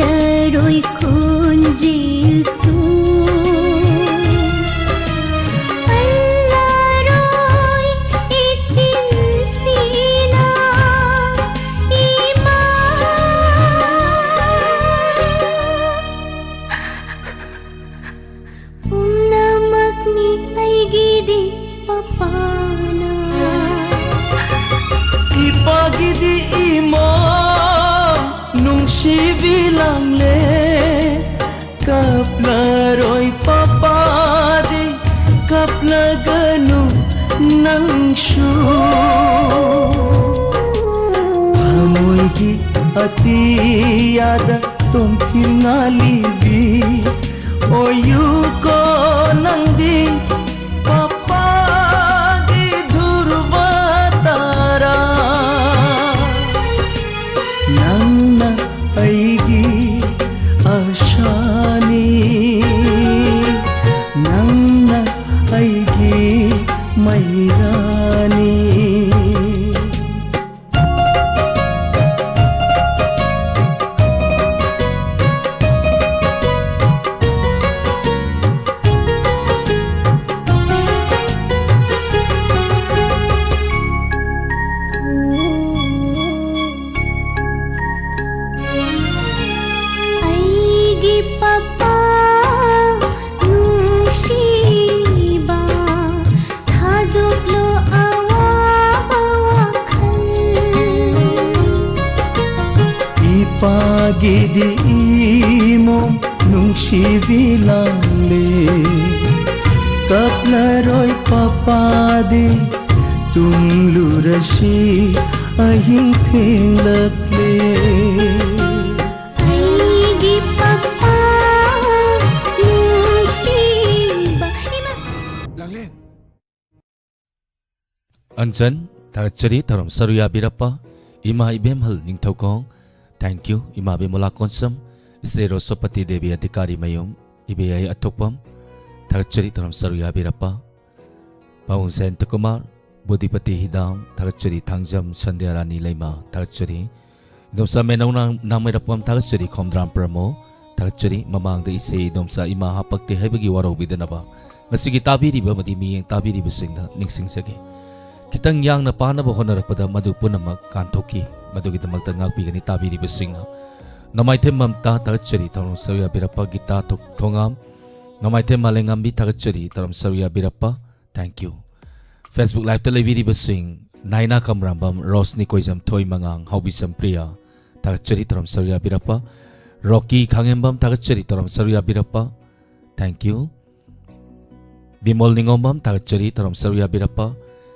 ꯂꯔꯣꯏ ꯈꯣꯟꯖꯦꯜꯁꯨ ꯄꯜꯂꯔꯣꯏ ꯏꯆꯤꯟꯁꯤꯅ ꯏꯃꯥ꯫ ꯄꯨꯝꯅꯃꯛꯅꯤ ꯑꯩꯒꯤꯗꯤ ꯄꯄꯥꯅ꯫ ꯏꯄꯥꯒꯤꯗꯤ ꯏꯃꯥ ꯅꯨꯡꯁꯤꯕꯤ ꯂꯥꯡꯂꯦ꯫ ꯀꯞꯂꯔꯣꯏ ꯄꯄꯥꯗꯤ, ꯀꯞꯂꯒꯅꯨ ꯅꯪꯁꯨ꯫ ꯊꯃꯣꯏꯒꯤ ꯑꯇꯤꯌꯥꯗ ꯇꯣꯝꯊꯤꯜ ꯉꯥꯜꯂꯤꯕꯤ ꯑꯣꯏꯌꯨꯀꯣ ꯅꯪꯗꯤ ꯄꯄꯥꯒꯤ ꯙ꯭ꯔꯨꯕ ꯇꯥꯔꯥ꯫ ꯅꯪꯅ ꯑꯩꯒꯤ ꯑꯁꯥꯅꯤ, ꯅꯪꯅ ꯑꯩꯒꯤ ꯃꯩꯔꯥꯅꯤ꯫ ꯑꯩꯒꯤ ꯄꯄꯥ ꯅꯨꯡꯁꯤꯕ, ꯊꯥꯗꯣꯛꯂꯣ ꯑꯋꯥꯕ ꯋꯥꯈꯜ꯫ ꯏꯄꯥꯒꯤꯗꯤ ꯏꯃꯣꯝ ꯅꯨꯡꯁꯤꯕꯤ ꯂꯥꯡꯂꯦ꯫ ꯀꯞꯂꯔꯣꯏ ꯄꯄꯥꯗꯤ, ꯇꯨꯝꯂꯨꯔꯁꯤ ꯑꯍꯤꯡ ꯊꯦꯡꯂꯛꯂꯦ꯫ ꯑꯩꯒꯤ ꯄꯄꯥ ꯅꯨꯡꯁꯤꯕ ꯏꯃꯥ꯫ ꯂꯥꯡꯂꯦꯟ꯫ ꯑꯟꯖꯟ, ꯊꯥꯒꯠꯆꯔꯤ ꯊꯧꯔꯝ ꯁꯔꯨ ꯌꯥꯕꯤꯔꯛꯄ ꯏꯃꯥ ꯏꯕꯦꯝꯍꯜ ꯅꯤꯡꯊꯧꯈꯣꯡ꯫ Thank you, ꯏꯃꯥ ꯕꯤꯃꯣꯂꯥ ꯀꯣꯟꯁꯝ, ꯏꯆꯦ ꯔꯣꯁꯣꯄꯇꯤ ꯗꯦꯕꯤ ꯑꯙꯤꯀꯥꯔꯤ ꯃꯌꯨꯝ, ꯏꯕꯦ ꯑꯩ ꯑꯊꯣꯛꯄꯝ꯫ ꯊꯥꯒꯠꯆꯔꯤ ꯊꯧꯔꯝ ꯁꯔꯨ ꯌꯥꯕꯤꯔꯛꯄ ꯄꯥꯕꯨꯡ ꯖꯌꯟꯇ ꯀꯨꯃꯥꯔ, ꯕꯣꯗꯤꯄꯇꯤ ꯍꯤꯗꯥꯝ꯫ ꯊꯥꯒꯠꯆꯔꯤ ꯊꯥꯡꯖꯝ ꯁꯟꯙ꯭ꯌꯥ ꯔꯥꯅꯤ ꯂꯩꯃ꯫ ꯊꯥꯒꯠꯆꯔꯤ ꯏꯗꯣꯝꯆꯥ ꯃꯦꯅꯧ ꯅꯥꯡ-, ꯅꯥꯡꯃꯩꯔꯛꯄꯝ ꯊꯥꯒꯠꯆꯔꯤ, ꯈꯣꯝꯗ꯭ꯔꯥꯝ ꯄ꯭ꯔꯃꯣ ꯊꯥꯒꯠꯆꯔꯤ꯫ ꯃꯃꯥꯡꯗ ꯏꯆꯦ ꯏꯗꯣꯝꯆꯥ ꯏꯃꯥ ꯍꯥꯞꯄꯛꯇꯦ ꯍꯥꯏꯕꯒꯤ ꯋꯥꯔꯧꯕꯤꯗꯅꯕ ꯉꯁꯤꯒꯤ ꯇꯥꯕꯤꯔꯤꯕ ꯑꯃꯗꯤ ꯃꯤꯠꯌꯦꯡ ꯇꯥꯕꯤꯔꯤꯕꯁꯤꯡꯗ ꯅꯤꯡꯁꯤꯡꯖꯒꯦ꯫ ꯈꯤꯇꯪ ꯌꯥꯡꯅ ꯄꯥꯅꯕ ꯍꯣꯠꯅꯔꯛꯄꯗ ꯃꯗꯨ ꯄꯨꯝꯅꯃꯛ ꯀꯥꯟꯊꯣꯛꯈꯤ꯫ ꯃꯗꯨꯒꯤꯗꯃꯛꯇ ꯉꯥꯛꯄꯤꯒꯅꯤ ꯇꯥꯕꯤꯔꯤꯕꯁꯤꯡꯅ꯫ ꯅꯣꯡꯃꯥꯏꯊꯦꯝ ꯃꯝꯇꯥ ꯊꯥꯒꯠꯆꯔꯤ, ꯊꯧꯔꯝ ꯁꯔꯨꯛ ꯌꯥꯕꯤꯔꯛꯄ꯫ ꯒꯤꯇꯥ ꯊꯣꯛ-, ꯊꯣꯉꯥꯝ, ꯅꯣꯡꯃꯥꯏꯊꯦꯝ ꯃꯥꯂꯦꯝꯉꯥꯝꯕꯤ ꯊꯥꯒꯠꯆꯔꯤ, ꯊꯧꯔꯝ ꯁꯔꯨꯛ ꯌꯥꯕꯤꯔꯛꯄ꯫ Thank you꯫ Facebook Live-ꯇ ꯂꯩꯕꯤꯔꯤꯕꯁꯤꯡ, ꯅꯥꯏꯅꯥ ꯀꯝꯔꯥꯝꯕꯝ, ꯔꯣꯁꯅꯤ ꯀꯣꯏꯖꯝ, ꯊꯣꯏ ꯃꯉꯥꯡ, ꯍꯥꯎꯕꯤꯁꯝ ꯄ꯭ꯔꯤꯌꯥ, ꯊꯥꯒꯠꯆꯔꯤ ꯊꯧꯔꯝ ꯁꯔꯨꯛ ꯌꯥꯕꯤꯔꯛꯄ꯫ ꯔꯣꯀꯤ ꯈꯥꯉꯦꯝꯕꯝ, ꯊꯥꯒꯠꯆꯔꯤ ꯊꯧꯔꯝ ꯁꯔꯨꯛ ꯌꯥꯕꯤꯔꯛꯄ꯫ Thank you꯫ ꯕꯤꯃꯣꯜ ꯅꯤꯉꯣꯝꯕꯝ, ꯊꯥꯒꯠꯆꯔꯤ ꯊꯧꯔꯝ ꯁꯔꯨꯛ ꯌꯥꯕꯤꯔꯛꯄ꯫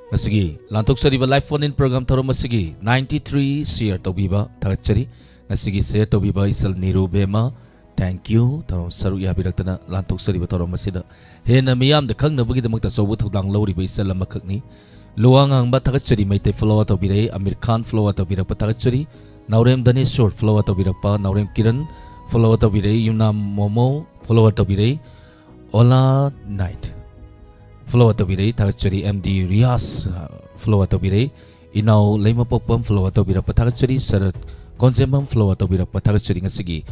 ꯉꯁꯤꯒꯤ ꯂꯥꯟꯊꯣꯛꯆꯔꯤꯕ live phone-in program ꯊꯧꯔꯝ ꯑꯁꯤꯒꯤ ninety three share ꯇꯧꯕꯤꯕ ꯊꯥꯒꯠꯆꯔꯤ꯫ ꯉꯁꯤꯒꯤ share ꯇꯧꯕꯤꯕ ꯏꯆꯜ ꯅꯤꯔꯨ ꯕꯦꯝꯃ, thank you꯫ ꯊꯧꯔꯝ ꯁꯔꯨꯛ ꯌꯥꯕꯤꯔꯛꯇꯅ ꯂꯥꯟꯊꯣꯛꯆꯔꯤꯕ ꯊꯧꯔꯝ ꯑꯁꯤꯗ ꯍꯦꯟꯅ ꯃꯤꯌꯥꯝꯗ ꯈꯪꯅꯕꯒꯤꯗꯃꯛꯇ ꯑꯆꯧꯕ ꯊꯧꯗꯥꯡ ꯂꯧꯔꯤꯕ ꯏꯆꯜ ꯑꯃꯈꯛꯅꯤ꯫ ꯂꯨꯋꯥ ꯉꯥꯡꯕ, ꯊꯥꯒꯠꯆꯔꯤ꯫ ꯃꯩꯇꯩ follower ꯇꯧꯕꯤꯔꯛꯏ꯫ ꯑꯃꯤꯔ ꯈꯥꯟ follower ꯇꯧꯕꯤꯔꯛꯄ ꯊꯥꯒꯠꯆꯔꯤ꯫ ꯅꯥꯎꯔꯦꯝ ꯙꯅꯦꯁꯣꯔ follower ꯇꯧꯕꯤꯔꯛꯄ, ꯅꯥꯎꯔꯦꯝ ꯀꯤꯔꯟ follower ꯇꯧꯕꯤꯔꯛꯏ꯫ ꯌꯨꯝꯅꯥꯝ ꯃꯣꯃꯣ follower ꯇꯧꯕꯤꯔꯛꯏ꯫ ꯑꯣꯂꯥ ꯅꯥꯏꯠ follow ꯇꯧꯕꯤꯔꯛꯏ, ꯊꯥꯒꯠꯆꯔꯤ꯫ ꯑꯦꯝ ꯗꯤ ꯔꯤꯌꯥꯁ, ꯑ, follow ꯇꯧꯕꯤꯔꯛꯏ꯫ ꯏꯅꯥꯎ ꯂꯩꯃꯄꯣꯛꯄꯝ follow ꯇꯧꯕꯤꯔꯛꯄ ꯊꯥꯒꯠꯆꯔꯤ꯫ ꯁꯔꯠ ꯀꯣꯟꯖꯦꯝꯕꯝ follow ꯇꯧꯕꯤꯔꯛꯄ ꯊꯥꯒꯠꯆꯔꯤ꯫ ꯉꯁꯤꯒꯤ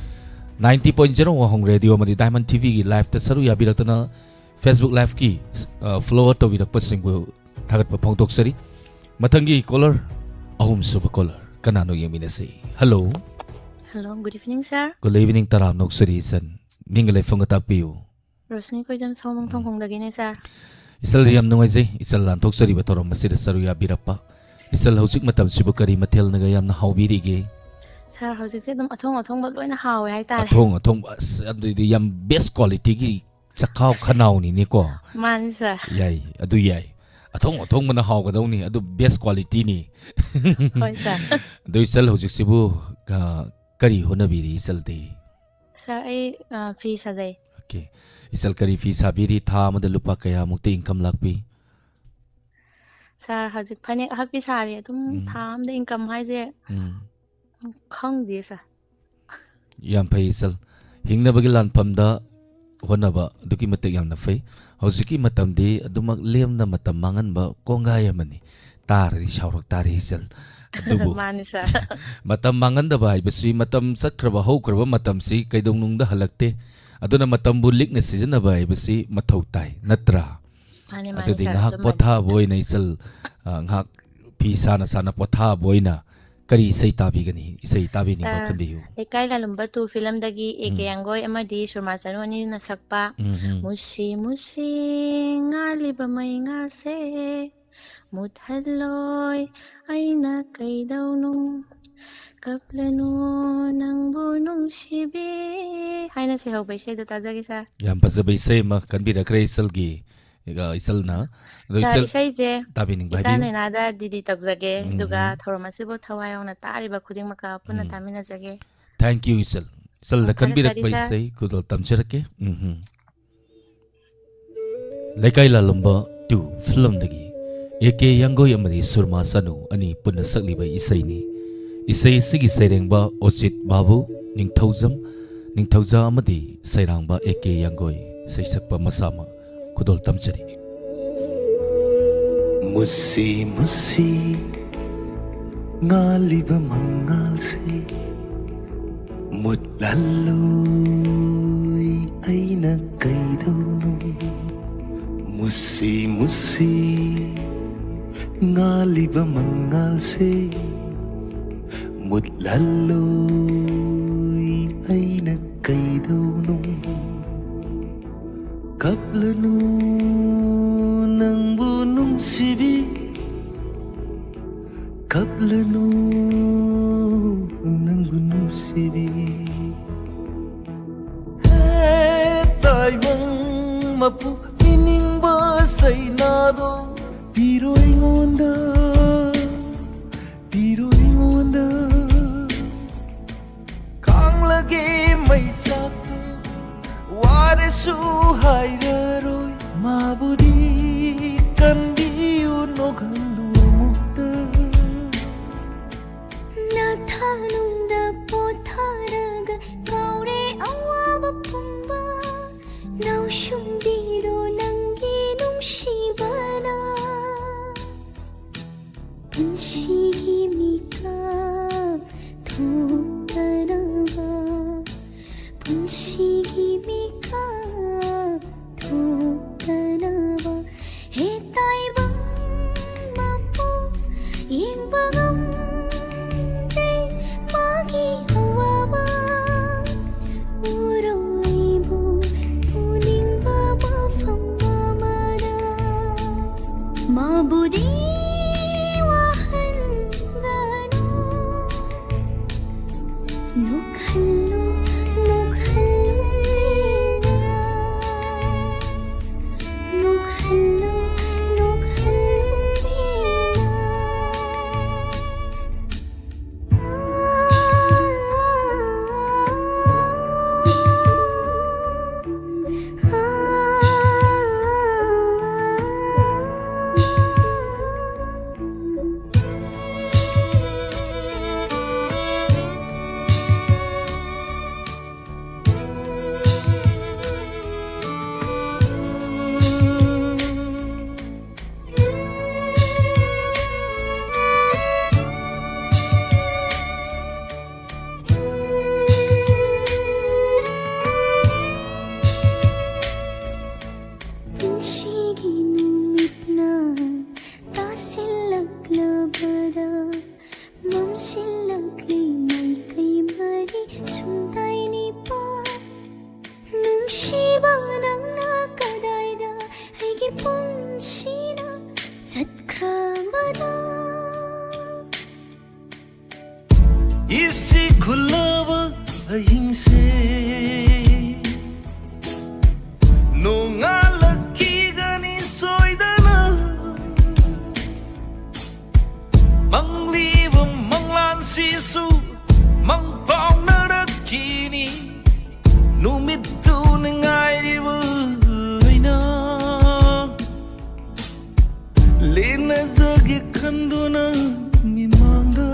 ninety point zero ꯋꯥꯍꯣꯡ ꯔꯦꯗꯤꯑꯣ ꯑꯃꯗꯤ ꯗꯥꯏꯃꯟ ꯇꯤ ꯚꯤꯒꯤ live-ꯇ ꯁꯔꯨꯛ ꯌꯥꯕꯤꯔꯛꯇꯅ Facebook Live-ꯀꯤ, ꯑ, follow ꯇꯧꯕꯤꯔꯛꯄꯁꯤꯡꯕꯨ ꯊꯥꯒꯠꯄ ꯐꯣꯡꯗꯣꯛꯆꯔꯤ꯫ ꯃꯊꯪꯒꯤ caller, ꯑꯍꯨꯝꯁꯨꯕ caller ꯀꯅꯥꯅꯣ ꯌꯦꯡꯃꯤꯟꯅꯁꯤ꯫ Hello꯫ Hello, good evening, sir꯫ Good evening, ꯇꯔꯥꯝꯅ ꯑꯣꯛꯆꯔꯤ ꯏꯆꯟ꯫ ꯃꯤꯡꯒ ꯂꯩꯐꯝꯒ ꯇꯥꯛꯄꯤꯌꯨ꯫ ꯔꯣꯁꯅꯤ ꯀꯣꯏꯖꯝ, ꯁꯑꯣꯝꯕꯨꯡ ꯎꯝ꯫ ꯊꯣꯡꯈꯣꯡꯗꯒꯤꯅꯦ, sir꯫ ꯏꯆꯜ, ꯌꯥꯝ ꯅꯨꯡꯉꯥꯏꯖꯩ ꯏꯆꯜ ꯂꯥꯟꯊꯣꯛꯆꯔꯤꯕ ꯊꯧꯔꯝ ꯑꯁꯤꯗ ꯁꯔꯨꯛ ꯌꯥꯕꯤꯔꯛꯄ꯫ ꯏꯆꯜ, ꯍꯧꯖꯤꯛ ꯃꯇꯝꯁꯤꯕꯨ ꯀꯔꯤ ꯃꯊꯦꯜꯅꯒ ꯌꯥꯝꯅ ꯍꯥꯎꯕꯤꯔꯤꯒꯦ? Sir, ꯍꯧꯖꯤꯛꯁꯦ ꯑꯗꯨꯝ ꯑꯊꯣꯡ ꯑꯊꯣꯡꯕ ꯂꯣꯏꯅ ꯍꯥꯎꯋꯦ ꯍꯥꯏꯇꯥꯔꯦ꯫ ꯑꯊꯣꯡ ꯑꯊꯣꯡꯕ, ꯑꯁ, ꯑꯗꯨꯗꯤ ꯌꯥꯝ best quality-ꯒꯤ ꯆꯈꯥꯎ ꯈꯅꯥꯎꯅꯤꯅꯦꯀꯣ꯫ ꯃꯥꯅꯤ, sir꯫ ꯌꯥꯏ, ꯑꯗꯨ ꯌꯥꯏ꯫ ꯑꯊꯣꯡ ꯑꯊꯣꯡꯕꯅ ꯍꯥꯎꯒꯗꯧꯅꯤ, ꯑꯗꯨ best quality-ꯅꯤ꯫ ꯍꯣꯏ, sir꯫ ꯑꯗꯨ ꯏꯆꯜ, ꯍꯧꯖꯤꯛꯁꯤꯕꯨ, ꯑ, ꯀꯔꯤ ꯍꯣꯠꯅꯕꯤꯔꯤ ꯏꯆꯜꯗꯤ? Sir, ꯑꯩ, ꯑ, ꯐꯤ ꯁꯥꯖꯩ꯫ Okay꯫ ꯏꯆꯜ, ꯀꯔꯤ ꯐꯤ ꯁꯥꯕꯤꯔꯤ? ꯊꯥ ꯑꯃꯗ ꯂꯨꯄꯥ ꯀꯌꯥꯃꯨꯛꯇꯤ income ꯂꯥꯛꯄꯤ? Sir, ꯍꯧꯖꯤꯛ ꯐꯅꯦꯛ ꯑꯍꯛꯄꯤ ꯁꯥꯔꯤ꯫ ꯑꯗꯨꯝ ꯎꯝ꯫ ꯊꯥ ꯑꯃꯗ income ꯍꯥꯏꯁꯦ ꯎꯝ꯫ ꯈꯪꯗꯦ, sir꯫ ꯌꯥꯝ ꯐꯩ ꯏꯆꯜ꯫ ꯍꯤꯡꯅꯕꯒꯤ ꯂꯥꯟꯐꯝꯗ ꯍꯣꯠꯅꯕ ꯑꯗꯨꯛꯀꯤ ꯃꯇꯤꯛ ꯌꯥꯝꯅ ꯐꯩ꯫ ꯍꯧꯖꯤꯛꯀꯤ ꯃꯇꯝꯗꯤ ꯑꯗꯨꯃꯛ ꯂꯦꯝꯅ ꯃꯇꯝ ꯃꯥꯡꯍꯟꯕ ꯀꯣꯡꯒꯥꯏ ꯑꯃꯅꯤ꯫ ꯇꯥꯔꯗꯤ ꯁꯥꯎꯔꯛ ꯇꯥꯔꯦ ꯏꯆꯜ꯫ ꯑꯗꯨꯕꯨ ꯃꯥꯅꯤ ꯁꯥꯔ꯫ ꯃꯇꯝ ꯃꯥꯡꯍꯟꯗꯕ ꯍꯥꯏꯕꯁꯤ, ꯃꯇꯝ ꯆꯠꯈ꯭ꯔꯕ, ꯍꯧꯈ꯭ꯔꯕ ꯃꯇꯝꯁꯤ ꯀꯩꯗꯧꯅꯨꯡꯗ ꯍꯜꯂꯛꯇꯦ꯫ ꯑꯗꯨꯅ ꯃꯇꯝꯕꯨ ꯂꯤꯛꯅ ꯁꯤꯖꯤꯟꯅꯕ ꯍꯥꯏꯕꯁꯤ ꯃꯊꯧ ꯇꯥꯏ, ꯅꯠꯇ꯭ꯔꯥ? ꯃꯥꯅꯤ ꯃꯥꯅꯤ ꯑꯗꯨꯗꯤ ꯁꯥꯔ, ꯉꯥꯏꯍꯥꯛ ꯑꯆꯨꯝꯕꯅꯤ꯫ ꯄꯣꯊꯥꯕ ꯑꯣꯏꯅ ꯏꯆꯜ, ꯑ, ꯉꯥꯏꯍꯥꯛ ꯐꯤ ꯁꯥꯅ ꯁꯥꯅ ꯄꯣꯊꯥꯕ ꯑꯣꯏꯅ ꯀꯔꯤ ꯏꯁꯩ ꯇꯥꯕꯤꯒꯅꯤ? ꯏꯁꯩ ꯇꯥꯕꯤꯅꯤꯡꯕ ꯑ, ꯈꯟꯕꯤꯌꯨ꯫ ꯂꯩꯀꯥꯏ ꯂꯥꯂꯨꯝꯕ ꯇꯨ ꯐꯤꯂꯝꯗꯒꯤ ꯑꯦ ꯀꯦ ꯎꯝ꯫ ꯌꯥꯡꯒꯣꯏ ꯑꯃꯗꯤ ꯁꯨꯔꯃꯥ ꯆꯅꯨ ꯑꯅꯤꯅ ꯁꯛꯄ ꯎꯝ, ꯎꯝ꯫ ꯃꯨꯁꯤ ꯃꯨꯁꯤ ꯉꯥꯜꯂꯤꯕ ꯃꯩꯉꯥꯜꯁꯦ ꯃꯨꯠꯍꯜꯂꯣꯏ ꯑꯩꯅ ꯀꯩꯗꯧꯅꯨꯡ ꯀꯞꯂꯅꯨ ꯅꯪꯕꯨ ꯅꯨꯡꯁꯤꯕꯤ ꯍꯥꯏꯅ ꯁꯩꯍꯧꯕ ꯏꯁꯩꯗꯣ ꯇꯥꯖꯒꯦ ꯁꯥꯔ꯫ ꯌꯥꯝ ꯐꯖꯕ ꯏꯁꯩ ꯑꯃ ꯀꯟꯕꯤꯔꯛꯈ꯭ꯔꯦ ꯏꯆꯜꯒꯤ, ꯑ, ꯏꯆꯜꯅ꯫ ꯑꯗꯣ ꯁꯥꯔ, ꯏꯆꯜ ꯏꯁꯩꯁꯦ ꯇꯥꯕꯤꯅꯤꯡꯕ ꯏꯇꯥ ꯍꯥꯏꯕꯤꯌꯨ꯫ ꯅꯦꯅꯥꯗ ꯗꯤꯗꯤ ꯇꯧꯖꯒꯦ, ꯎꯝ, ꯑꯗꯨꯒ ꯎꯝ꯫ ꯊꯧꯔꯝ ꯑꯁꯤꯕꯨ ꯊꯋꯥꯏ ꯌꯥꯎꯅ ꯇꯥꯔꯤꯕ ꯈꯨꯗꯤꯡꯃꯛꯀ ꯄꯨꯟꯅ ꯎꯝ꯫ ꯇꯥꯃꯤꯟꯅꯖꯒꯦ꯫ Thank you ꯏꯆꯜ꯫ ꯏꯆꯜꯗ ꯌꯥꯝ ꯊꯥꯒꯠꯆꯔꯤ ꯀꯟꯕꯤꯔꯛꯄ ꯁꯥꯔ꯫ ꯏꯁꯩ ꯈꯨꯗꯣꯜ ꯇꯝꯖꯔꯛꯀꯦ꯫ ꯎꯝ, ꯎꯝ꯫ ꯂꯩꯀꯥꯏ ꯂꯥꯂꯨꯝꯕ ꯇꯨ ꯐꯤꯂꯝꯗꯒꯤ ꯑꯦ ꯀꯦ ꯌꯥꯡꯒꯣꯏ ꯑꯃꯗꯤ ꯁꯨꯔꯃꯥ ꯆꯅꯨ ꯑꯅꯤ ꯄꯨꯟꯅ ꯁꯛꯂꯤꯕ ꯏꯁꯩꯅꯤ꯫ ꯏꯁꯩ ꯑꯁꯤꯒꯤ ꯁꯩꯔꯦꯡꯕ ꯑꯣꯆꯤꯠ ꯕꯥꯕꯨ, ꯅꯤꯡꯊꯧꯖꯝ, ꯅꯤꯡꯊꯧꯖꯥ ꯑꯃꯗꯤ ꯁꯩꯔꯥꯡꯕ ꯑꯦ ꯀꯦ ꯌꯥꯡꯒꯣꯏ꯫ ꯏꯁꯩ ꯁꯛꯄ ꯃꯁꯥꯃꯛ ꯈꯨꯗꯣꯜ ꯇꯝꯖꯔꯤ꯫ ꯃꯨꯁꯤ ꯃꯨꯁꯤ ꯉꯥꯜꯂꯤꯕ ꯃꯉꯥꯜꯁꯦ ꯃꯨꯠꯍꯜꯂꯣꯏ ꯑꯩꯅ ꯀꯩꯗꯧꯅꯨ꯫ ꯃꯨꯁꯤ ꯃꯨꯁꯤ ꯉꯥꯜꯂꯤꯕ ꯃꯉꯥꯜꯁꯦ ꯃꯨꯠꯍꯜꯂꯣꯏ ꯑꯩꯅ ꯀꯩꯗꯧꯅꯨ꯫ ꯀꯞꯂꯅꯨ ꯅꯪꯕꯨ ꯅꯨꯡꯁꯤꯕꯤ, ꯀꯞꯂꯅꯨ ꯅꯪꯕꯨ ꯅꯨꯡꯁꯤꯕꯤ꯫ ꯍꯦ ꯇꯥꯏꯕꯪ ꯃꯄꯨ ꯄꯤꯅꯤꯡꯕ ꯁꯩꯅꯥꯗꯣ ꯄꯤꯔꯣ ꯑꯩꯉꯣꯟꯗ, ꯄꯤꯔꯣ ꯑꯩꯉꯣꯟꯗ꯫ ꯈꯥꯡꯂꯒꯦ ꯃꯩꯁꯥꯛꯇꯨ ꯋꯥꯔꯁꯨ ꯍꯥꯏꯔꯔꯣꯏ꯫ ꯃꯥꯕꯨꯗꯤ ꯀꯟꯕꯤꯌꯨ ꯅꯣꯛꯍꯜꯂꯨ ꯑꯃꯨꯛꯇ꯫ ꯅꯊꯥꯅꯨꯡꯗ ꯄꯣꯊꯥꯔꯒ ꯀꯥꯎꯔꯦ ꯑꯋꯥꯕ ꯄꯨꯝꯕ꯫ ꯂꯧꯁꯨꯝꯕꯤꯔꯣ ꯅꯪꯒꯤ ꯅꯨꯡꯁꯤꯕꯅ꯫ ꯄꯨꯟꯁꯤꯒꯤ ꯃꯤꯀꯞ ꯊꯣꯛꯇꯅꯕ ꯍꯦ ꯇꯥꯏꯕꯪ ꯃꯄꯨ ꯌꯦꯡꯕ ꯉꯝꯗꯦ ꯃꯥꯒꯤ ꯑꯋꯥꯕ꯫ ꯎꯔꯣꯏꯕꯨ ꯎꯅꯤꯡꯕ ꯃꯐꯝ ꯑꯃꯗ ꯃꯥꯕꯨꯗꯤ ꯋꯥꯍꯟꯒꯅꯨ꯫ ꯅꯣꯛꯍꯜꯂꯨ, ꯅꯣꯛꯍꯜꯂꯨ ꯄꯦꯟꯅ꯫ ꯅꯣꯛꯍꯜꯂꯨ, ꯅꯣꯛꯍꯜꯂꯨ ꯄꯦꯟꯅ꯫ ꯄꯨꯟꯁꯤꯒꯤ ꯅꯨꯃꯤꯠꯅ ꯇꯥꯁꯤꯜꯂꯛꯂꯕꯗ ꯃꯝꯁꯤꯜꯂꯛꯂꯤ ꯃꯥꯏꯀꯩ ꯃꯔꯤ ꯁꯨꯝꯗꯥꯏ ꯅꯤꯄꯥꯜ꯫ ꯅꯨꯡꯁꯤꯕ ꯅꯪꯅ ꯀꯗꯥꯏꯗ ꯑꯩꯒꯤ ꯄꯨꯟꯁꯤꯅ ꯆꯠꯈ꯭ꯔꯕꯗ ꯏꯁꯤꯡ ꯈꯨꯜꯂꯕ ꯑꯍꯤꯡꯁꯦ ꯅꯣꯡꯉꯥꯜꯂꯛꯈꯤꯒꯅꯤ ꯁꯣꯏꯗꯅ꯫ ꯃꯪꯂꯤꯕ ꯃꯪꯂꯥꯟꯁꯤꯁꯨ ꯃꯪ ꯐꯥꯎꯅꯔꯛꯈꯤꯅꯤ꯫ ꯅꯨꯃꯤꯠꯇꯨ ꯉꯥꯏꯔꯤꯕ ꯑꯩꯅ ꯂꯦꯟꯅꯖꯒꯦ ꯈꯟꯗꯨꯅ ꯃꯤꯃꯥꯡꯗ꯫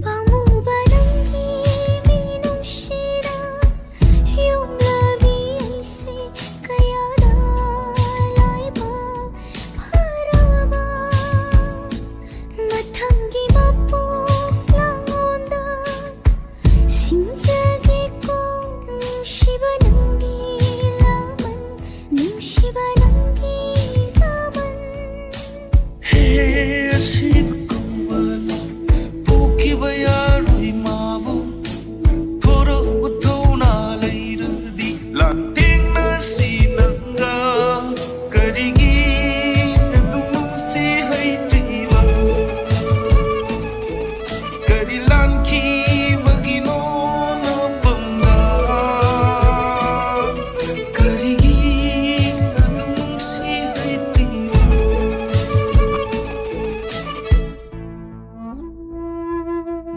ꯄꯥꯝꯃꯨꯕ ꯅꯪꯒꯤ ꯃꯤꯅꯨꯡꯁꯤꯅ ꯌꯣꯛꯂꯕꯤ ꯑꯩꯁꯦ ꯀꯌꯥꯗ ꯂꯥꯏꯕꯛ ꯐꯔꯕ꯫ ꯑꯁꯤꯕ ꯀꯧꯕ ꯄꯣꯛꯈꯤꯕ ꯌꯥꯔꯣꯏ ꯃꯥꯕꯨ꯫ ꯊꯣꯔꯛꯎ ꯊꯧꯅꯥ ꯂꯩꯔꯗꯤ ꯂꯥꯟꯊꯦꯡꯅꯁꯤ ꯅꯪꯒ꯫ ꯀꯔꯤꯒꯤ ꯅꯪꯕꯨ ꯅꯨꯡꯁꯤ ꯍꯩꯇ꯭ꯔꯤꯕ? ꯀꯔꯤ ꯂꯥꯟꯈꯤꯕꯒꯤꯅꯣ ꯅꯄꯝꯗ? ꯀꯔꯤꯒꯤ ꯑꯗꯨꯝ ꯅꯨꯡꯁꯤ ꯍꯩꯇ꯭ꯔꯤꯕ?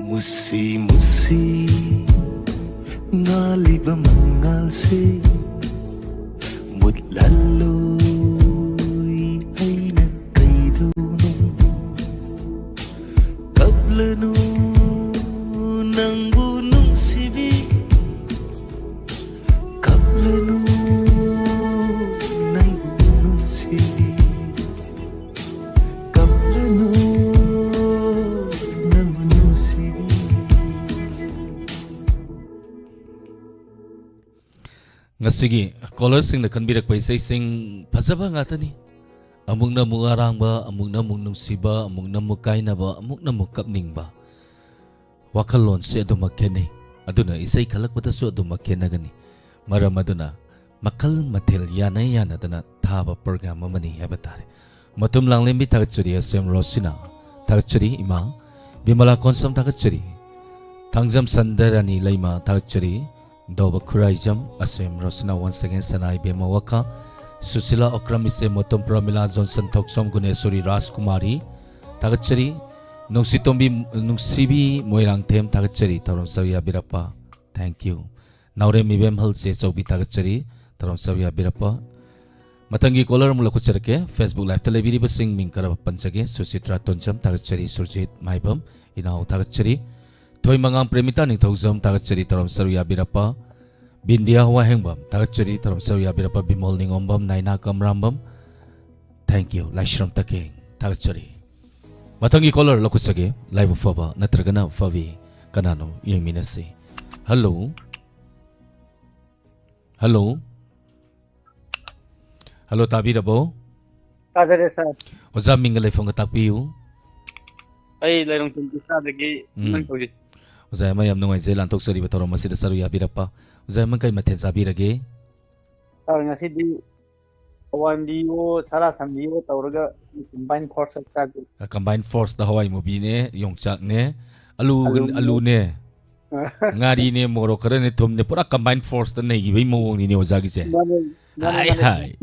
ꯃꯨꯁꯤ ꯃꯨꯁꯤ ꯉꯥꯜꯂꯤꯕ ꯃꯉꯥꯜꯁꯦ ꯃꯨꯠꯍꯜꯂꯣꯏ ꯑꯩꯅ ꯀꯩꯗꯧꯅꯣ? ꯀꯞꯂꯅꯨ ꯅꯪꯕꯨ ꯅꯨꯡꯁꯤꯕꯤ, ꯀꯞꯂꯅꯨ ꯅꯪꯕꯨ ꯅꯨꯡꯁꯤꯕꯤ, ꯀꯞꯂꯅꯨ ꯅꯪꯕꯨ ꯅꯨꯡꯁꯤꯕꯤ꯫ ꯉꯁꯤꯒꯤ ꯀꯣꯂꯔꯁꯤꯡꯅ ꯈꯟꯕꯤꯔꯛꯄ ꯏꯁꯩꯁꯤꯡ ꯐꯖꯕ ꯉꯥꯛꯇꯅꯤ꯫ ꯑꯃꯨꯛꯅ ꯑꯃꯨꯛ ꯑꯔꯥꯡꯕ, ꯑꯃꯨꯛꯅ ꯑꯃꯨꯛ ꯅꯨꯡꯁꯤꯕ, ꯑꯃꯨꯛꯅ ꯑꯃꯨꯛ ꯀꯥꯏꯅꯕ, ꯑꯃꯨꯛꯅ ꯑꯃꯨꯛ ꯀꯞꯅꯤꯡꯕ꯫ ꯋꯥꯈꯜꯂꯣꯟꯁꯦ ꯑꯗꯨꯃꯛ ꯈꯦꯠꯅꯩ꯫ ꯑꯗꯨꯅ ꯏꯁꯩ ꯈꯜꯂꯛꯄꯗꯁꯨ ꯑꯗꯨꯃꯛ ꯈꯦꯠꯅꯒꯅꯤ꯫ ꯃꯔꯝ ꯑꯗꯨꯅ ꯃꯈꯜ ꯃꯊꯦꯜ ꯌꯥꯅ ꯌꯥꯅꯗꯅ ꯊꯥꯕ ꯄ꯭ꯔꯣꯒ꯭ꯔꯥꯝ ꯑꯃꯅꯤ ꯍꯥꯏꯕ ꯇꯥꯔꯦ꯫ ꯃꯇꯨꯝ ꯂꯥꯡꯂꯦꯝꯕꯤ ꯊꯥꯒꯠꯆꯔꯤ, ꯑꯁꯦꯝ ꯔꯣꯁꯤꯅꯥ ꯊꯥꯒꯠꯆꯔꯤ, ꯏꯃꯥ ꯕꯤꯃꯂꯥ ꯀꯣꯟꯁꯝ ꯊꯥꯒꯠꯆꯔꯤ, ꯊꯥꯡꯖꯝ ꯁꯟꯗꯔꯥꯅꯤ ꯂꯩꯃ ꯊꯥꯒꯠꯆꯔꯤ, ꯗꯣꯕ ꯈꯨꯔꯥꯏꯖꯝ, ꯑꯁꯦꯝ ꯔꯣꯁꯤꯅꯥ once again, ꯁꯅꯥ ꯏꯕꯦꯝꯃ ꯋꯥꯀꯥ, ꯁꯨꯁꯤꯂꯥ ꯑꯣꯀ꯭ꯔꯝ, ꯏꯆꯦ ꯃꯣꯇꯣꯝ ꯄ꯭ꯔꯃꯤꯂꯥ, ꯖꯣꯟꯁꯟ ꯊꯣꯛꯆꯣꯝ, ꯒꯨꯅꯦꯁꯣꯔꯤ ꯔꯥꯖꯀꯨꯃꯥꯔꯤ ꯊꯥꯒꯠꯆꯔꯤ, ꯅꯨꯡꯁꯤꯇꯣꯝꯕꯤ, ꯅꯨꯡꯁꯤꯕꯤ ꯃꯣꯏꯔꯥꯡꯊꯦꯝ ꯊꯥꯒꯠꯆꯔꯤ, ꯊꯧꯔꯝ ꯁꯔꯨꯛ ꯌꯥꯕꯤꯔꯛꯄ꯫ Thank you꯫ ꯅꯥꯎꯔꯦꯝ ꯏꯕꯦꯝꯍꯜ ꯆꯦ ꯆꯧꯕꯤ ꯊꯥꯒꯠꯆꯔꯤ, ꯊꯧꯔꯝ ꯁꯔꯨꯛ ꯌꯥꯕꯤꯔꯛꯄ꯫ ꯃꯊꯪꯒꯤ ꯀꯣꯂꯔ ꯑꯃꯨꯛ ꯂꯧꯈꯠꯆꯔꯛꯀꯦ꯫ Facebook ꯂꯥꯏꯚꯇ ꯂꯩꯕꯤꯔꯤꯕꯁꯤꯡ ꯃꯤꯡ ꯈꯔ ꯄꯟꯖꯒꯦ꯫ ꯁꯨꯆꯤꯇ꯭ꯔꯥ ꯇꯣꯟꯖꯝ ꯊꯥꯒꯠꯆꯔꯤ, ꯁꯨꯔꯖꯤꯠ ꯃꯥꯏꯕꯝ ꯏꯅꯥꯎ ꯊꯥꯒꯠꯆꯔꯤ, ꯊꯣꯏꯃꯉꯥꯝ ꯄ꯭ꯔꯦꯃꯤꯇꯥ ꯅꯤꯡꯊꯧꯖꯝ ꯊꯥꯒꯠꯆꯔꯤ, ꯊꯧꯔꯝ ꯁꯔꯨꯛ ꯌꯥꯕꯤꯔꯛꯄ꯫ ꯕꯤꯟꯗꯤꯌꯥ ꯋꯥꯍꯦꯡꯕꯝ ꯊꯥꯒꯠꯆꯔꯤ, ꯊꯧꯔꯝ ꯁꯔꯨꯛ ꯌꯥꯕꯤꯔꯛꯄ꯫ ꯕꯤꯃꯣꯜ ꯅꯤꯉꯣꯝꯕꯝ, ꯅꯥꯏꯅꯥ ꯀꯝꯔꯥꯝꯕꯝ, thank you꯫ ꯂꯥꯏꯁ꯭ꯔꯝ ꯇꯈꯦꯡ ꯊꯥꯒꯠꯆꯔꯤ꯫ ꯃꯊꯪꯒꯤ ꯀꯣꯂꯔ ꯂꯧꯈꯠꯆꯒꯦ꯫ ꯂꯥꯏꯕꯛ ꯐꯕ ꯅꯠꯇ꯭ꯔꯒꯅ ꯐꯕꯤ, ꯀꯅꯥꯅꯣ ꯌꯦꯡꯃꯤꯟꯅꯁꯤ꯫ ꯍꯜꯂꯣ꯫ ꯍꯜꯂꯣ꯫ ꯍꯜꯂꯣ, ꯇꯥꯕꯤꯔꯕꯣ? ꯇꯥꯖꯔꯦ, ꯁꯥꯔ꯫ ꯑꯣꯖꯥ, ꯃꯤꯡꯒ ꯂꯩꯐꯝꯒ ꯇꯥꯛꯄꯤꯌꯨ꯫ ꯑꯩ ꯂꯩꯔꯣꯡ ꯇꯨꯝꯕꯤꯁꯥꯗꯒꯤ ꯎꯝ꯫ ꯅꯪ ꯇꯧꯖꯩ꯫ ꯑꯣꯖꯥ ꯍꯦꯃꯟ, ꯌꯥꯝ ꯅꯨꯡꯉꯥꯏꯖꯩ ꯂꯥꯟꯊꯣꯛꯆꯔꯤꯕ ꯊꯧꯔꯝ ꯑꯁꯤꯗ ꯁꯔꯨꯛ ꯌꯥꯕꯤꯔꯛꯄ꯫ ꯑꯣꯖꯥ ꯍꯦꯃꯟ, ꯀꯩ ꯃꯊꯦꯜ ꯆꯥꯕꯤꯔꯒꯦ? ꯁꯥꯔ, ꯉꯁꯤꯗꯤ ꯍꯋꯥꯏ ꯃꯨꯕꯤꯑꯣ, ꯁꯥꯔꯥ ꯁꯟꯕꯤꯑꯣ ꯇꯧꯔꯒ combine force ꯆꯥꯖꯩ꯫ ꯑ, combine forceꯇ ꯍꯋꯥꯏ ꯃꯨꯕꯤꯅꯦ, ꯌꯣꯡꯆꯥꯛꯅꯦ, ꯑꯂꯨ, ꯑꯂꯨꯅꯦ꯫ ꯑꯂꯨꯅꯦ꯫ ꯉꯥꯔꯤꯅꯦ, ꯃꯣꯔꯣꯛ ꯈꯔꯅꯦ, ꯊꯨꯝꯅꯦ, ꯄꯨꯔꯥ combine forceꯇ ꯅꯩꯈꯤꯕꯩ ꯃꯑꯣꯡꯅꯤꯅꯦ ꯑꯣꯖꯥꯒꯤꯁꯦ꯫ ꯃꯥꯅꯦ, ꯃꯥꯅꯦ, ꯍꯥꯏ, ꯃꯥꯅꯦ꯫ ꯍꯥꯏ꯫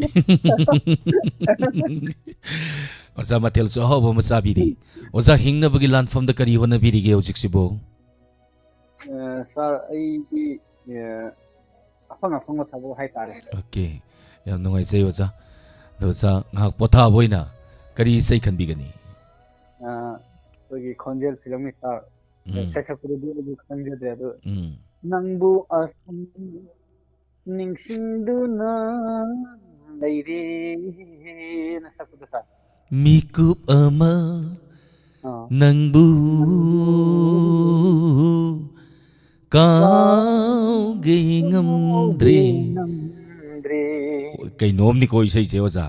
ꯑꯣꯖꯥ, ꯃꯊꯦꯜꯁꯨ ꯑꯍꯥꯎꯕ ꯑꯃ ꯆꯥꯕꯤꯔꯤ꯫ ꯑꯣꯖꯥ, ꯍꯤꯡꯅꯕꯒꯤ ꯂꯥꯟꯐꯝꯗ ꯀꯔꯤ ꯍꯣꯠꯅꯕꯤꯔꯤꯒꯦ ꯍꯧꯖꯤꯛꯁꯤꯕꯨ? ꯑ, ꯁꯥꯔ, ꯑꯩꯗꯤ, ꯑ, ꯑꯐꯪ ꯑꯐꯪꯕ ꯊꯕꯛ ꯍꯥꯏꯇꯥꯔꯦ꯫ ꯑꯣꯀꯦ꯫ ꯌꯥꯝ ꯅꯨꯡꯉꯥꯏꯖꯩ ꯑꯣꯖꯥ꯫ ꯑꯗꯣ ꯑꯣꯖꯥ, ꯉꯥꯏꯍꯥꯛ ꯄꯣꯊꯥꯕ ꯑꯣꯏꯅ ꯀꯔꯤ ꯏꯁꯩ ꯈꯟꯕꯤꯒꯅꯤ? ꯑ, ꯑꯩꯈꯣꯏꯒꯤ ꯈꯣꯟꯖꯦꯜ ꯐꯤꯂꯝꯒꯤ ꯁꯥꯔ, ꯎꯝ꯫ ꯁꯩꯁꯛꯄꯗꯨꯗꯤ ꯑꯩꯁꯨ ꯈꯪꯖꯗ꯭ꯔꯦ, ꯑꯗꯣ ꯎꯝ꯫ ꯅꯪꯕꯨ ꯑꯁꯨꯝ ꯅꯤꯡꯁꯤꯡꯗꯨꯅ ꯂꯩꯔꯦꯅ ꯁꯛꯄꯗꯣ, ꯁꯥꯔ꯫ ꯃꯤꯀꯨꯞ ꯑꯃ ꯑꯥ꯫ ꯅꯪꯕꯨ ꯀꯥꯎꯒꯦ ꯉꯝꯗ꯭ꯔꯦ꯫ ꯉꯝꯗ꯭ꯔꯦ꯫ ꯀꯩꯅꯣꯝꯅꯤꯀꯣ ꯏꯁꯩꯁꯦ, ꯑꯣꯖꯥ꯫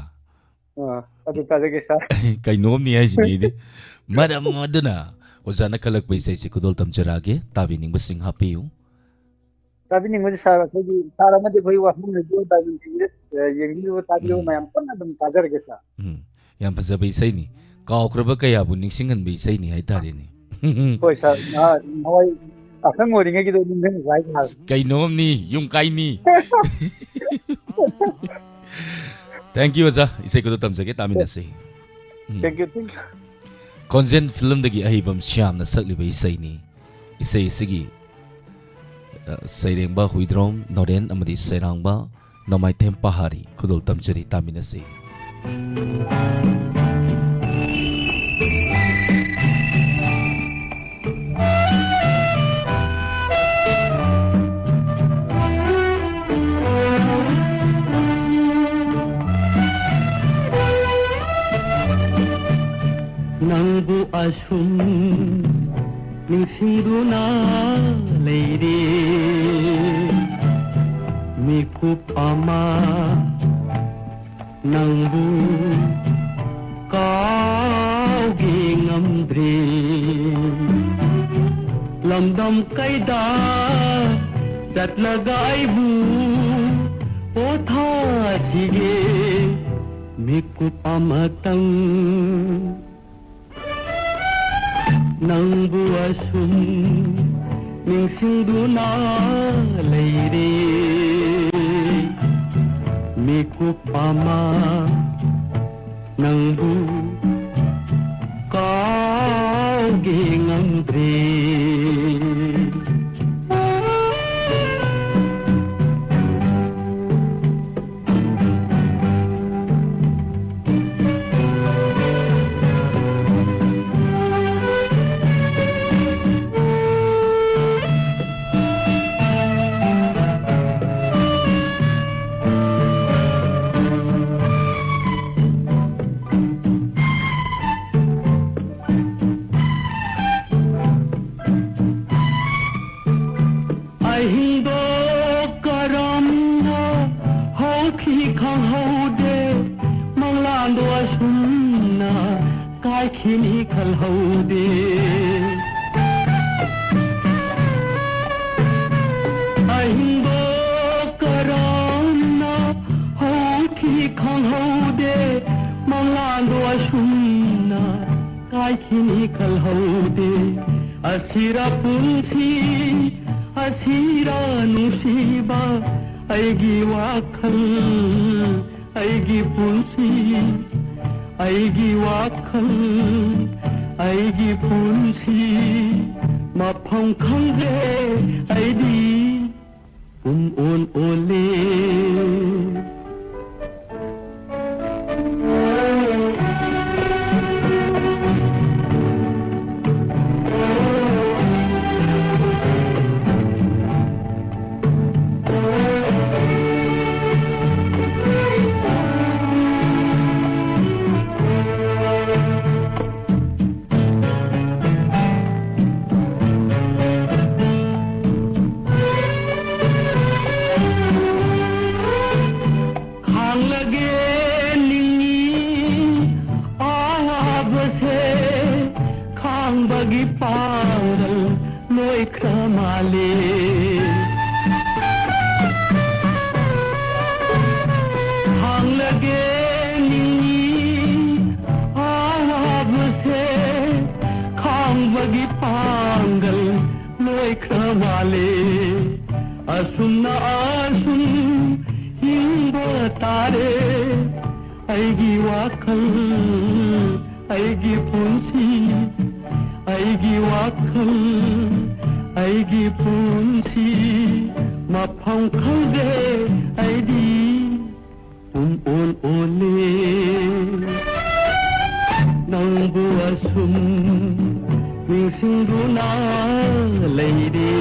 ꯑꯥ, ꯑꯗꯨ ꯇꯥꯖꯒꯦ, ꯁꯥꯔ꯫ ꯀꯩꯅꯣꯝꯅꯤ ꯍꯥꯏꯁꯤꯅꯤ ꯑꯩꯗꯤ꯫ ꯃꯔꯝ ꯑꯗꯨꯅ ꯑꯣꯖꯥꯅ ꯈꯜꯂꯛꯄ ꯏꯁꯩꯁꯦ ꯈꯨꯗꯣꯜ ꯇꯝꯖꯔꯛꯑꯒꯦ, ꯇꯥꯕꯤꯅꯤꯡꯕꯁꯤꯡ ꯍꯥꯞꯄꯤꯌꯨ꯫ ꯇꯥꯕꯤꯅꯤꯡꯕꯁꯦ, ꯁꯥꯔ, ꯑꯩꯈꯣꯏꯒꯤ ꯁꯥꯔ ꯑꯃꯗꯤ ꯑꯩꯈꯣꯏ ꯋꯥꯐꯝ ꯂꯩꯕ ꯇꯥꯏꯕꯪ ꯇꯤꯚꯤꯗ, ꯑ, ꯌꯦꯡꯕꯤꯔꯤꯕ, ꯇꯥꯕꯤꯔꯤꯕ ꯎꯝ꯫ ꯃꯌꯥꯝ ꯄꯨꯟꯅ ꯑꯗꯨꯝ ꯇꯥꯖꯔꯒꯦ, ꯁꯥꯔ꯫ ꯎꯝ꯫ ꯌꯥꯝ ꯐꯖꯕ ꯏꯁꯩꯅꯤ꯫ ꯀꯥꯎꯈ꯭ꯔꯕ ꯀꯌꯥꯕꯨ ꯅꯤꯡꯁꯤꯡꯍꯟꯕ ꯏꯁꯩꯅꯤ ꯍꯥꯏꯇꯥꯔꯦꯅꯦ꯫ ꯍꯣꯏ, ꯁꯥꯔ꯫ ꯅꯍꯥ-, ꯅꯍꯥꯟꯋꯥꯏ ꯄꯥꯈꯪ ꯑꯣꯏꯔꯤꯉꯩꯒꯤꯗꯣ ꯅꯤꯡꯁꯤꯡꯉꯛꯄ ꯍꯥꯏꯇꯥꯔꯦ꯫ ꯑꯁ, ꯀꯩꯅꯣꯝꯅꯤ, ꯌꯨꯝ ꯀꯥꯏꯅꯤ꯫ Thank you, ꯑꯣꯖꯥ꯫ ꯏꯁꯩ ꯈꯨꯗꯣꯜ ꯇꯝꯖꯒꯦ, ꯇꯥꯃꯤꯟꯅꯁꯤ꯫ ꯎꯝ꯫ Thank you, thank you꯫ ꯈꯣꯟꯖꯦꯜ ꯐꯤꯂꯝꯗꯒꯤ ꯑꯍꯩꯕꯝ ꯁ꯭ꯌꯥꯝꯅ ꯁꯛꯂꯤꯕ ꯏꯁꯩꯅꯤ꯫ ꯏꯁꯩ ꯑꯁꯤꯒꯤ, ꯑ, ꯁꯩꯔꯦꯡꯕ ꯍꯨꯏꯗ꯭ꯔꯣꯝ ꯅꯣꯔꯦꯟ ꯑꯃꯗꯤ ꯁꯩꯔꯥꯡꯕ ꯅꯣꯡꯃꯥꯏꯊꯦꯝ ꯄꯍꯥꯔꯤ꯫ ꯈꯨꯗꯣꯜ ꯇꯝꯖꯔꯤ, ꯇꯥꯃꯤꯟꯅꯁꯤ꯫ ꯅꯪꯕꯨ ꯑꯁꯨꯝ ꯅꯤꯡꯁꯤꯡꯗꯨꯅ ꯂꯩꯔꯦ꯫ ꯃꯤꯀꯨꯞ ꯑꯃ ꯅꯪꯕꯨ ꯀꯥꯎꯒꯦ ꯉꯝꯗ꯭ꯔꯦ꯫ ꯂꯝꯗꯝ ꯀꯩꯗ ꯆꯠꯂꯒ ꯑꯩꯕꯨ ꯄꯣꯊꯥꯁꯤꯒꯦ꯫ ꯃꯤꯀꯨꯞ ꯑꯃꯇꯪ ꯅꯪꯕꯨ ꯑꯁꯨꯝ ꯅꯤꯡꯁꯤꯡꯗꯨꯅ ꯂꯩꯔꯦ꯫ ꯃꯤꯀꯨꯞ ꯑꯃ ꯅꯪꯕꯨ ꯀꯥꯎꯒꯦ ꯉꯝꯗ꯭ꯔꯦ꯫ ꯑꯍꯤꯡꯗꯣ ꯀꯔꯝꯅ ꯍꯧꯈꯤ ꯈꯪꯍꯧꯗꯦ, ꯃꯪꯂꯥꯟꯗꯣ ꯑꯁꯨꯝꯅ ꯀꯥꯏꯈꯤꯅꯤ ꯈꯜꯍꯧꯗꯦ꯫ ꯑꯍꯤꯡꯗꯣ ꯀꯔꯝꯅ ꯍꯧꯈꯤ ꯈꯪꯍꯧꯗꯦ, ꯃꯪꯂꯥꯟꯗꯣ ꯑꯁꯨꯝꯅ ꯀꯥꯏꯈꯤꯅꯤ ꯈꯜꯍꯧꯗꯦ꯫ ꯑꯁꯤꯔ ꯄꯨꯟꯁꯤ, ꯑꯁꯤꯔ ꯅꯨꯡꯁꯤꯕ, ꯑꯩꯒꯤ ꯋꯥꯈꯜ, ꯑꯩꯒꯤ ꯄꯨꯟꯁꯤ, ꯑꯩꯒꯤ ꯋꯥꯈꯜ, ꯑꯩꯒꯤ ꯄꯨꯟꯁꯤ ꯃꯐꯝ ꯈꯪꯗ꯭ꯔꯦ ꯑꯩꯗꯤ꯫ ꯄꯨꯝ ꯑꯣꯟ ꯑꯣꯜꯂꯦ꯫ ꯁꯦ ꯈꯥꯡꯕꯒꯤ ꯄꯥꯡꯒꯜ ꯂꯣꯏꯈ꯭ꯔ ꯃꯥꯜꯂꯦ꯫ ꯍꯥꯡꯂꯒꯦ ꯅꯤꯡꯉꯤ ꯑꯋꯥꯕꯁꯦ ꯈꯥꯡꯕꯒꯤ ꯄꯥꯡꯒꯜ ꯂꯣꯏꯈ꯭ꯔ ꯃꯥꯜꯂꯦ꯫ ꯑꯁꯨꯝꯅ ꯑꯁꯨꯝ ꯍꯤꯡꯕ ꯇꯥꯔꯦ꯫ ꯑꯩꯒꯤ ꯋꯥꯈꯜ, ꯑꯩꯒꯤ ꯄꯨꯟꯁꯤ, ꯑꯩꯒꯤ ꯋꯥꯈꯜ, ꯑꯩꯒꯤ ꯄꯨꯟꯁꯤ ꯃꯐꯝ ꯈꯪꯗꯦ ꯑꯩꯗꯤ꯫ ꯄꯨꯝ ꯑꯣꯟ ꯑꯣꯜꯂꯦ꯫ ꯅꯪꯕꯨ ꯑꯁꯨꯝ ꯅꯤꯡꯁꯤꯡꯗꯨꯅ ꯂꯩꯔꯦ꯫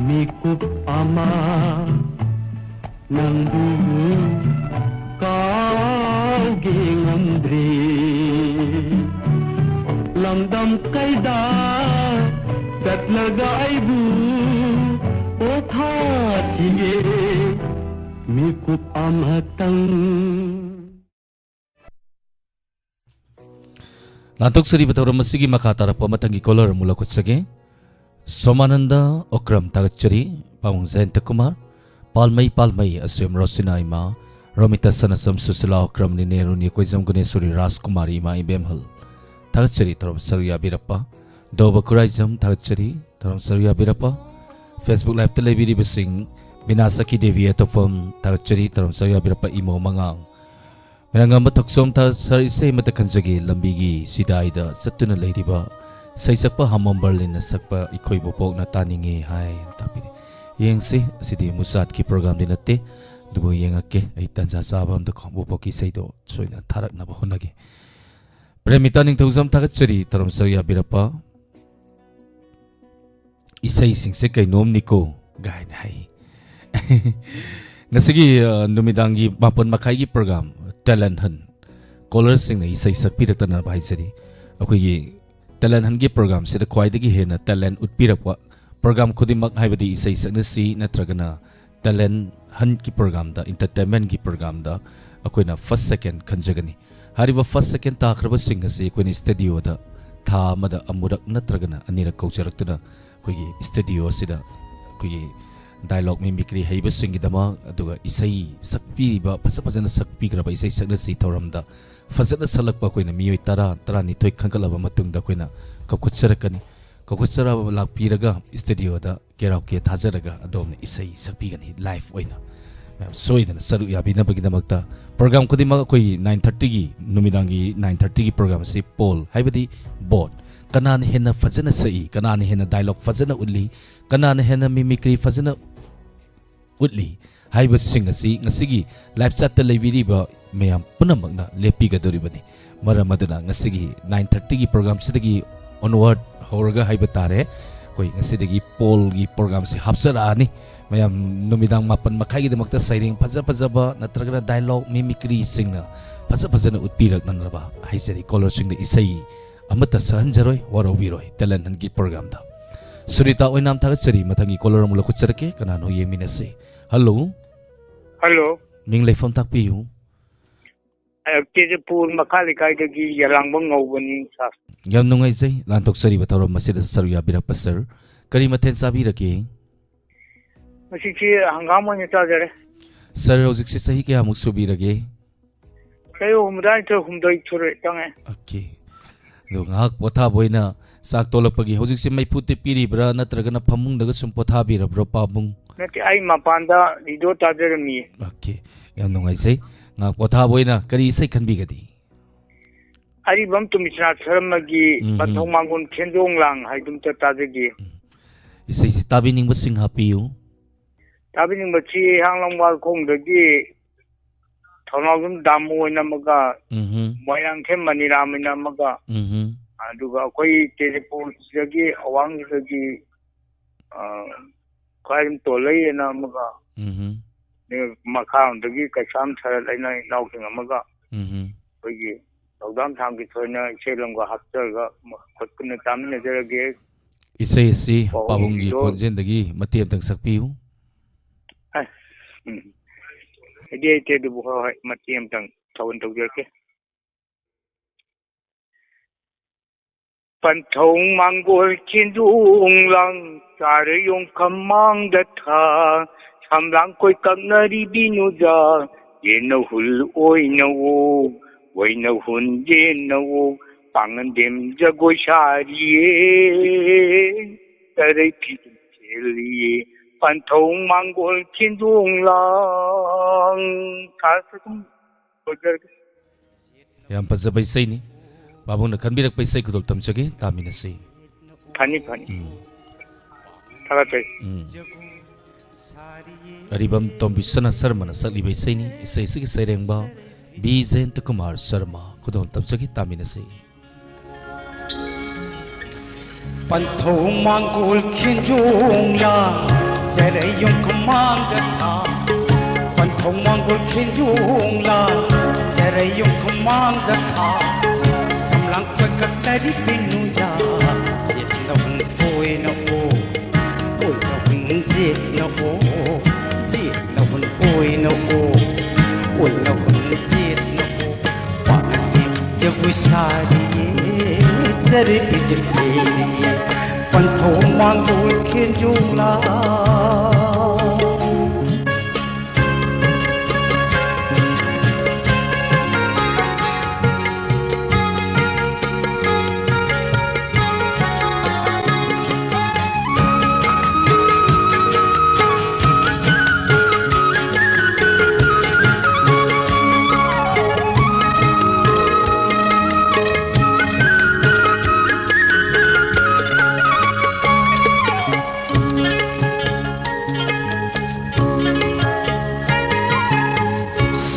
ꯃꯤꯀꯨꯞ ꯑꯃ ꯅꯪꯕꯨ ꯀꯥꯎꯒꯦ ꯉꯝꯗ꯭ꯔꯦ꯫ ꯂꯝꯗꯝ ꯀꯩꯗ ꯆꯠꯂꯒ ꯑꯩꯕꯨ ꯄꯣꯊꯥꯁꯤꯒꯦ꯫ ꯃꯤꯀꯨꯞ ꯑꯃꯇꯪ꯫ ꯂꯥꯟꯊꯣꯛꯆꯔꯤꯕ ꯊꯧꯔꯝ ꯑꯁꯤꯒꯤ ꯃꯈꯥ ꯇꯥꯔꯛꯄ ꯃꯊꯪꯒꯤ ꯀꯣꯂꯔ ꯑꯃꯨꯛ ꯂꯧꯈꯠꯆꯒꯦ꯫ ꯁꯣꯃꯥꯅꯟꯗ ꯑꯣꯀ꯭ꯔꯝ ꯊꯥꯒꯠꯆꯔꯤ꯫ ꯄꯥꯕꯨꯡ ꯖꯌꯟꯇ ꯀꯨꯃꯥꯔ, ꯄꯥꯜꯃꯩ ꯄꯥꯜꯃꯩ ꯑꯁꯦꯝ ꯔꯣꯁꯤꯅꯥ ꯏꯃꯥ, ꯔꯣꯃꯤꯇꯥ ꯁꯅꯥꯁꯝ ꯁꯨꯁꯤꯂꯥ ꯑꯣꯀ꯭ꯔꯝ ꯅꯤꯅꯦ ꯔꯨꯅꯤ ꯀꯣꯏꯖꯝ ꯒꯨꯅꯦꯁꯣꯔꯤ ꯔꯥꯖꯀꯨꯃꯥꯔꯤ ꯏꯃꯥ ꯏꯕꯦꯝꯍꯜ ꯊꯥꯒꯠꯆꯔꯤ꯫ ꯊꯧꯔꯝ ꯁꯔꯨꯛ ꯌꯥꯕꯤꯔꯛꯄ ꯗꯣꯕ ꯈꯨꯔꯥꯏꯖꯝ ꯊꯥꯒꯠꯆꯔꯤ꯫ ꯊꯧꯔꯝ ꯁꯔꯨꯛ ꯌꯥꯕꯤꯔꯛꯄ Facebook Live ꯇ ꯂꯩꯕꯤꯔꯤꯕꯁꯤꯡ ꯕꯤꯅꯥ ꯁꯈꯤ ꯗꯦꯕꯤ ꯑꯇꯣꯞꯐꯝ ꯊꯥꯒꯠꯆꯔꯤ꯫ ꯊꯧꯔꯝ ꯁꯔꯨꯛ ꯌꯥꯕꯤꯔꯛꯄ ꯏꯃꯣ ꯃꯉꯥꯡ ꯃꯤꯔꯥꯡꯉꯝꯕ ꯊꯣꯛꯆꯣꯝ ꯊꯥ ꯁꯥꯔ ꯏꯁꯩ ꯑꯃꯠꯇ ꯈꯟꯖꯒꯦ꯫ ꯂꯝꯕꯤꯒꯤ ꯁꯤꯗꯥꯏꯗ ꯆꯠꯇꯨꯅ ꯂꯩꯔꯤꯕ ꯁꯩꯁꯛꯄ ꯍꯥꯃꯣꯝ ꯕꯔꯂꯤꯟꯅ ꯁꯛꯄ ꯏꯈꯣꯏ ꯕꯣꯕꯣꯛꯅ ꯇꯥꯅꯤꯡꯉꯦ ꯍꯥꯏꯅ ꯇꯥꯛꯄꯤꯔꯤ꯫ ꯌꯦꯡꯁꯤ, ꯑꯁꯤꯗꯤ ꯃꯨꯁꯥꯠꯀꯤ ꯄ꯭ꯔꯣꯒ꯭ꯔꯥꯝꯗꯤ ꯅꯠꯇꯦ, ꯑꯗꯨꯕꯨ ꯌꯦꯡꯉꯛꯀꯦ꯫ ꯑꯩ ꯇꯥꯟꯖꯥ ꯆꯥꯕ ꯑꯝꯗꯀꯣ ꯕꯣꯕꯣꯛꯀꯤ ꯏꯁꯩꯗꯣ ꯁꯣꯏꯗꯅ ꯊꯥꯔꯛꯅꯕ ꯍꯣꯠꯅꯒꯦ꯫ ꯄ꯭ꯔꯦꯃꯤꯇꯥ ꯅꯤꯡꯊꯧꯖꯝ ꯊꯥꯒꯠꯆꯔꯤ, ꯊꯧꯔꯝ ꯁꯔꯨꯛ ꯌꯥꯕꯤꯔꯛꯄ꯫ ꯏꯁꯩꯁꯤꯡꯁꯦ ꯀꯩꯅꯣꯝꯅꯤꯀꯣ ꯒꯥꯏꯅ ꯍꯥꯏ꯫ ꯉꯁꯤꯒꯤ, ꯑ, ꯅꯨꯃꯤꯗꯥꯡꯒꯤ ꯃꯥꯄꯟ ꯃꯈꯥꯏꯒꯤ ꯄ꯭ꯔꯣꯒ꯭ꯔꯥꯝ ꯇꯦꯂꯦꯟ ꯍꯟ, ꯀꯣꯂꯔꯁꯤꯡꯅ ꯏꯁꯩ ꯁꯛꯄꯤꯔꯛꯇꯅꯕ ꯍꯥꯏꯖꯔꯤ꯫ ꯑꯩꯈꯣꯏꯒꯤ ꯇꯦꯂꯦꯟ ꯍꯟꯒꯤ ꯄ꯭ꯔꯣꯒ꯭ꯔꯥꯝꯁꯤꯗ ꯈ꯭ꯋꯥꯏꯗꯒꯤ ꯍꯦꯟꯅ ꯇꯦꯂꯦꯟ ꯎꯠꯄꯤꯔꯛꯄ ꯄ꯭ꯔꯣꯒ꯭ꯔꯥꯝ ꯈꯨꯗꯤꯡꯃꯛ, ꯍꯥꯏꯕꯗꯤ ꯏꯁꯩ ꯁꯛꯅꯁꯤ ꯅꯠꯇ꯭ꯔꯒꯅ ꯇꯦꯂꯦꯟ ꯍꯟꯒꯤ ꯄ꯭ꯔꯣꯒ꯭ꯔꯥꯝꯗ, ꯏꯟꯇꯔꯇꯦꯟꯃꯦꯟꯒꯤ ꯄ꯭ꯔꯣꯒ꯭ꯔꯥꯝꯗ ꯑꯩꯈꯣꯏꯅ ꯐꯥꯔꯁ, ꯁꯦꯀꯦꯟ ꯈꯟꯖꯒꯅꯤ꯫ ꯍꯥꯏꯔꯤꯕ first, second ꯇꯥꯈ꯭ꯔꯕꯁꯤꯡ ꯑꯁꯤ ꯑꯩꯈꯣꯏꯅ ꯁ꯭ꯇꯨꯗꯤꯑꯣꯗ ꯊꯥ ꯑꯃꯗ ꯑꯃꯨꯔꯛ ꯅꯠꯇ꯭ꯔꯒꯅ ꯑꯅꯤꯔꯛ ꯀꯧꯖꯔꯛꯇꯨꯅ ꯑꯩꯈꯣꯏꯒꯤ ꯁ꯭ꯇꯨꯗꯤꯑꯣ ꯑꯁꯤꯗ ꯑꯩꯈꯣꯏꯒꯤ dialogue mimicry ꯍꯩꯕꯁꯤꯡꯒꯤꯗꯃꯛ, ꯑꯗꯨꯒ ꯏꯁꯩ ꯁꯛꯄꯤꯔꯤꯕ, ꯐꯖ ꯐꯖꯅ ꯁꯛꯄꯤꯈ꯭ꯔꯕ ꯏꯁꯩ ꯁꯛꯅꯁꯤ ꯊꯧꯔꯝꯗ ꯐꯖꯅ ꯁꯛꯂꯛꯄ ꯑꯩꯈꯣꯏꯅ ꯃꯤꯑꯣꯏ ꯇꯔꯥ, ꯇꯔꯥꯅꯤꯊꯣꯏ ꯈꯟꯒꯠꯂꯕ ꯃꯇꯨꯡꯗ ꯑꯩꯈꯣꯏꯅ ꯀꯧꯈꯠꯆꯔꯛꯀꯅꯤ꯫ ꯀꯧꯈꯠꯆꯔꯛꯑꯕ ꯂꯥꯛꯄꯤꯔꯒ ꯁ꯭ꯇꯨꯗꯤꯑꯣꯗ karaoke ꯊꯥꯖꯔꯒ ꯑꯗꯣꯝꯅ ꯏꯁꯩ ꯁꯛꯄꯤꯒꯅꯤ live ꯑꯣꯏꯅ꯫ ꯃꯌꯥꯝ ꯁꯣꯏꯗꯅ ꯁꯔꯨꯛ ꯌꯥꯕꯤꯅꯕꯒꯤꯗꯃꯛꯇ program ꯈꯨꯗꯤꯡꯃꯛ ꯑꯩꯈꯣꯏꯒꯤ nine thirtyꯒꯤ, ꯅꯨꯃꯤꯗꯥꯡꯒꯤ nine thirtyꯒꯤ program ꯑꯁꯤ poll, ꯍꯥꯏꯕꯗꯤ vote, ꯀꯅꯥꯅ ꯍꯦꯟꯅ ꯐꯖꯅ ꯁꯛꯏ, ꯀꯅꯥꯅ ꯍꯦꯟꯅ dialogue ꯐꯖꯅ ꯎꯠꯂꯤ, ꯀꯅꯥꯅ ꯍꯦꯟꯅ mimicry ꯐꯖꯅ ꯎꯠꯂꯤ ꯍꯥꯏꯕꯁꯤꯡ ꯑꯁꯤ ꯉꯁꯤꯒꯤ live chatꯇ ꯂꯩꯕꯤꯔꯤꯕ ꯃꯌꯥꯝ ꯄꯨꯝꯅꯃꯛꯅ ꯂꯦꯞꯄꯤꯒꯗꯧꯔꯤꯕꯅꯤ꯫ ꯃꯔꯝ ꯑꯗꯨꯅ ꯉꯁꯤꯒꯤ nine thirtyꯒꯤ programꯁꯤꯗꯒꯤ onward ꯍꯧꯔꯒ ꯍꯥꯏꯕ ꯇꯥꯔꯦ, ꯑꯩꯈꯣꯏ ꯉꯁꯤꯗꯒꯤ pollꯒꯤ programꯁꯤ ꯍꯥꯞꯆꯔꯛꯑꯅꯤ꯫ ꯃꯌꯥꯝ ꯅꯨꯃꯤꯗꯥꯡ ꯃꯥꯄꯟ ꯃꯈꯥꯏꯒꯤꯗꯃꯛꯇ ꯁꯩꯔꯦꯡ ꯐꯖ ꯐꯖꯕ ꯅꯠꯇ꯭ꯔꯒꯅ dialogue mimicryꯁꯤꯡꯅ ꯐꯖ ꯐꯖꯅ ꯎꯠꯄꯤꯔꯛꯅꯅꯕ ꯍꯥꯏꯖꯔꯤ꯫ Callerꯁꯤꯡꯗ ꯏꯁꯩ ꯑꯃꯠꯇ ꯁꯛꯍꯟꯖꯔꯣꯏ, ꯋꯥꯔꯧꯕꯤꯔꯣꯏ talent huntꯀꯤ programꯗ꯫ ꯁꯨꯅꯤꯇꯥ ꯑꯣꯏꯅꯥꯝ ꯊꯥꯒꯠꯆꯔꯤ꯫ ꯃꯊꯪꯒꯤ caller ꯑꯃꯨꯛ ꯂꯧꯈꯠꯆꯔꯛꯀꯦ꯫ ꯀꯅꯥꯅꯣ ꯌꯦꯡꯃꯤꯟꯅꯁꯤ꯫ Hello꯫ Hello꯫ ꯃꯤꯡ ꯂꯩꯐꯝ ꯇꯥꯛꯄꯤꯌꯨ꯫ ꯑ, ꯇꯦꯖꯄꯨꯔ ꯃꯈꯥ ꯂꯩꯀꯥꯏꯗꯒꯤ ꯌꯥꯂꯥꯡꯕꯝ ꯉꯧꯕꯅꯤ, sir꯫ ꯌꯥꯝ ꯅꯨꯡꯉꯥꯏꯖꯩ ꯂꯥꯟꯊꯣꯛꯆꯔꯤꯕ ꯊꯧꯔꯝ ꯑꯁꯤꯗ ꯁꯔꯨꯛ ꯌꯥꯕꯤꯔꯛꯄ sir꯫ ꯀꯔꯤ ꯃꯊꯦꯜ ꯆꯥꯕꯤꯔꯒꯦ? ꯉꯁꯤꯁꯤ ꯍꯪꯒꯥꯝ ꯑꯣꯏꯅ ꯆꯥꯖꯔꯦ꯫ Sir, ꯍꯧꯖꯤꯛꯁꯤ ꯆꯍꯤ ꯀꯌꯥꯃꯨꯛ ꯁꯨꯕꯤꯔꯒꯦ? ꯆꯍꯤ ꯍꯨꯝꯐꯨꯇꯔꯥꯅꯤꯊꯣꯏ, ꯍꯨꯝꯗꯣꯏ ꯁꯨꯔꯦ, ꯆꯪꯉꯦ꯫ Okay꯫ ꯑꯗꯣ ꯉꯥꯏꯍꯥꯛ ꯄꯣꯊꯥꯕ ꯑꯣꯏꯅ ꯆꯥꯛ ꯇꯣꯂꯛꯄꯒꯤ ꯍꯧꯖꯤꯛꯁꯦ ꯃꯩꯐꯨ ꯇꯤꯛꯄꯤꯔꯤꯕ꯭ꯔꯥ ꯅꯠꯇ꯭ꯔꯒꯅ ꯐꯃꯨꯡꯗꯒ ꯁꯨꯝ ꯄꯣꯊꯥꯕꯤꯔꯕ꯭ꯔꯣ, ꯄꯥꯕꯨꯡ? ꯅꯠꯇꯦ, ꯑꯩ ꯃꯄꯥꯟꯗ ꯔꯦꯗꯤꯑꯣ ꯇꯥꯖꯔꯝꯃꯤꯌꯦ꯫ Okay꯫ ꯌꯥꯝ ꯅꯨꯡꯉꯥꯏꯖꯩ꯫ ꯉꯥꯏꯍꯥꯛ ꯄꯣꯊꯥꯕ ꯑꯣꯏꯅ ꯀꯔꯤ ꯏꯁꯩ ꯈꯟꯕꯤꯒꯗꯤ? ꯑꯔꯤꯕꯝ ꯇꯨꯃꯤꯆꯅꯥꯊ ꯁꯔꯃꯒꯤ ꯎꯝ, ꯎꯝ꯫ ꯄꯟꯊꯧ ꯃꯥꯡꯒꯣꯟ ꯈꯦꯟꯖꯣꯡ ꯂꯥꯡ ꯍꯥꯏꯗꯨꯝꯇ ꯇꯥꯖꯒꯦ꯫ ꯎꯝ꯫ ꯏꯁꯩꯁꯤ ꯇꯥꯕꯤꯅꯤꯡꯕꯁꯤꯡ ꯍꯥꯞꯄꯤꯌꯨ꯫ ꯇꯥꯕꯤꯅꯤꯡꯕꯁꯤ ꯍꯤꯌꯥꯡꯂꯝ ꯋꯥꯜꯈꯣꯡꯗꯒꯤ ꯊꯧꯅꯥꯎꯖꯝ ꯗꯥꯃꯨ ꯑꯣꯏꯅ ꯑꯃꯒ, ꯎꯝꯍꯨꯝ꯫ ꯃꯣꯏꯔꯥꯡꯊꯦꯝ ꯃꯅꯤꯔꯥꯝ ꯑꯣꯏꯅ ꯑꯃꯒ, ꯎꯝꯍꯨꯝ꯫ ꯑꯗꯨꯒ ꯑꯩꯈꯣꯏ ꯇꯦꯖꯄꯨꯔꯁꯤꯗꯒꯤ ꯑꯋꯥꯡꯁꯤꯗꯒꯤ, ꯑ, ꯈ꯭ꯋꯥꯏꯔꯝ ꯇꯣꯜꯂꯩ ꯑꯅ ꯑꯃꯒ, ꯎꯝꯍꯨꯝ꯫ ꯑꯗꯨꯒ ꯃꯈꯥꯔꯣꯝꯗꯒꯤ ꯀꯩꯁꯥꯝ ꯁꯔꯠ ꯑꯩꯅ ꯏꯅꯥꯎꯁꯤꯡ ꯑꯃꯒ, ꯎꯝꯍꯨꯝ꯫ ꯑꯩꯈꯣꯏꯒꯤ ꯊꯧꯗꯥꯝ ꯊꯥꯡꯒꯤ ꯊꯣꯏꯅ ꯏꯁꯩ ꯂꯣꯝꯒ ꯍꯥꯞꯆꯔꯒ ꯈꯨꯠ ꯄꯨꯟꯅ ꯇꯥꯃꯤꯟꯅꯖꯔꯒꯦ꯫ ꯏꯁꯩ ꯑꯁꯤ ꯄꯥꯕꯨꯡꯒꯤ ꯄꯥꯕꯨꯡꯒꯤꯗꯣ ꯈꯣꯟꯖꯦꯜꯗꯒꯤ ꯃꯇꯦꯛ ꯑꯃꯇꯪ ꯁꯛꯄꯤꯌꯨ꯫ ꯑꯁ, ꯎꯝ꯫ ꯍꯩꯗꯤ ꯍꯩꯇꯦ, ꯑꯗꯨꯕꯨ ꯍꯣꯏ, ꯍꯣꯏ, ꯃꯇꯦꯛ ꯑꯃꯇꯪ ꯊꯧꯒꯟ ꯇꯧꯖꯔꯛꯀꯦ꯫ ꯄꯟꯊꯧ ꯃꯥꯡꯒꯣꯜ ꯆꯦꯟꯗꯣꯡ ꯂꯥꯡ, ꯆꯥꯔ ꯌꯣꯡꯈꯝ ꯃꯥꯡꯗ ꯊꯥ, ꯁꯝꯂꯥꯡ ꯀꯣꯏ ꯀꯛꯅꯔꯤ ꯕꯤꯅꯨꯖꯥ, ꯌꯦꯟꯅ ꯍꯨꯜ ꯑꯣꯏꯅ ꯑꯣꯛ, ꯑꯣꯏꯅ ꯍꯨꯟ ꯌꯦꯟꯅ ꯑꯣꯛ, ꯄꯥꯉꯟꯗꯦꯝ ꯖꯒꯣꯏ ꯁꯥꯔꯤꯌꯦ, ꯆꯔꯩ ꯐꯤꯖꯤꯟ ꯁꯦꯠꯂꯤꯌꯦ, ꯄꯟꯊꯧ ꯃꯥꯡꯒꯣꯜ ꯆꯦꯟꯗꯣꯡ ꯂꯥꯡ꯫ ꯁꯥꯔꯁꯨ ꯑꯗꯨꯝ ꯂꯣꯏꯖꯔꯒꯦ꯫ ꯌꯥꯝ ꯐꯖꯕ ꯏꯁꯩꯅꯤ꯫ ꯄꯥꯕꯨꯡꯅ ꯈꯟꯕꯤꯔꯛꯄ ꯏꯁꯩ ꯈꯨꯗꯣꯜ ꯇꯝꯖꯒꯦ, ꯇꯥꯃꯤꯟꯅꯁꯤ꯫ ꯐꯅꯤ, ꯐꯅꯤ꯫ ꯎꯝ꯫ ꯊꯥꯒꯠꯆꯔꯤ꯫ ꯎꯝ꯫ ꯑꯔꯤꯕꯝ ꯇꯣꯝꯕꯤꯁꯅꯥ ꯁꯔꯃꯅ ꯁꯛꯂꯤꯕ ꯏꯁꯩꯅꯤ꯫ ꯏꯁꯩ ꯑꯁꯤꯒꯤ ꯁꯩꯔꯦꯡꯕ ꯕꯤ ꯖꯌꯟꯇ ꯀꯨꯃꯥꯔ ꯁꯔꯃ꯫ ꯈꯨꯗꯣꯜ ꯇꯝꯖꯒꯦ, ꯇꯥꯃꯤꯟꯅꯁꯤ꯫ ꯄꯟꯊꯧ ꯃꯥꯡꯒꯣꯜ ꯈꯦꯟꯖꯣꯡ ꯂꯥꯡ, ꯆꯔꯩ ꯌꯣꯡꯈꯝ ꯃꯥꯡꯗ ꯊꯥ꯫ ꯄꯟꯊꯧ ꯃꯥꯡꯒꯣꯜ ꯈꯦꯟꯖꯣꯡ ꯂꯥꯡ, ꯆꯔꯩ ꯌꯣꯡꯈꯝ ꯃꯥꯡꯗ ꯊꯥ꯫ ꯁꯝꯂꯥꯡ ꯀꯣꯏ ꯀꯛꯅꯔꯤ ꯕꯤꯅꯨꯖꯥ, ꯌꯦꯠꯅ ꯍꯨꯟ ꯑꯣꯏꯅ ꯑꯣꯛ, ꯑꯣꯏꯅ ꯍꯨꯟ ꯌꯦꯠꯅ ꯑꯣꯛ, ꯌꯦꯠꯅ ꯍꯨꯟ ꯑꯣꯏꯅ ꯑꯣꯛ, ꯑꯣꯏꯅ ꯍꯨꯟ ꯌꯦꯠꯅ ꯑꯣꯛ꯫ ꯄꯥꯡꯒꯜ ꯖꯒꯣꯏ ꯁꯥꯔꯤꯌꯦ, ꯆꯔꯩ ꯐꯤꯖꯤꯟ ꯁꯦꯠꯂꯤꯌꯦ, ꯄꯟꯊꯧ ꯃꯥꯡꯒꯣꯜ ꯈꯦꯟꯖꯣꯡ ꯂꯥꯡ꯫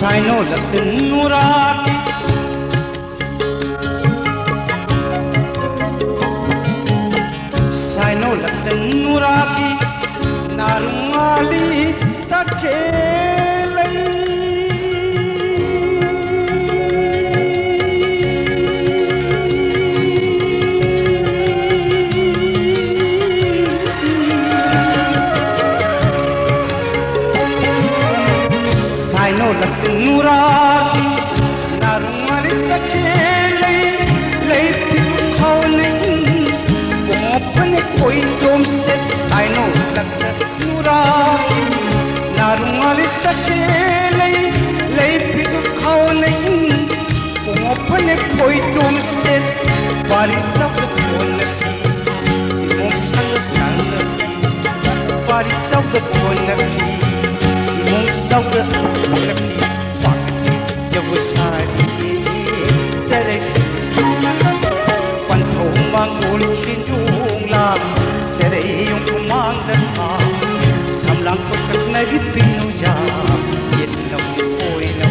ꯁꯥꯏꯅꯣ ꯂꯛꯇ ꯅꯨꯔꯥꯒꯤ, ꯁꯥꯏꯅꯣ ꯂꯛꯇ ꯅꯨꯔꯥꯒꯤ, ꯅꯥꯔꯨꯡ ꯉꯥꯂꯤ ꯇꯈꯦꯜꯂꯩ꯫ ꯁꯥꯏꯅꯣ ꯂꯛꯇ ꯅꯨꯔꯥꯒꯤ, ꯅꯥꯔꯨꯡ ꯇꯨꯝꯁꯤꯠ ꯄꯥꯔꯤ ꯆꯥꯎꯗ ꯀꯣꯟꯅꯈꯤ, ꯏꯃꯣꯝ ꯁꯪꯅ ꯁꯪꯅꯈꯤ꯫ ꯄꯥꯔꯤ ꯆꯥꯎꯗ ꯀꯣꯟꯅꯈꯤ, ꯏꯃꯣꯝ ꯆꯥꯎꯗ ꯀꯣꯟꯅꯈꯤ꯫ ꯄꯥꯈꯪ ꯖꯒꯣꯏ ꯁꯥꯔꯤ ꯆꯔꯩ ꯄꯟꯊꯧ ꯃꯥꯡꯒꯣꯜ ꯈꯤꯟꯖꯣꯡ ꯂꯥꯡ ꯆꯔꯩ ꯌꯣꯡ ꯃꯥꯡꯗ ꯊꯥ ꯁꯝꯂꯥꯡ ꯀꯣꯏꯇꯛꯅꯔꯤ ꯄꯤꯅꯨꯖꯥ ꯌꯦꯠꯅ ꯑꯣꯏꯅ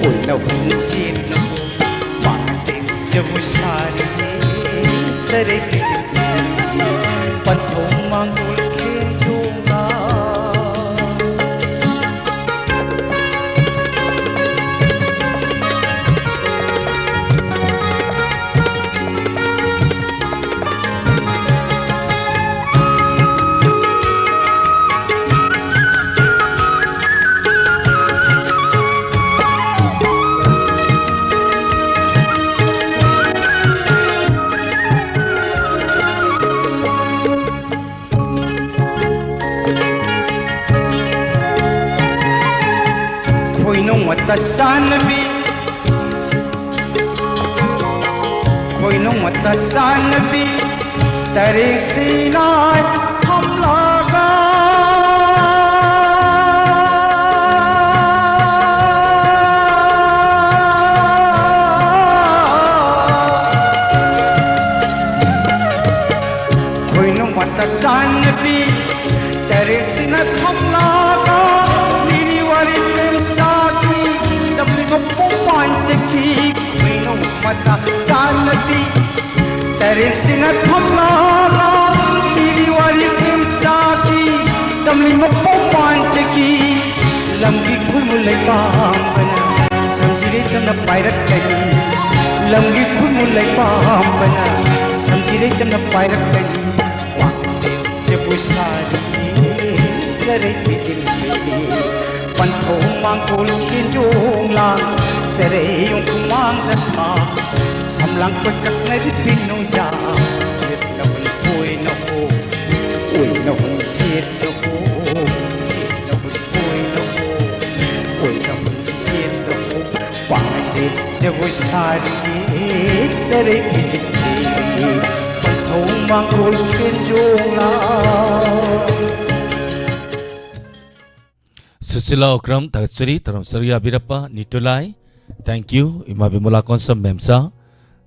ꯑꯣꯏꯅ ꯍꯨꯟꯁꯤꯠꯅ ꯄꯥꯈꯪ ꯖꯒꯣꯏ ꯁꯥꯔꯤ ꯆꯔꯩ ꯄꯤꯖꯤꯛ ꯄꯟꯊꯧ ꯃꯥꯡꯒꯣꯜ ꯈꯦꯟꯖꯣꯡ ꯂꯥꯡ꯫ ꯈꯣꯏꯅꯨꯡ ꯃꯇ ꯆꯥꯟꯅꯕꯤ, ꯈꯣꯏꯅꯨꯡ ꯃꯇ ꯆꯥꯟꯅꯕꯤ, ꯇꯔꯦꯛꯁꯤꯅ ꯐꯝꯂꯒ꯫ ꯈꯣꯏꯅꯨꯡ ꯃꯇ ꯆꯥꯟꯅꯕꯤ, ꯇꯔꯦꯛꯁꯤꯅ ꯊꯝꯂꯒ ꯂꯤꯔꯤ ꯋꯥꯔꯤ ꯄ꯭ꯔꯦꯝ ꯁꯥꯈꯤ, ꯇꯝꯂꯤꯕ ꯄꯣꯛ ꯄꯥꯟꯖꯈꯤ꯫ ꯈꯣꯏꯅꯨꯡ ꯃꯇ ꯆꯥꯟꯅꯕꯤ, ꯇꯔꯦꯛꯁꯤꯅ ꯊꯝꯂꯒ ꯂꯤꯔꯤ ꯋꯥꯔꯤ ꯄ꯭ꯔꯦꯝ ꯁꯥꯈꯤ, ꯇꯝꯂꯤꯕ ꯄꯣꯛ ꯄꯥꯟꯖꯈꯤ꯫ ꯂꯝꯒꯤ ꯈꯨꯜꯃꯨ ꯂꯩꯄꯥꯝꯕꯅ ꯁꯝꯖꯤꯔꯩꯇꯅ ꯄꯥꯏꯔꯛꯀꯅꯤ꯫ ꯂꯝꯒꯤ ꯈꯨꯜꯃꯨ ꯂꯩꯄꯥꯝꯕꯅ ꯁꯝꯖꯤꯔꯩꯇꯅ ꯄꯥꯏꯔꯛꯀꯅꯤ꯫ ꯋꯥꯡꯂꯦꯟ ꯖꯒꯣꯏ ꯁꯥꯔꯤ ꯆꯔꯩ ꯄꯤꯖꯤꯜꯂꯤ꯫ ꯄꯟꯊꯧ ꯃꯥꯡꯒꯣꯜ ꯈꯦꯟꯖꯣꯡ ꯂꯥꯡ ꯆꯔꯩ ꯌꯣꯡ ꯈꯨꯃꯥꯡꯗ ꯊꯥ ꯁꯝꯂꯥꯡ ꯀꯣꯏꯇꯛꯅꯔꯤ ꯄꯤꯅꯨꯖꯥ ꯌꯦꯠꯅ ꯍꯨꯟ ꯑꯣꯏꯅ ꯍꯣ ꯑꯣꯏꯅ ꯍꯨꯟ ꯁꯦꯠꯅ ꯍꯣ ꯌꯦꯠꯅ ꯍꯨꯟ ꯑꯣꯏꯅ ꯍꯣ ꯑꯣꯏꯅ ꯍꯨꯟ ꯁꯦꯠꯅ ꯍꯣ ꯄꯥꯡꯒꯜ ꯁꯥꯔꯤꯌꯦ ꯆꯔꯩ ꯐꯤꯖꯤꯟ ꯊꯤꯔꯤꯌꯦ ꯄꯟꯊꯧ ꯃꯥꯡꯒꯣꯜ ꯆꯦꯟꯖꯣꯡꯂꯥ꯫ ꯁꯨꯁꯤꯂꯥ ꯑꯣꯀ꯭ꯔꯝ ꯊꯥꯒꯠꯆꯔꯤ, ꯇꯔꯝ ꯁꯔꯨ ꯌꯥꯕꯤꯔꯛꯄ꯫ ꯅꯤꯇꯨꯂꯥꯏ, thank you꯫ ꯏꯃꯥ ꯕꯤꯃꯣꯂꯥ ꯀꯣꯟꯁꯝ ꯃꯦꯝꯆꯥ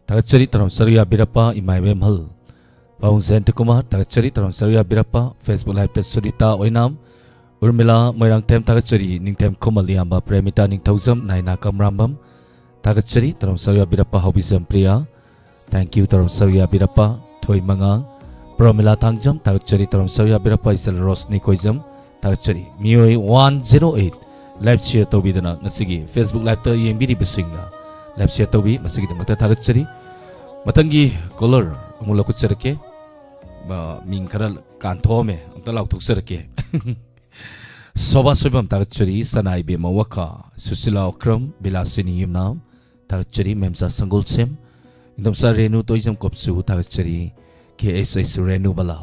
ꯊꯥꯒꯠꯆꯔꯤ, ꯇꯔꯝ ꯁꯔꯨ ꯌꯥꯕꯤꯔꯛꯄ꯫ ꯏꯃꯥ ꯏꯕꯦꯝꯍꯜ ꯄꯥꯕꯨꯡ ꯖꯌꯟꯇ ꯀꯨꯃꯥꯔ ꯊꯥꯒꯠꯆꯔꯤ, ꯇꯔꯝ ꯁꯔꯨ ꯌꯥꯕꯤꯔꯛꯄ꯫ Facebook live ꯇ ꯁꯨꯔꯤꯇꯥ ꯑꯣꯏꯅꯥꯝ, ꯎꯔꯃꯤꯂꯥ ꯃꯣꯏꯔꯥꯡꯊꯦꯝ ꯊꯥꯒꯠꯆꯔꯤ, ꯅꯤꯡꯊꯦꯝ ꯈꯨꯃꯜ ꯏꯌꯥꯝꯕ ꯄ꯭ꯔꯦꯃꯤꯇꯥ ꯅꯤꯡꯊꯧꯖꯝ, ꯅꯥꯏꯅꯥ ꯀꯝꯔꯥꯝꯕꯝ ꯊꯥꯒꯠꯆꯔꯤ, ꯇꯔꯝ ꯁꯔꯨ ꯌꯥꯕꯤꯔꯛꯄ꯫ ꯍꯥꯎꯕꯤꯖꯝ ꯄ꯭ꯔꯤꯌꯥ, thank you, ꯇꯔꯝ ꯁꯔꯨ ꯌꯥꯕꯤꯔꯛꯄ꯫ ꯊꯣꯏ ꯃꯉꯥꯡ, ꯄ꯭ꯔꯣꯃꯤꯂꯥ ꯊꯥꯡꯖꯝ ꯊꯥꯒꯠꯆꯔꯤ, ꯇꯔꯝ ꯁꯔꯨ ꯌꯥꯕꯤꯔꯛꯄ꯫ ꯏꯆꯜ ꯔꯣꯁꯅꯤ ꯀꯣꯏꯖꯝ ꯊꯥꯒꯠꯆꯔꯤ꯫ ꯃꯤꯑꯣꯏ one zero eight live share ꯇꯧꯕꯤꯗꯅ ꯉꯁꯤꯒꯤ Facebook live ꯇ ꯌꯦꯡꯕꯤꯔꯤꯕꯁꯤꯡꯅ live share ꯇꯧꯕꯤ, ꯃꯁꯤꯒꯤꯗꯃꯛꯇ ꯊꯥꯒꯠꯆꯔꯤ꯫ ꯃꯊꯪꯒꯤ caller ꯑꯃꯨꯛ ꯂꯧꯈꯠꯆꯔꯛꯀꯦ꯫ ꯃ-, ꯃꯤꯡ ꯈꯔ ꯀꯥꯟꯊꯣꯛꯑꯝꯃꯦ, ꯑꯝꯇ ꯂꯥꯎꯊꯣꯛꯆꯔꯛꯀꯦ꯫ ꯁꯣꯚꯥ ꯁꯣꯏꯕꯝ ꯊꯥꯒꯠꯆꯔꯤ, ꯁꯅꯥ ꯏꯕꯦꯝꯃ ꯋꯥꯈꯥ, ꯁꯨꯁꯤꯂꯥ ꯑꯣꯀ꯭ꯔꯝ, ꯕꯤꯂꯥꯁꯤꯅꯤ ꯌꯨꯝꯅꯥꯝ ꯊꯥꯒꯠꯆꯔꯤ, ꯃꯦꯝꯆꯥ ꯁꯪꯒꯣꯜꯁꯦꯝ, ꯏꯟꯗꯣꯝꯆꯥ ꯔꯦꯅꯨ ꯇꯣꯏꯖꯝ ꯀꯣꯞꯁꯨ ꯊꯥꯒꯠꯆꯔꯤ, ꯀꯦ ꯑꯩꯆ ꯑꯩꯆ ꯔꯦꯅꯨꯕꯂꯥ,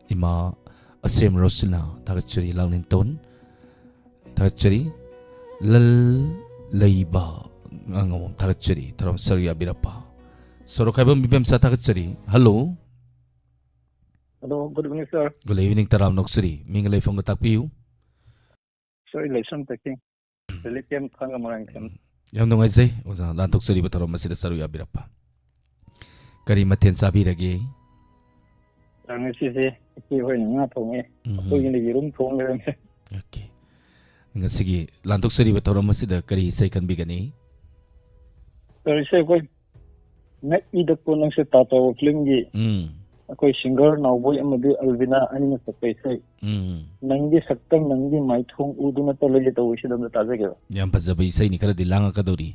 ꯏꯃꯥ ꯑꯁꯦꯝ ꯔꯣꯁꯤꯅꯥ ꯊꯥꯒꯠꯆꯔꯤ, ꯂꯥꯡꯂꯦꯟꯇꯣꯟ ꯊꯥꯒꯠꯆꯔꯤ, ꯂꯜ ꯂꯩꯕ ꯑꯉꯝ ꯊꯥꯒꯠꯆꯔꯤ, ꯇꯔꯥꯝ ꯁꯔꯨ ꯌꯥꯕꯤꯔꯛꯄ꯫ ꯁꯣꯔꯣꯛꯈꯥꯏꯕꯝ ꯏꯕꯦꯝꯆꯥ ꯊꯥꯒꯠꯆꯔꯤ꯫ Hello꯫ Hello, good evening, sir. Good evening, ꯇꯔꯥꯝꯅ ꯑꯣꯛꯆꯔꯤ꯫ ꯃꯤꯡꯒ ꯂꯩꯐꯝꯒ ꯇꯥꯛꯄꯤꯌꯨ꯫ Sir, ꯑꯩ ꯂꯩꯁꯝ ꯇꯈꯦꯜ, ꯔꯤꯂꯤꯐ ꯀꯦꯝꯞ ꯊꯥꯡꯒ ꯃꯣꯏꯔꯥꯡꯊꯦꯝ꯫ ꯌꯥꯝ ꯅꯨꯡꯉꯥꯏꯖꯩ ꯑꯣꯖꯥ, ꯂꯥꯟꯊꯣꯛꯆꯔꯤꯕ ꯊꯧꯔꯝ ꯑꯁꯤꯗ ꯁꯔꯨꯛ ꯌꯥꯕꯤꯔꯛꯄ꯫ ꯀꯔꯤ ꯃꯊꯦꯜ ꯆꯥꯕꯤꯔꯒꯦ? Sir, ꯉꯁꯤꯁꯦ ꯏꯆꯦ ꯍꯣꯏꯅ ꯉꯥ ꯊꯣꯡꯉꯦ, ꯎꯝ꯫ ꯑꯩꯈꯣꯏꯒꯤꯅ ꯌꯦꯔꯨꯝ ꯊꯣꯡ ꯂꯩꯔꯝꯃꯦ꯫ Okay꯫ ꯉꯁꯤꯒꯤ ꯂꯥꯟꯊꯣꯛꯆꯔꯤꯕ ꯊꯧꯔꯝ ꯑꯁꯤꯗ ꯀꯔꯤ ꯏꯁꯩ ꯈꯟꯕꯤꯒꯅꯤ? Sir, ꯏꯁꯩ ꯑꯩꯈꯣꯏ ꯅꯛꯏꯗꯀꯣ ꯅꯪꯁꯦ ꯇꯥ ꯆꯥꯎꯕ ꯐꯤꯂꯝꯒꯤ ꯎꯝ꯫ ꯑꯩꯈꯣꯏ ꯁꯤꯡꯒꯔ ꯅꯥꯎꯕꯣꯏ ꯑꯃꯗꯤ ꯑꯜꯕꯤꯅꯥ ꯑꯅꯤꯅ ꯁꯛꯄ ꯏꯁꯩ ꯎꯝ꯫ ꯅꯪꯒꯤ ꯁꯛꯇꯝ ꯅꯪꯒꯤ ꯃꯥꯏꯊꯣꯡ ꯎꯗꯨꯅ ꯇꯧꯂꯩꯒꯦ ꯇꯧꯕ ꯏꯁꯩꯗꯣ ꯑꯝꯇ ꯇꯥꯖꯒꯦꯕ꯫ ꯌꯥꯝ ꯐꯖꯕ ꯏꯁꯩꯅꯤ, ꯈꯔꯗꯤ ꯂꯥꯡꯉꯛꯀꯗꯧꯔꯤ꯫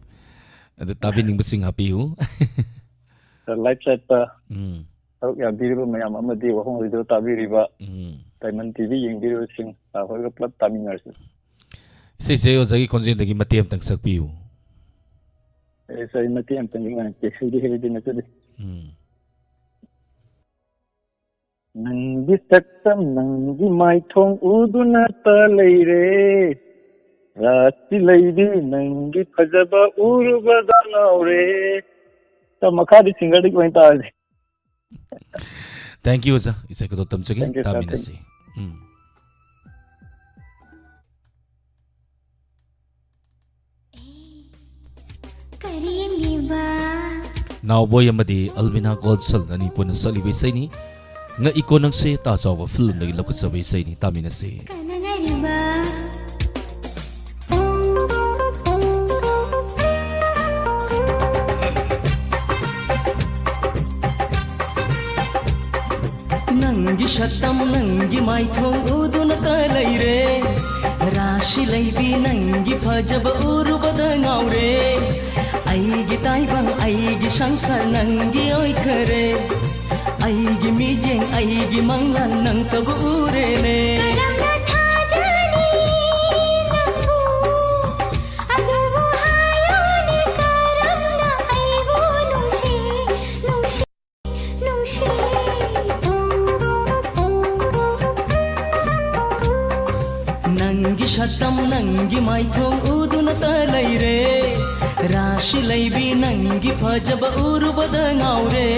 ꯑꯗꯨ ꯇꯥꯕꯤꯅꯤꯡꯕꯁꯤꯡ ꯍꯥꯞꯄꯤꯌꯨ꯫ Sir, live chat ꯇ ꯎꯝ꯫ ꯁꯔꯨꯛ ꯌꯥꯕꯤꯔꯤꯕ ꯃꯌꯥꯝ ꯑꯃꯗꯤ ꯋꯥꯍꯣꯡ ꯔꯦꯗꯤꯑꯣ ꯇꯥꯕꯤꯔꯤꯕ ꯎꯝ꯫ ꯗꯥꯏꯃꯟ ꯇꯤ ꯚꯤ ꯌꯦꯡꯕꯤꯔꯤꯕꯁꯤꯡ, sir ꯍꯣꯏꯒ ꯄꯨꯂꯞ ꯇꯥꯃꯤꯟꯅꯔꯁꯤ꯫ ꯏꯁꯩꯁꯦ ꯑꯣꯖꯥꯒꯤ ꯈꯣꯟꯖꯦꯜꯗꯒꯤ ꯃꯇꯦꯛ ꯑꯃꯇꯪ ꯁꯛꯄꯤꯌꯨ꯫ ꯑꯦ, sir, ꯑꯩ ꯃꯇꯦꯛ ꯑꯃꯇꯪꯗꯤ ꯉꯥꯡꯉꯛꯀꯦ, ꯍꯩꯗꯤ ꯍꯩꯕꯗꯤ ꯅꯠꯆꯗꯦ꯫ ꯎꯝ꯫ ꯅꯪꯒꯤ ꯁꯛꯇꯝ ꯅꯪꯒꯤ ꯃꯥꯏꯊꯣꯡ ꯎꯗꯨꯅꯇ ꯂꯩꯔꯦ, ꯔꯥꯁꯤ ꯂꯩꯕꯤ ꯅꯪꯒꯤ ꯐꯖꯕ ꯎꯔꯨꯕꯗ ꯉꯥꯎꯔꯦ꯫ ꯇ ꯃꯈꯥꯗꯤ ꯁꯤꯡꯒꯔꯗꯒꯤ ꯑꯣꯏꯅ ꯇꯥꯔꯁꯦ꯫ Thank you, ꯑꯣꯖꯥ꯫ ꯏꯁꯩ ꯈꯨꯗꯣꯜ ꯇꯝꯖꯒꯦ꯫ Thank you, sir. ꯇꯥꯃꯤꯟꯅꯁꯤ꯫ ꯎꯝ꯫ ꯀꯔꯤꯡꯂꯤꯕ꯫ ꯅꯥꯎꯕꯣꯏ ꯑꯃꯗꯤ ꯑꯜꯕꯤꯅꯥ ꯒꯣꯜꯁꯜ ꯑꯅꯤ ꯄꯨꯟꯅ ꯁꯛꯂꯤꯕ ꯏꯁꯩꯅꯤ꯫ ꯉꯛꯏꯀꯣ ꯅꯪꯁꯦ ꯇꯥ ꯆꯥꯎꯕ ꯐꯤꯂꯝꯗꯒꯤ ꯂꯧꯈꯠꯆꯕ ꯏꯁꯩꯅꯤ꯫ ꯇꯥꯃꯤꯟꯅꯁꯤ꯫ ꯀꯅꯥ ꯉꯥꯏꯔꯤꯕ? ꯅꯪꯒꯤ ꯁꯛꯇꯝ, ꯅꯪꯒꯤ ꯃꯥꯏꯊꯣꯡ ꯎꯗꯨꯅꯇ ꯂꯩꯔꯦ꯫ ꯔꯥꯁꯤ ꯂꯩꯕꯤ, ꯅꯪꯒꯤ ꯐꯖꯕ ꯎꯔꯨꯕꯗ ꯉꯥꯎꯔꯦ꯫ ꯑꯩꯒꯤ ꯇꯥꯏꯕꯪ, ꯑꯩꯒꯤ ꯁꯪꯁꯥꯔ ꯅꯪꯒꯤ ꯑꯣꯏꯈꯔꯦ꯫ ꯑꯩꯒꯤ ꯃꯤꯠꯌꯦꯡ, ꯑꯩꯒꯤ ꯃꯪꯂꯥꯟ ꯅꯪꯇꯕꯨ ꯎꯔꯦꯅꯦ꯫ ꯀꯔꯝꯅ ꯊꯥꯖꯅꯤ ꯅꯪꯕꯨ? ꯑꯗꯨꯕꯨ ꯍꯥꯏꯌꯨꯅꯦ, ꯀꯔꯝꯅ ꯑꯩꯕꯨ ꯅꯨꯡꯁꯤ, ꯅꯨꯡꯁꯤ, ꯅꯨꯡꯁꯤ? ꯅꯪꯒꯤ ꯁꯛꯇꯝ, ꯅꯪꯒꯤ ꯃꯥꯏꯊꯣꯡ ꯎꯗꯨꯅꯇ ꯂꯩꯔꯦ꯫ ꯔꯥꯁꯤ ꯂꯩꯕꯤ, ꯅꯪꯒꯤ ꯐꯖꯕ ꯎꯔꯨꯕꯗ ꯉꯥꯎꯔꯦ꯫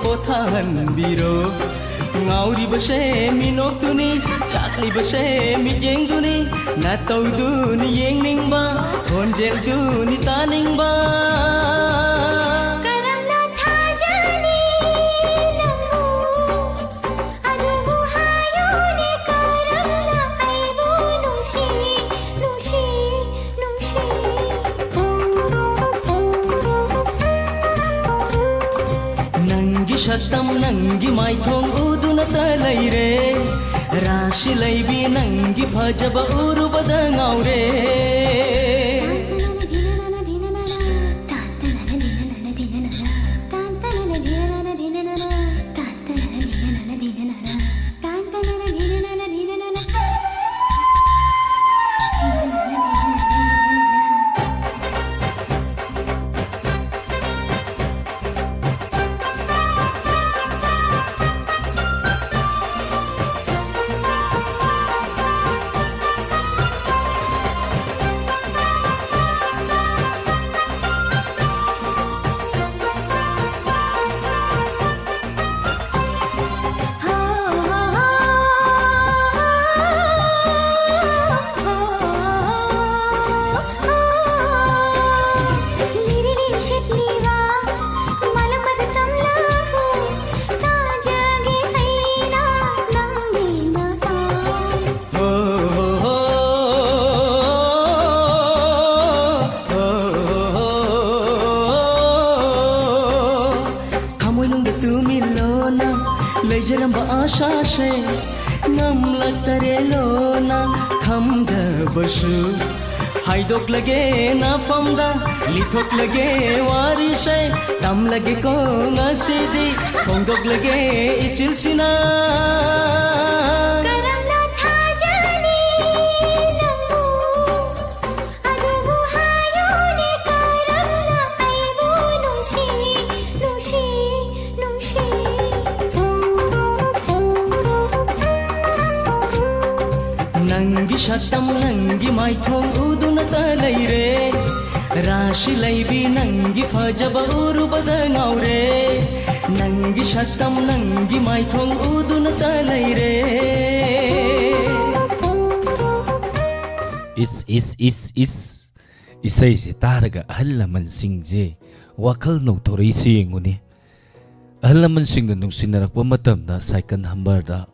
ꯄꯣꯊꯥꯍꯟꯕꯤꯔꯣ꯫ ꯉꯥꯎꯔꯤꯕꯁꯦ ꯃꯤꯅꯣꯛꯇꯨꯅꯤ, ꯆꯥꯛꯂꯤꯕꯁꯦ ꯃꯤꯠꯌꯦꯡꯗꯨꯅꯤ, ꯅꯇꯧꯗꯨꯅꯤ ꯌꯦꯡꯅꯤꯡꯕ, ꯈꯣꯟꯖꯦꯜꯗꯨꯅꯤ ꯇꯥꯅꯤꯡꯕ꯫ ꯀꯔꯝꯅ ꯊꯥꯖꯅꯤ ꯅꯪꯕꯨ? ꯑꯗꯨꯕꯨ ꯍꯥꯏꯌꯨꯅꯦ ꯀꯔꯝꯅ ꯑꯩꯕꯨ ꯅꯨꯡꯁꯤ, ꯅꯨꯡꯁꯤ, ꯅꯨꯡꯁꯤ꯫ ꯅꯪꯒꯤ ꯁꯛꯇꯝ ꯅꯪꯒꯤ ꯃꯥꯏꯊꯣꯡ ꯎꯗꯨꯅꯇ ꯂꯩꯔꯦ꯫ ꯔꯥꯁꯤ ꯂꯩꯕꯤ ꯅꯪꯒꯤ ꯐꯖꯕ ꯎꯔꯨꯕꯗ ꯉꯥꯎꯔꯦ꯫ ꯊꯃꯣꯏꯅꯨꯡꯗ ꯇꯨꯃꯤꯜꯂꯣꯅ ꯂꯩꯖꯔꯝꯕ ꯑꯥꯁꯥꯁꯦ ꯉꯝꯂꯛꯇꯔꯦ ꯂꯣꯅ ꯊꯝꯗꯕꯁꯨ꯫ ꯍꯥꯏꯗꯣꯛꯂꯒꯦ ꯅꯐꯝꯗ, ꯂꯤꯊꯣꯛꯂꯒꯦ ꯋꯥꯔꯤꯁꯦ, ꯇꯝꯂꯒꯦꯀꯣ ꯉꯁꯤꯗꯤ, ꯐꯣꯡꯗꯣꯛꯂꯒꯦ ꯏꯆꯤꯜꯁꯤꯅ꯫ ꯀꯔꯝꯅ ꯊꯥꯖꯅꯤ ꯅꯪꯕꯨ? ꯑꯗꯨꯕꯨ ꯍꯥꯏꯌꯨꯅꯦ ꯀꯔꯝꯅ ꯑꯩꯕꯨ ꯅꯨꯡꯁꯤ, ꯅꯨꯡꯁꯤ, ꯅꯨꯡꯁꯤ꯫ ꯅꯪꯒꯤ ꯁꯛꯇꯝ ꯅꯪꯒꯤ ꯃꯥꯏꯊꯣꯡ ꯎꯗꯨꯅꯇ ꯂꯩꯔꯦ꯫ ꯔꯥꯁꯤ ꯂꯩꯕꯤ ꯅꯪꯒꯤ ꯐꯖꯕ ꯎꯔꯨꯕꯗ ꯉꯥꯎꯔꯦ꯫ ꯅꯪꯒꯤ ꯁꯛꯇꯝ ꯅꯪꯒꯤ ꯃꯥꯏꯊꯣꯡ ꯎꯗꯨꯅꯇ ꯂꯩꯔꯦ꯫ ꯏꯁ, ꯏꯁ, ꯏꯁ, ꯏꯁ꯫ ꯏꯁꯩꯁꯦ ꯇꯥꯔꯒ ꯑꯍꯜ ꯂꯃꯟꯁꯤꯡꯁꯦ ꯋꯥꯈꯜ ꯅꯧꯊꯣꯔꯛꯏꯁꯦ ꯌꯦꯡꯉꯨꯅꯦ꯫ ꯑꯍꯜ ꯂꯃꯟꯁꯤꯡꯅ ꯅꯨꯡꯁꯤꯅꯔꯛꯄ ꯃꯇꯝꯗ ꯁꯥꯏꯀꯜ ꯍꯝꯕꯔꯗ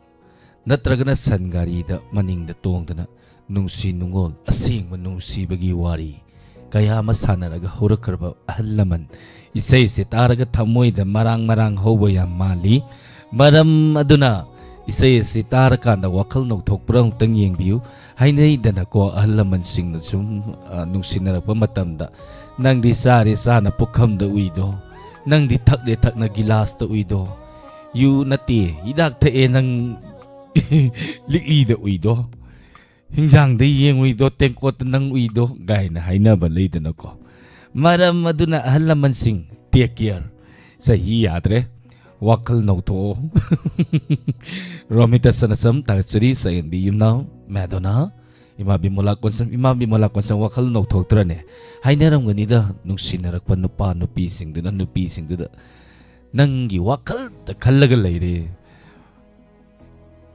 ꯅꯠꯇ꯭ꯔꯒꯅ ꯁꯟ ꯒꯥꯔꯤꯗ ꯃꯅꯤꯡꯗ ꯇꯣꯡꯗꯅ ꯅꯨꯡꯁꯤ ꯅꯨꯡꯉꯣꯜ, ꯑꯁꯦꯡꯕ ꯅꯨꯡꯁꯤꯕꯒꯤ ꯋꯥꯔꯤ ꯀꯌꯥ ꯑꯃ ꯁꯥꯟꯅꯔꯒ ꯍꯧꯔꯛꯈ꯭ꯔꯕ ꯑꯍꯜ ꯂꯃꯟ ꯏꯁꯩꯁꯦ ꯇꯥꯔꯒ ꯊꯃꯣꯏꯗ ꯃꯔꯥꯡ ꯃꯔꯥꯡ ꯍꯧꯕ ꯌꯥꯝ ꯃꯥꯜꯂꯤ꯫ ꯃꯔꯝ ꯑꯗꯨꯅ ꯏꯁꯩ ꯑꯁꯤ ꯇꯥꯔꯀꯥꯟꯗ ꯋꯥꯈꯜ ꯅꯧꯊꯣꯛꯄ꯭ꯔꯥ ꯑꯃꯨꯛꯇꯪ ꯌꯦꯡꯕꯤꯌꯨ꯫ ꯍꯥꯏꯅꯩꯗꯅꯀꯣ, ꯑꯍꯜ ꯂꯃꯟꯁꯤꯡꯅ ꯁꯨꯝ, ꯑ, ꯅꯨꯡꯁꯤꯅꯔꯛꯄ ꯃꯇꯝꯗ, "ꯅꯪꯗꯤ ꯆꯥꯔꯦ ꯆꯥꯅ ꯄꯨꯈꯝꯗ ꯎꯏꯗꯣ, ꯅꯪꯗꯤ ꯊꯛꯂꯦ ꯊꯛꯅ ꯒꯤꯂꯥꯁꯇ ꯎꯏꯗꯣ, ꯌꯨ ꯅꯠꯇꯦ ꯍꯤꯗꯥꯛ ꯊꯛꯑꯦ ꯅꯪ ꯂꯤꯛꯂꯤꯗ ꯎꯏꯗꯣ, ꯍꯤꯡꯖꯥꯡꯗ ꯌꯦꯡꯉꯨꯏꯗꯣ, ꯇꯦꯡꯀꯣꯠꯇ ꯅꯪ ꯎꯏꯗꯣ" ꯀꯥꯏꯅ ꯍꯥꯏꯅꯕ ꯂꯩꯗꯅꯀꯣ꯫ ꯃꯔꯝ ꯑꯗꯨꯅ ꯑꯍꯜ ꯂꯃꯟꯁꯤꯡ, take care꯫ ꯆꯍꯤ ꯌꯥꯗ꯭ꯔꯦ, ꯋꯥꯈꯜ ꯅꯧꯊꯣꯛꯑꯣ꯫ ꯔꯣꯃꯤꯇꯥ ꯁꯅꯥꯁꯝ, ꯊꯥꯒꯠꯆꯔꯤ꯫ ꯁꯌꯦꯟꯕꯤ ꯌꯨꯝꯅꯥꯎ, ꯃꯦꯗꯣꯅꯥ, ꯏꯃꯥ ꯕꯤꯃꯣꯂꯥ ꯀꯣꯟꯁꯝ, ꯏꯃꯥ ꯕꯤꯃꯣꯂꯥ ꯀꯣꯟꯁꯝ ꯋꯥꯈꯜ ꯅꯧꯊꯣꯛꯇ꯭ꯔꯅꯦ? ꯍꯥꯏꯅꯔꯝꯒꯅꯤꯗ, ꯅꯨꯡꯁꯤꯅꯔꯛꯄ ꯅꯨꯄꯥ ꯅꯨꯄꯤꯁꯤꯡꯗꯨꯅ ꯅꯨꯄꯤꯁꯤꯡꯗꯨꯗ, "ꯅꯪꯒꯤ ꯋꯥꯈꯜꯗ ꯈꯜꯂꯒ ꯂꯩꯔꯦ"꯫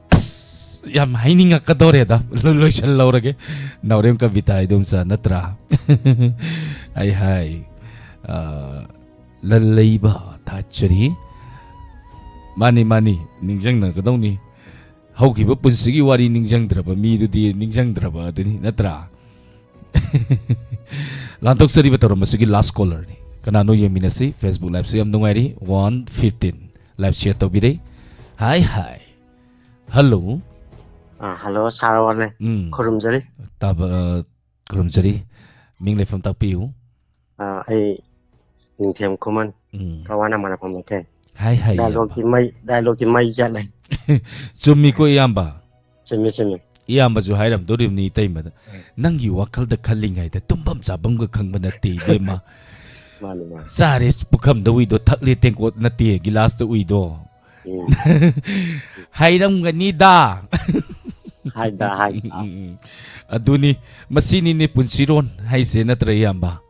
ꯑꯁ, ꯌꯥꯝ ꯍꯥꯏꯅꯤꯡꯉꯛꯀꯗꯧꯔꯦꯗ꯫ ꯂꯣꯏ-, ꯂꯣꯏꯁꯜꯍꯧꯔꯒꯦ꯫ ꯅꯥꯎꯔꯦꯝ ꯀꯕꯤꯇꯥ ꯏꯗꯣꯝꯆꯥ ꯅꯠꯇ꯭ꯔꯥ? ꯑꯩ ꯍꯥꯏ, ꯑ, ꯂꯜꯂꯩꯕ ꯊꯥꯖꯔꯤ꯫ ꯃꯥꯅꯤ, ꯃꯥꯅꯤ, ꯅꯤꯡꯁꯤꯡꯅꯒꯗꯧꯅꯤ꯫ ꯍꯧꯈꯤꯕ ꯄꯨꯟꯁꯤꯒꯤ ꯋꯥꯔꯤ ꯅꯤꯡꯁꯤꯡꯗ꯭ꯔꯕ ꯃꯤꯗꯨꯗꯤ ꯅꯤꯡꯁꯤꯡꯗ꯭ꯔꯕ ꯑꯗꯨꯅꯤ, ꯅꯠꯇ꯭ꯔꯥ? ꯂꯥꯟꯊꯣꯛꯆꯔꯤꯕ ꯊꯧꯔꯝ ꯑꯁꯤꯒꯤ last callerꯅꯤ꯫ ꯀꯅꯥꯅꯣ ꯌꯦꯡꯃꯤꯟꯅꯁꯤ? Facebook liveꯁꯨ ꯌꯥꯝ ꯅꯨꯡꯉꯥꯏꯔꯤ꯫ One fifteen live share ꯇꯧꯕꯤꯔꯦ꯫ ꯍꯥꯏ, ꯍꯥꯏ꯫ Hello꯫ ꯑꯥ, hello, sir ꯋꯥꯂꯦ꯫ ꯎꯝ꯫ ꯈꯨꯔꯨꯝꯖꯔꯤ꯫ ꯇꯥꯕ-, ꯑ, ꯈꯨꯔꯨꯝꯖꯔꯤ꯫ ꯃꯤꯡ ꯂꯩꯐꯝ ꯇꯥꯛꯄꯤꯌꯨ꯫ ꯑꯥ, ꯑꯩ ꯅꯤꯡꯊꯦꯝ ꯈꯨꯃꯟ, ꯎꯝ꯫ ꯀꯋꯥꯅ ꯃꯅꯥꯐꯝ ꯂꯩꯀꯥꯏ꯫ ꯍꯥꯏ, ꯍꯥꯏ, dialogueꯇꯤ ꯏꯌꯥꯝꯕ꯫ ꯃꯩ, dialogueꯇꯤ ꯃꯩ ꯆꯠꯂꯦ꯫ ꯆꯨꯝꯃꯤꯀꯣ, ꯏꯌꯥꯝꯕ? ꯆꯨꯝꯃꯤ, ꯆꯨꯝꯃꯤ꯫ ꯏꯌꯥꯝꯕꯁꯨ ꯍꯥꯏꯔꯝꯗꯣꯔꯤꯕꯅꯤ, ꯏꯇꯩꯃꯗ꯫ ꯎꯝ꯫ ꯅꯪꯒꯤ ꯋꯥꯈꯜꯗ ꯈꯜꯂꯤꯉꯩꯗ ꯇꯨꯝꯐꯝ ꯆꯥꯐꯝꯒ ꯈꯪꯕ ꯅꯠꯇꯦ, ꯏꯕꯦꯝꯃ꯫ ꯃꯥꯅꯤ, ꯃꯥꯅꯤ꯫ ꯆꯥꯔꯦ ꯄꯨꯈꯝꯗ ꯎꯏꯗꯣ, ꯊꯛꯂꯦ ꯇꯦꯡꯀꯣꯠ ꯅꯠꯇꯦ, ꯒꯤꯂꯥꯁꯇ ꯎꯏꯗꯣ꯫ ꯎꯝ꯫ ꯍꯥꯏꯔꯝꯒꯅꯤꯗ꯫ ꯍꯥꯏꯗ, ꯍꯥꯏꯗ꯫ ꯎꯝ, ꯎꯝ, ꯎꯝ꯫ ꯑꯗꯨꯅꯤ, ꯃꯁꯤꯅꯤꯅꯦ ꯄꯨꯟꯁꯤꯔꯣꯟ ꯍꯥꯏꯁꯦ, ꯅꯠꯇ꯭ꯔꯥ, ꯏꯌꯥꯝꯕ?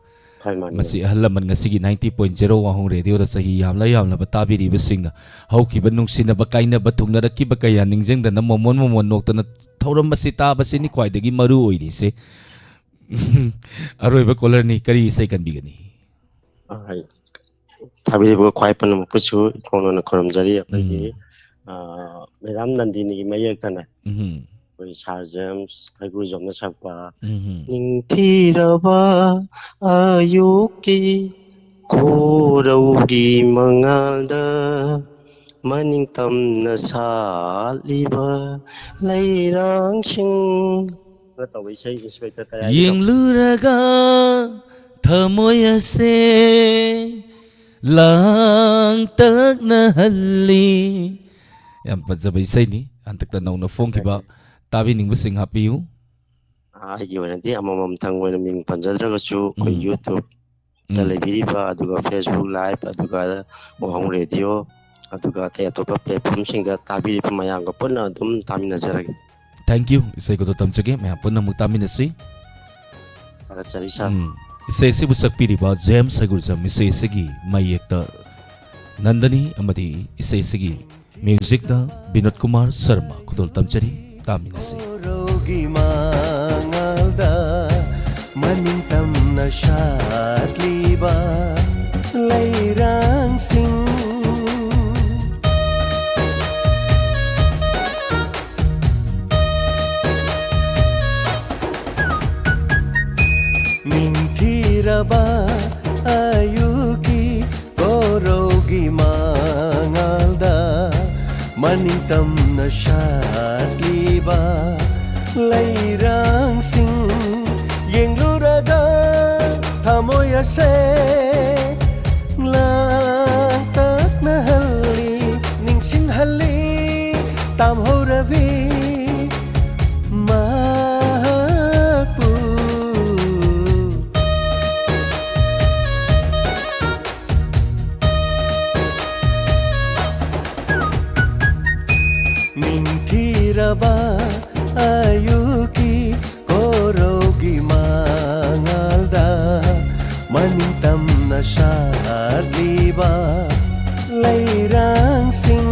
ꯍꯣꯏ, ꯃꯥꯅꯤ꯫ ꯃꯁꯤ ꯑꯍꯜ ꯂꯃꯟ ꯉꯁꯤꯒꯤ ninety point zero ꯋꯥꯍꯣꯡ ꯔꯦꯗꯤꯑꯣꯗ ꯆꯍꯤ ꯌꯥꯝꯂ ꯌꯥꯝꯂꯕ ꯇꯥꯕꯤꯔꯤꯕꯁꯤꯡꯅ ꯍꯧꯈꯤꯕ ꯅꯨꯡꯁꯤꯅꯕ ꯀꯥꯏꯅꯕ ꯊꯨꯡꯅꯔꯛꯈꯤꯕ ꯀꯌꯥ ꯅꯤꯡꯁꯤꯡꯗꯅ ꯃꯣꯃꯣꯟ ꯃꯣꯃꯣꯟ ꯅꯣꯛꯇꯅ ꯊꯧꯔꯝ ꯑꯁꯤ ꯇꯥꯕꯁꯤꯅꯤ ꯈ꯭ꯋꯥꯏꯗꯒꯤ ꯃꯔꯨ ꯑꯣꯏꯔꯤꯁꯦ꯫ ꯑꯔꯣꯏꯕ ꯀꯣꯂꯔꯅꯤ, ꯀꯔꯤ ꯏꯁꯩ ꯀꯟꯕꯤꯒꯅꯤ? ꯑ, ꯊꯥꯕꯤꯔꯤꯕ ꯈ꯭ꯋꯥꯏ ꯄꯨꯝꯅꯃꯛꯄꯨꯁꯨ ꯏꯈꯣꯡ ꯅꯣꯟꯅ ꯈꯨꯔꯨꯝꯖꯔꯤ꯫ ꯑꯩꯈꯣꯏꯒꯤ, ꯎꯝ꯫ ꯑ, ꯃꯦꯗꯥꯝ ꯅꯟꯗꯤꯅꯤꯒꯤ ꯃꯌꯦꯛꯇꯅꯦ꯫ ꯎꯝ꯫ ꯑꯩꯈꯣꯏ ꯁꯥꯔ ꯖꯦꯝꯁ ꯍꯩꯒ꯭ꯔꯨꯖꯝꯅ ꯁꯛꯄ ꯎꯝ꯫ ꯅꯤꯡꯊꯤꯔꯕ ꯑꯌꯨꯛꯀꯤ ꯈꯣꯔꯧꯒꯤ ꯃꯉꯥꯜꯗ ꯃꯅꯤꯡꯇꯝꯅ ꯁꯥꯠꯂꯤꯕ ꯂꯩꯔꯥꯡꯁꯤꯡ꯫ ꯅ ꯇꯧꯕ ꯏꯁꯩ, ꯏꯟꯁꯄꯦꯛꯇꯔ ꯀꯌꯥꯒꯤꯗꯣ꯫ ꯌꯦꯡꯂꯨꯔꯒ ꯊꯃꯣꯏ ꯑꯁꯦ ꯂꯥꯡꯇꯛꯅꯍꯜꯂꯤ꯫ ꯌꯥꯝ ꯐꯖꯕ ꯏꯁꯩꯅꯤ꯫ ꯍꯟꯗꯛꯇ ꯅꯧꯅ ꯐꯣꯡꯈꯤꯕ꯫ ꯐꯖꯩ꯫ ꯇꯥꯕꯤꯅꯤꯡꯕꯁꯤꯡ ꯍꯥꯞꯄꯤꯌꯨ꯫ ꯑꯩꯒꯤ ꯑꯣꯏꯅꯗꯤ ꯑꯃꯃꯝꯇꯪ ꯑꯣꯏꯅ ꯃꯤꯡ ꯄꯟꯖꯗ꯭ꯔꯒꯁꯨ, ꯑꯩꯈꯣꯏ ꯎꯝ꯫ YouTube ꯇ ꯎꯝ꯫ ꯂꯩꯕꯤꯔꯤꯕ, ꯑꯗꯨꯒ Facebook Live, ꯑꯗꯨꯒ ꯋꯥꯍꯣꯡ ꯔꯦꯗꯤꯑꯣ, ꯑꯗꯨꯒ ꯑꯇꯩ ꯑꯇꯣꯞꯄ platform ꯁꯤꯡꯗ ꯇꯥꯕꯤꯔꯤꯕ ꯃꯌꯥꯝꯒ ꯄꯨꯟꯅ ꯑꯗꯨꯝ ꯇꯥꯃꯤꯟꯅꯖꯔꯒꯦ꯫ Thank you꯫ ꯏꯁꯩ ꯈꯨꯗꯣꯜ ꯇꯝꯖꯒꯦ, ꯃꯌꯥꯝ ꯄꯨꯟꯅ ꯑꯃꯨꯛ ꯇꯥꯃꯤꯟꯅꯁꯤ꯫ ꯊꯥꯒꯠꯆꯔꯤ, ꯁꯥꯔ꯫ ꯎꯝ꯫ ꯏꯁꯩ ꯑꯁꯤꯕꯨ ꯁꯛꯄꯤꯔꯤꯕ ꯖꯦꯝꯁ ꯍꯩꯒ꯭ꯔꯨꯖꯝ, ꯏꯁꯩ ꯑꯁꯤꯒꯤ ꯃꯌꯦꯛꯇ ꯅꯟꯗꯅꯤ ꯑꯃꯗꯤ ꯏꯁꯩ ꯑꯁꯤꯒꯤ ꯃ꯭ꯌꯨꯖꯤꯛꯇ ꯕꯤꯅꯣꯗ ꯀꯨꯃꯥꯔ ꯁꯔꯃ꯫ ꯈꯨꯗꯣꯜ ꯇꯝꯖꯔꯤ, ꯇꯥꯃꯤꯟꯅꯁꯤ꯫ ꯈꯣꯔꯧꯒꯤ ꯃꯉꯥꯜꯗ ꯃꯅꯤꯡꯇꯝꯅ ꯁꯥꯠꯂꯤꯕ ꯂꯩꯔꯥꯡꯁꯤꯡ꯫ ꯅꯤꯡꯊꯤꯔꯕ ꯑꯌꯨꯛꯀꯤ ꯈꯣꯔꯧꯒꯤ ꯃꯉꯥꯜꯗ ꯃꯅꯤꯡꯇꯝꯅ ꯁꯥꯠꯂꯤꯕ ꯂꯩꯔꯥꯡꯁꯤꯡ ꯌꯦꯡꯂꯨꯔꯒ ꯊꯃꯣꯏ ꯑꯁꯦ ꯂꯥꯡꯇꯛꯅꯍꯜꯂꯤ, ꯅꯤꯡꯁꯤꯡꯍꯜꯂꯤ ꯇꯝꯍꯧꯔꯕꯤ ꯃꯍꯥꯛꯄꯨ꯫ ꯅꯤꯡꯊꯤꯔꯕ ꯑꯌꯨꯛꯀꯤ ꯈꯣꯔꯧꯒꯤ ꯃꯉꯥꯜꯗ ꯁꯥꯠꯂꯤꯕ ꯂꯩꯔꯥꯡꯁꯤꯡ꯫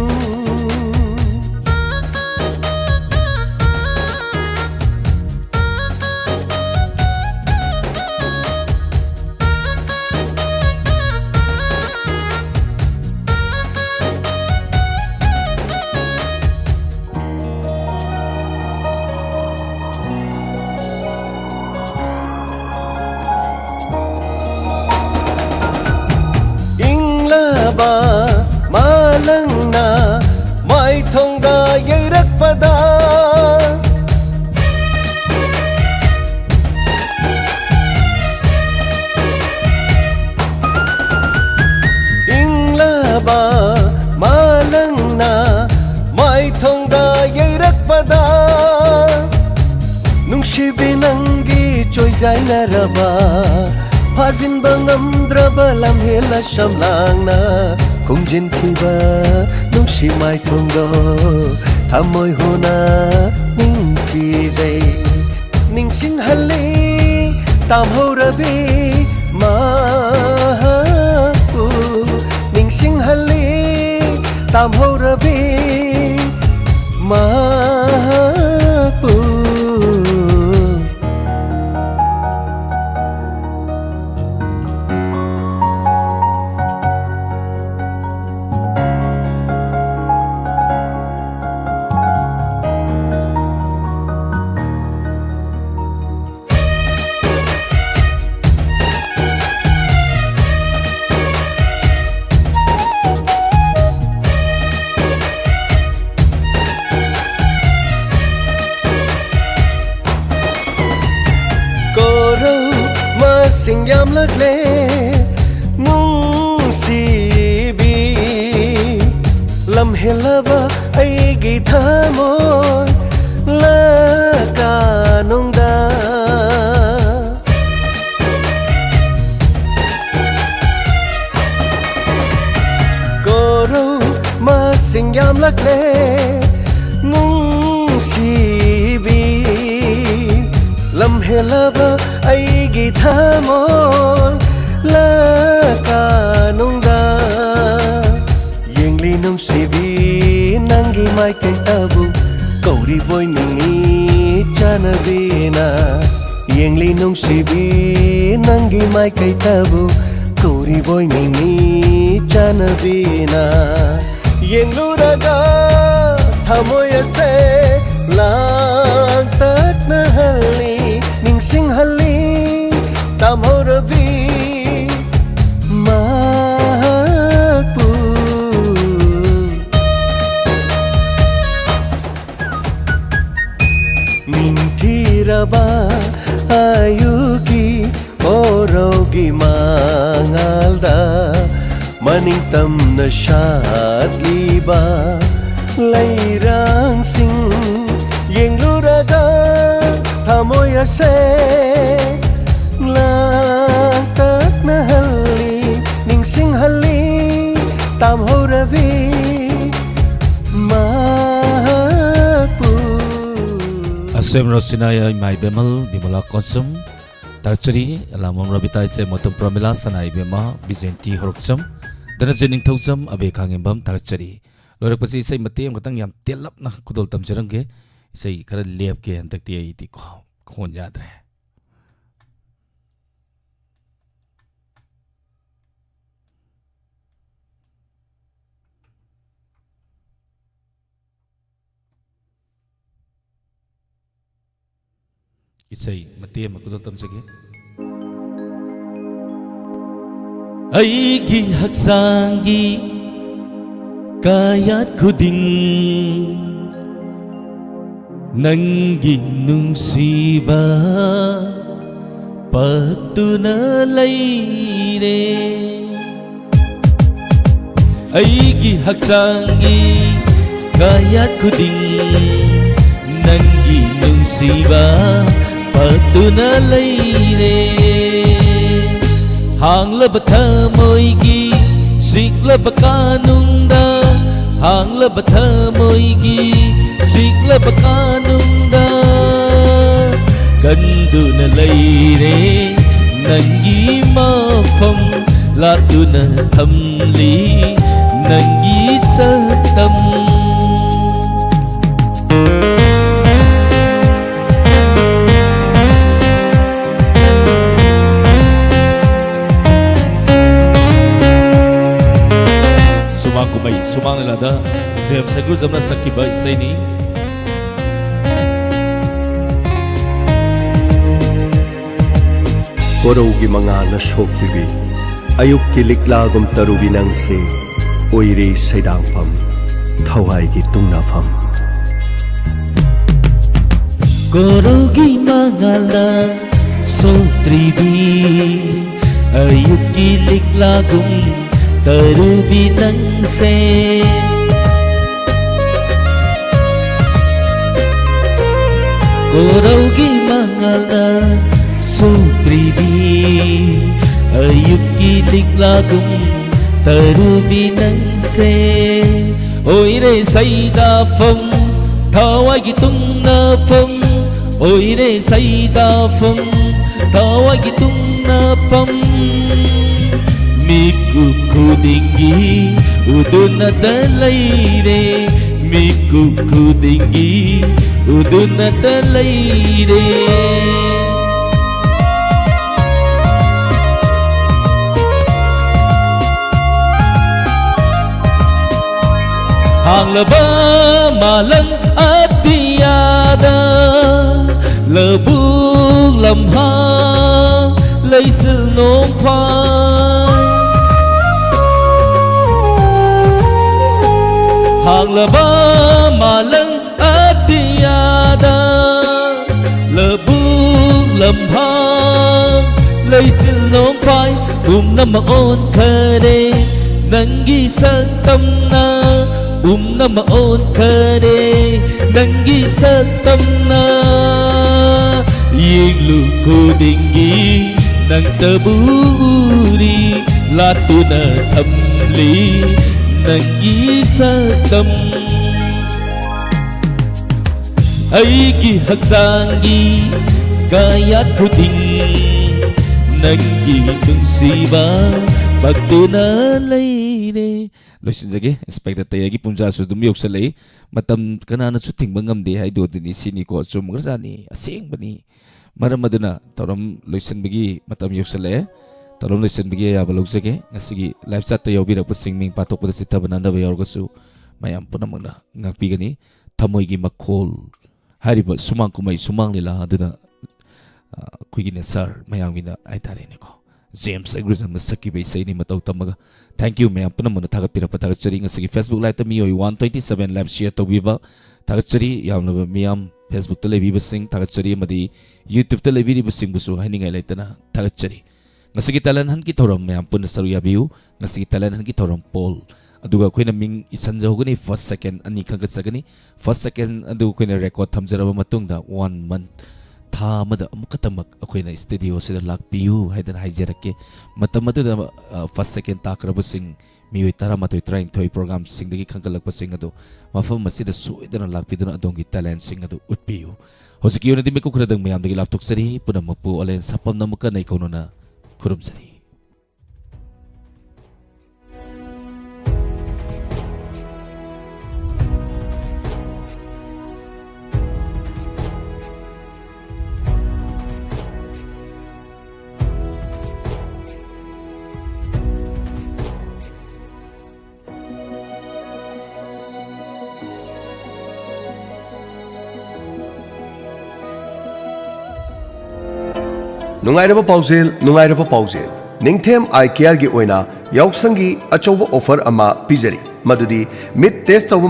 ꯏꯪꯂꯕ ꯃꯥꯂꯪꯅ ꯃꯥꯏꯊꯣꯡꯗ ꯌꯩꯔꯛꯄꯗ, ꯏꯪꯂꯕ ꯃꯥꯂꯪꯅ ꯃꯥꯏꯊꯣꯡꯗ ꯌꯩꯔꯛꯄꯗ, ꯅꯨꯡꯁꯤꯕꯤ ꯅꯪꯒꯤ ꯆꯣꯏꯖꯥꯏꯅꯔꯕ, ꯐꯥꯖꯤꯟꯕ ꯉꯝꯗ꯭ꯔꯕ ꯂꯝꯍꯦꯜ ꯑꯁꯝ ꯂꯥꯡꯅ ꯈꯨꯝꯖꯤꯟꯈꯤꯕ ꯅꯨꯡꯁꯤ ꯃꯥꯏꯊꯣꯡꯗꯣ ꯊꯃꯣꯏ ꯍꯨꯅ ꯅꯤꯡꯊꯤꯖꯩ꯫ ꯅꯤꯡꯁꯤꯡꯍꯜꯂꯤ ꯇꯥꯝꯍꯧꯔꯕꯤ ꯃꯍꯥꯛꯄꯨ, ꯅꯤꯡꯁꯤꯡꯍꯜꯂꯤ ꯇꯥꯝꯍꯧꯔꯕꯤ ꯃꯍꯥꯛꯄꯨ꯫ ꯀꯣꯔꯧ ꯃꯁꯤꯡ ꯌꯥꯝꯂꯛꯂꯦ ꯅꯨꯡꯁꯤꯕꯤ, ꯂꯝꯍꯦꯜꯂꯕ ꯑꯩꯒꯤ ꯊꯃꯣꯏ ꯂꯀꯥꯅꯨꯡꯗ꯫ ꯀꯣꯔꯧ ꯃꯁꯤꯡ ꯌꯥꯝꯂꯛꯂꯦ ꯅꯨꯡꯁꯤꯕꯤ, ꯂꯝꯍꯦꯜꯂꯕ ꯑꯩꯒꯤ ꯊꯃꯣꯏ ꯂ ꯅꯨꯡꯁꯤꯕꯤ, ꯅꯪꯒꯤ ꯃꯥꯏꯀꯩꯗꯕꯨ ꯀꯧꯔꯤꯕꯣꯏ ꯅꯤꯡꯏ ꯆꯥꯟꯅꯕꯤꯅ꯫ ꯌꯦꯡꯂꯤ ꯅꯨꯡꯁꯤꯕꯤ, ꯅꯪꯒꯤ ꯃꯥꯏꯀꯩꯗꯕꯨ ꯀꯧꯔꯤꯕꯣꯏ ꯅꯤꯡꯏ ꯆꯥꯟꯅꯕꯤꯅ꯫ ꯌꯦꯡꯂꯨꯔꯒ ꯊꯃꯣꯏ ꯑꯁꯦ ꯂꯥꯡꯇꯛꯅꯍꯜꯂꯤ, ꯅꯤꯡꯁꯤꯡꯍꯜꯂꯤ ꯇꯥꯝꯍꯧꯔꯕꯤ ꯃꯍꯥꯛꯄꯨ꯫ ꯅꯤꯡꯊꯤꯔꯕ ꯑꯌꯨꯛꯀꯤ ꯀꯣꯔꯧꯒꯤ ꯃꯉꯥꯜꯗ ꯃꯅꯤꯡꯇꯝꯅ ꯁꯥꯠꯂꯤꯕ ꯂꯩꯔꯥꯡꯁꯤꯡ ꯌꯦꯡꯂꯨꯔꯒ ꯊꯃꯣꯏ ꯑꯁꯦ ꯂꯥꯡꯇꯛꯅꯍꯜꯂꯤ, ꯅꯤꯡꯁꯤꯡꯍꯜꯂꯤ ꯇꯥꯝꯍꯧꯔꯕꯤ ꯃꯍꯥꯛꯄꯨ꯫ ꯑꯁꯦꯝ ꯔꯣꯁꯤꯅꯥꯌꯥ ꯏꯃꯥ ꯏꯕꯦꯝꯃꯜ ꯕꯤꯃꯂꯥ ꯀꯣꯟꯁꯨꯝ ꯊꯥꯒꯠꯆꯔꯤ꯫ ꯑꯂꯥꯃꯝ ꯔꯕꯤꯇꯥ ꯏꯆꯦ ꯃꯣꯇꯝ ꯄ꯭ꯔꯃꯤꯂꯥ ꯁꯅꯥ ꯏꯕꯦꯝꯃ ꯕꯤꯖꯦꯟꯇꯤ ꯍꯧꯔꯛꯆꯝ ꯙꯅꯖꯤꯠ ꯅꯤꯡꯊꯧꯖꯝ ꯑꯕꯦ ꯈꯥꯉꯦꯝꯕꯝ ꯊꯥꯒꯠꯆꯔꯤ꯫ ꯂꯣꯏꯔꯛꯄꯁꯤ ꯏꯁꯩ ꯃꯇꯦꯛ ꯑꯃꯈꯛꯇꯪ ꯌꯥꯝ ꯇꯦꯜꯂꯞꯅ ꯈꯨꯗꯣꯜ ꯇꯝꯖꯔꯝꯒꯦ꯫ ꯏꯁꯩ ꯈꯔ ꯂꯦꯞꯀꯦ ꯍꯟꯗꯛꯇꯤ ꯑꯩꯗꯤ ꯀꯣ ꯈꯣꯟ ꯌꯥꯗ꯭ꯔꯦ꯫ ꯏꯁꯩ ꯃꯇꯦꯛ ꯑꯃ ꯈꯨꯗꯣꯜ ꯇꯝꯖꯒꯦ꯫ ꯑꯩꯒꯤ ꯍꯛꯆꯥꯡꯒꯤ ꯀꯌꯥꯠ ꯈꯨꯗꯤꯡ ꯅꯪꯒꯤ ꯅꯨꯡꯁꯤꯕ ꯄꯛꯇꯨꯅ ꯂꯩꯔꯦ꯫ ꯑꯩꯒꯤ ꯍꯛꯆꯥꯡꯒꯤ ꯀꯌꯥꯠ ꯈꯨꯗꯤꯡ ꯅꯪꯒꯤ ꯅꯨꯡꯁꯤꯕ ꯄꯛꯇꯨꯅ ꯂꯩꯔꯦ꯫ ꯍꯥꯡꯂꯕ ꯊꯃꯣꯏꯒꯤ ꯁꯤꯛꯂꯕ ꯀꯥꯅꯨꯡꯗ, ꯍꯥꯡꯂꯕ ꯊꯃꯣꯏꯒꯤ ꯁꯤꯛꯂꯕ ꯀꯥꯅꯨꯡꯗ ꯀꯟꯗꯨꯅ ꯂꯩꯔꯦ꯫ ꯅꯪꯒꯤ ꯃꯐꯝ ꯂꯥꯛꯇꯨꯅ ꯊꯝꯂꯤ꯫ ꯅꯪꯒꯤ ꯁꯛꯇꯝ꯫ ꯁꯨꯃꯥꯡ ꯀꯨꯝꯍꯩ ꯁꯨꯃꯥꯡ ꯂꯤꯂꯥꯗ ꯖꯦꯝꯁ ꯍꯩꯒ꯭ꯔꯨꯖꯝꯅ ꯁꯛꯈꯤꯕ ꯏꯁꯩꯅꯤ꯫ ꯀꯣꯔꯧꯒꯤ ꯃꯉꯥꯜꯅ ꯁꯣꯛꯄꯤꯕꯤ, ꯑꯌꯨꯛꯀꯤ ꯂꯤꯛꯂꯥꯒꯨꯝ ꯇꯔꯨꯕꯤ ꯅꯪꯁꯦ, ꯑꯣꯏꯔꯦ ꯁꯩꯗꯥꯡꯐꯝ, ꯊꯋꯥꯏꯒꯤ ꯇꯨꯡꯅꯐꯝ꯫ ꯀꯣꯔꯧꯒꯤ ꯃꯉꯥꯜꯅ ꯁꯣꯛꯇ꯭ꯔꯤꯕꯤ, ꯑꯌꯨꯛꯀꯤ ꯂꯤꯛꯂꯥꯒꯨꯝ ꯇꯔꯨꯕꯤ ꯅꯪꯁꯦ꯫ ꯀꯣꯔꯧꯒꯤ ꯃꯉꯥꯜꯅ ꯁꯣꯛꯇ꯭ꯔꯤꯕꯤ, ꯑꯌꯨꯛꯀꯤ ꯂꯤꯛꯂꯥꯒꯨꯝ ꯇꯔꯨꯕꯤ ꯅꯪꯁꯦ꯫ ꯑꯣꯏꯔꯦ ꯁꯩꯗꯥꯐꯝ, ꯊꯋꯥꯏꯒꯤ ꯇꯨꯡꯅꯐꯝ, ꯑꯣꯏꯔꯦ ꯁꯩꯗꯥꯐꯝ, ꯊꯋꯥꯏꯒꯤ ꯇꯨꯡꯅꯐꯝ꯫ ꯃꯤꯀꯨꯞ ꯈꯨꯗꯤꯡꯒꯤ ꯎꯗꯨꯅꯇ ꯂꯩꯔꯦ, ꯃꯤꯀꯨꯞ ꯈꯨꯗꯤꯡꯒꯤ ꯎꯗꯨꯅꯇ ꯂꯩꯔꯦ꯫ ꯍꯥꯡꯂꯕ ꯃꯥꯂꯪ ꯑꯇꯤꯌꯥꯗ ꯂꯧꯕꯨꯛ ꯂꯝꯍꯥꯡ ꯂꯩꯆꯤꯜ ꯅꯣꯡꯐꯥꯏ꯫ ꯍꯥꯡꯂꯕ ꯃꯥꯂꯪ ꯑꯇꯤꯌꯥꯗ ꯂꯧꯕꯨꯛ ꯂꯝꯍꯥꯡ ꯂꯩꯆꯤꯜ ꯅꯣꯡꯐꯥꯏ ꯄꯨꯝꯅꯃꯛ ꯑꯣꯟꯈꯔꯦ ꯅꯪꯒꯤ ꯁꯛꯇꯝꯅ, ꯄꯨꯝꯅꯃꯛ ꯑꯣꯟꯈꯔꯦ ꯅꯪꯒꯤ ꯁꯛꯇꯝꯅ꯫ ꯌꯦꯡꯂꯨ ꯈꯨꯗꯤꯡꯒꯤ ꯅꯪꯇꯕꯨ ꯎꯔꯤ, ꯂꯥꯠꯇꯨꯅ ꯊꯝꯂꯤ ꯅꯪꯒꯤ ꯁꯛꯇꯝ꯫ ꯑꯩꯒꯤ ꯍꯛꯆꯥꯡꯒꯤ ꯀꯌꯥꯠ ꯈꯨꯗꯤꯡ ꯅꯪꯒꯤ ꯅꯨꯡꯁꯤꯕ ꯄꯛꯇꯨꯅ ꯂꯩꯔꯦ꯫ ꯂꯣꯏꯁꯤꯟꯖꯒꯦ꯫ ꯏꯟꯁꯄꯦꯛꯇꯔ ꯇꯌꯥꯒꯤ ꯄꯨꯡꯖꯥꯁꯨ ꯑꯗꯨꯝ ꯌꯧꯁꯜꯂꯛꯏ꯫ ꯃꯇꯝ ꯀꯅꯥꯅꯁꯨ ꯊꯤꯡꯕ ꯉꯝꯗꯦ ꯍꯥꯏꯗꯣ ꯑꯗꯨꯅꯤ꯫ ꯁꯤꯅꯤꯀꯣ, ꯆꯨꯝꯈ꯭ꯔꯖꯥꯠꯅꯤ, ꯑꯁꯦꯡꯕꯅꯤ꯫ ꯃꯔꯝ ꯑꯗꯨꯅ ꯊꯧꯔꯝ ꯂꯣꯏꯁꯤꯟꯕꯒꯤ ꯃꯇꯝ ꯌꯧꯁꯜꯂꯛꯑꯦ꯫ ꯊꯧꯔꯝ ꯂꯣꯏꯁꯤꯟꯕꯒꯤ ꯑꯌꯥꯕ ꯂꯧꯖꯒꯦ꯫ ꯉꯁꯤꯒꯤ live chat ꯇ ꯌꯥꯎꯕꯤꯔꯛꯄꯁꯤꯡ, ꯃꯤꯡ ꯄꯥꯊꯣꯛꯄꯗ ꯆꯤꯠꯊꯕ ꯅꯥꯟꯗꯕ ꯌꯥꯎꯔꯒꯁꯨ ꯃꯌꯥꯝ ꯄꯨꯝꯅꯃꯛꯅ ꯉꯥꯛꯄꯤꯒꯅꯤ꯫ ꯊꯃꯣꯏꯒꯤ ꯃꯈꯣꯜ ꯍꯥꯏꯔꯤꯕ ꯁꯨꯃꯥꯡ ꯀꯨꯝꯍꯩ, ꯁꯨꯃꯥꯡ ꯂꯤꯂꯥ ꯑꯗꯨꯗ, ꯑ, ꯑꯩꯈꯣꯏꯒꯤꯅꯦ ꯁꯥꯔ ꯃꯌꯥꯝꯒꯤꯅ ꯍꯥꯏꯇꯥꯔꯦꯅꯦꯀꯣ, ꯖꯦꯝꯁ ꯑꯦꯒ꯭ꯔꯤꯖꯝꯅ ꯁꯛꯈꯤꯕ ꯏꯁꯩꯅꯤ ꯃꯇꯧ ꯇꯝꯃꯒ꯫ Thank you ꯃꯌꯥꯝ ꯄꯨꯝꯅꯃꯛꯅ ꯊꯥꯒꯠꯄꯤꯔꯛꯄ ꯊꯥꯒꯠꯆꯔꯤ꯫ ꯉꯁꯤꯒꯤ Facebook live ꯇ ꯃꯤꯑꯣꯏ one twenty seven live share ꯇꯧꯕꯤꯕ ꯊꯥꯒꯠꯆꯔꯤ꯫ ꯌꯥꯝꯂꯕ ꯃꯤꯌꯥꯝ Facebook ꯇ ꯂꯩꯕꯤꯕꯁꯤꯡ ꯊꯥꯒꯠꯆꯔꯤ, ꯑꯃꯗꯤ YouTube ꯇ ꯂꯩꯕꯤꯔꯤꯕꯁꯤꯡꯕꯨꯁꯨ ꯍꯥꯏꯅꯤꯡꯉꯥꯏ ꯂꯩꯇꯅ ꯊꯥꯒꯠꯆꯔꯤ꯫ ꯉꯁꯤꯒꯤ talent hunt ꯀꯤ ꯊꯧꯔꯝ ꯃꯌꯥꯝ ꯄꯨꯟꯅ ꯁꯔꯨꯛ ꯌꯥꯕꯤꯌꯨ꯫ ꯉꯁꯤꯒꯤ talent hunt ꯀꯤ ꯊꯧꯔꯝ poll, ꯑꯗꯨꯒ ꯑꯩꯈꯣꯏꯅ ꯃꯤꯡ ꯏꯁꯟꯖꯍꯧꯒꯅꯤ꯫ First, second ꯑꯅꯤ ꯈꯟꯒꯠꯆꯒꯅꯤ꯫ First, second ꯑꯗꯨ ꯑꯩꯈꯣꯏꯅ record ꯊꯝꯖꯔꯕ ꯃꯇꯨꯡꯗ, one month, ꯊꯥ ꯑꯃꯗ ꯑꯃꯨꯛꯈꯛꯇꯃꯛ ꯑꯩꯈꯣꯏꯅ studio ꯁꯤꯗ ꯂꯥꯛꯄꯤꯌꯨ ꯍꯥꯏꯗꯅ ꯍꯥꯏꯖꯔꯛꯀꯦ꯫ ꯃꯇꯝ ꯑꯗꯨꯗ, ꯑ, first, second ꯇꯥꯈ꯭ꯔꯕꯁꯤꯡ ꯃꯤꯑꯣꯏ ꯇꯔꯥꯃꯥꯊꯣꯏ, ꯇꯔꯥꯅꯤꯊꯣꯏ program ꯁꯤꯡꯗꯒꯤ ꯈꯟꯒꯠꯂꯛꯄꯁꯤꯡ ꯑꯗꯨ ꯃꯐꯝ ꯑꯁꯤꯗ ꯁꯣꯏꯗꯅ ꯂꯥꯛꯄꯤꯗꯨꯅ ꯑꯗꯣꯝꯒꯤ talent ꯁꯤꯡ ꯑꯗꯨ ꯎꯠꯄꯤꯌꯨ꯫ ꯍꯧꯖꯤꯛꯀꯤ ꯑꯣꯏꯅꯗꯤ ꯃꯤꯀꯨꯞ ꯈꯔꯗꯪ ꯃꯌꯥꯝꯗꯒꯤ ꯂꯥꯞꯊꯣꯛꯆꯔꯤ꯫ ꯄꯨꯝꯅꯃꯛꯄꯨ ꯑꯣꯂꯦꯟ ꯁꯥꯄꯝꯅ ꯑꯃꯨꯛꯀ ꯅꯩꯀꯧꯅꯅ ꯈꯨꯔꯨꯝꯖꯔꯤ꯫ ꯅꯨꯡꯉꯥꯏꯔꯕ ꯄꯥꯎꯖꯦꯜ, ꯅꯨꯡꯉꯥꯏꯔꯕ ꯄꯥꯎꯖꯦꯜ꯫ ꯅꯤꯡꯊꯦꯝ ꯑꯥꯏ ꯀꯤꯌꯥꯔꯒꯤ ꯑꯣꯏꯅ ꯌꯥꯎꯁꯪꯒꯤ ꯑꯆꯧꯕ offer ꯑꯃ ꯄꯤꯖꯔꯤ, ꯃꯗꯨꯗꯤ ꯃꯤꯠ test ꯇꯧꯕ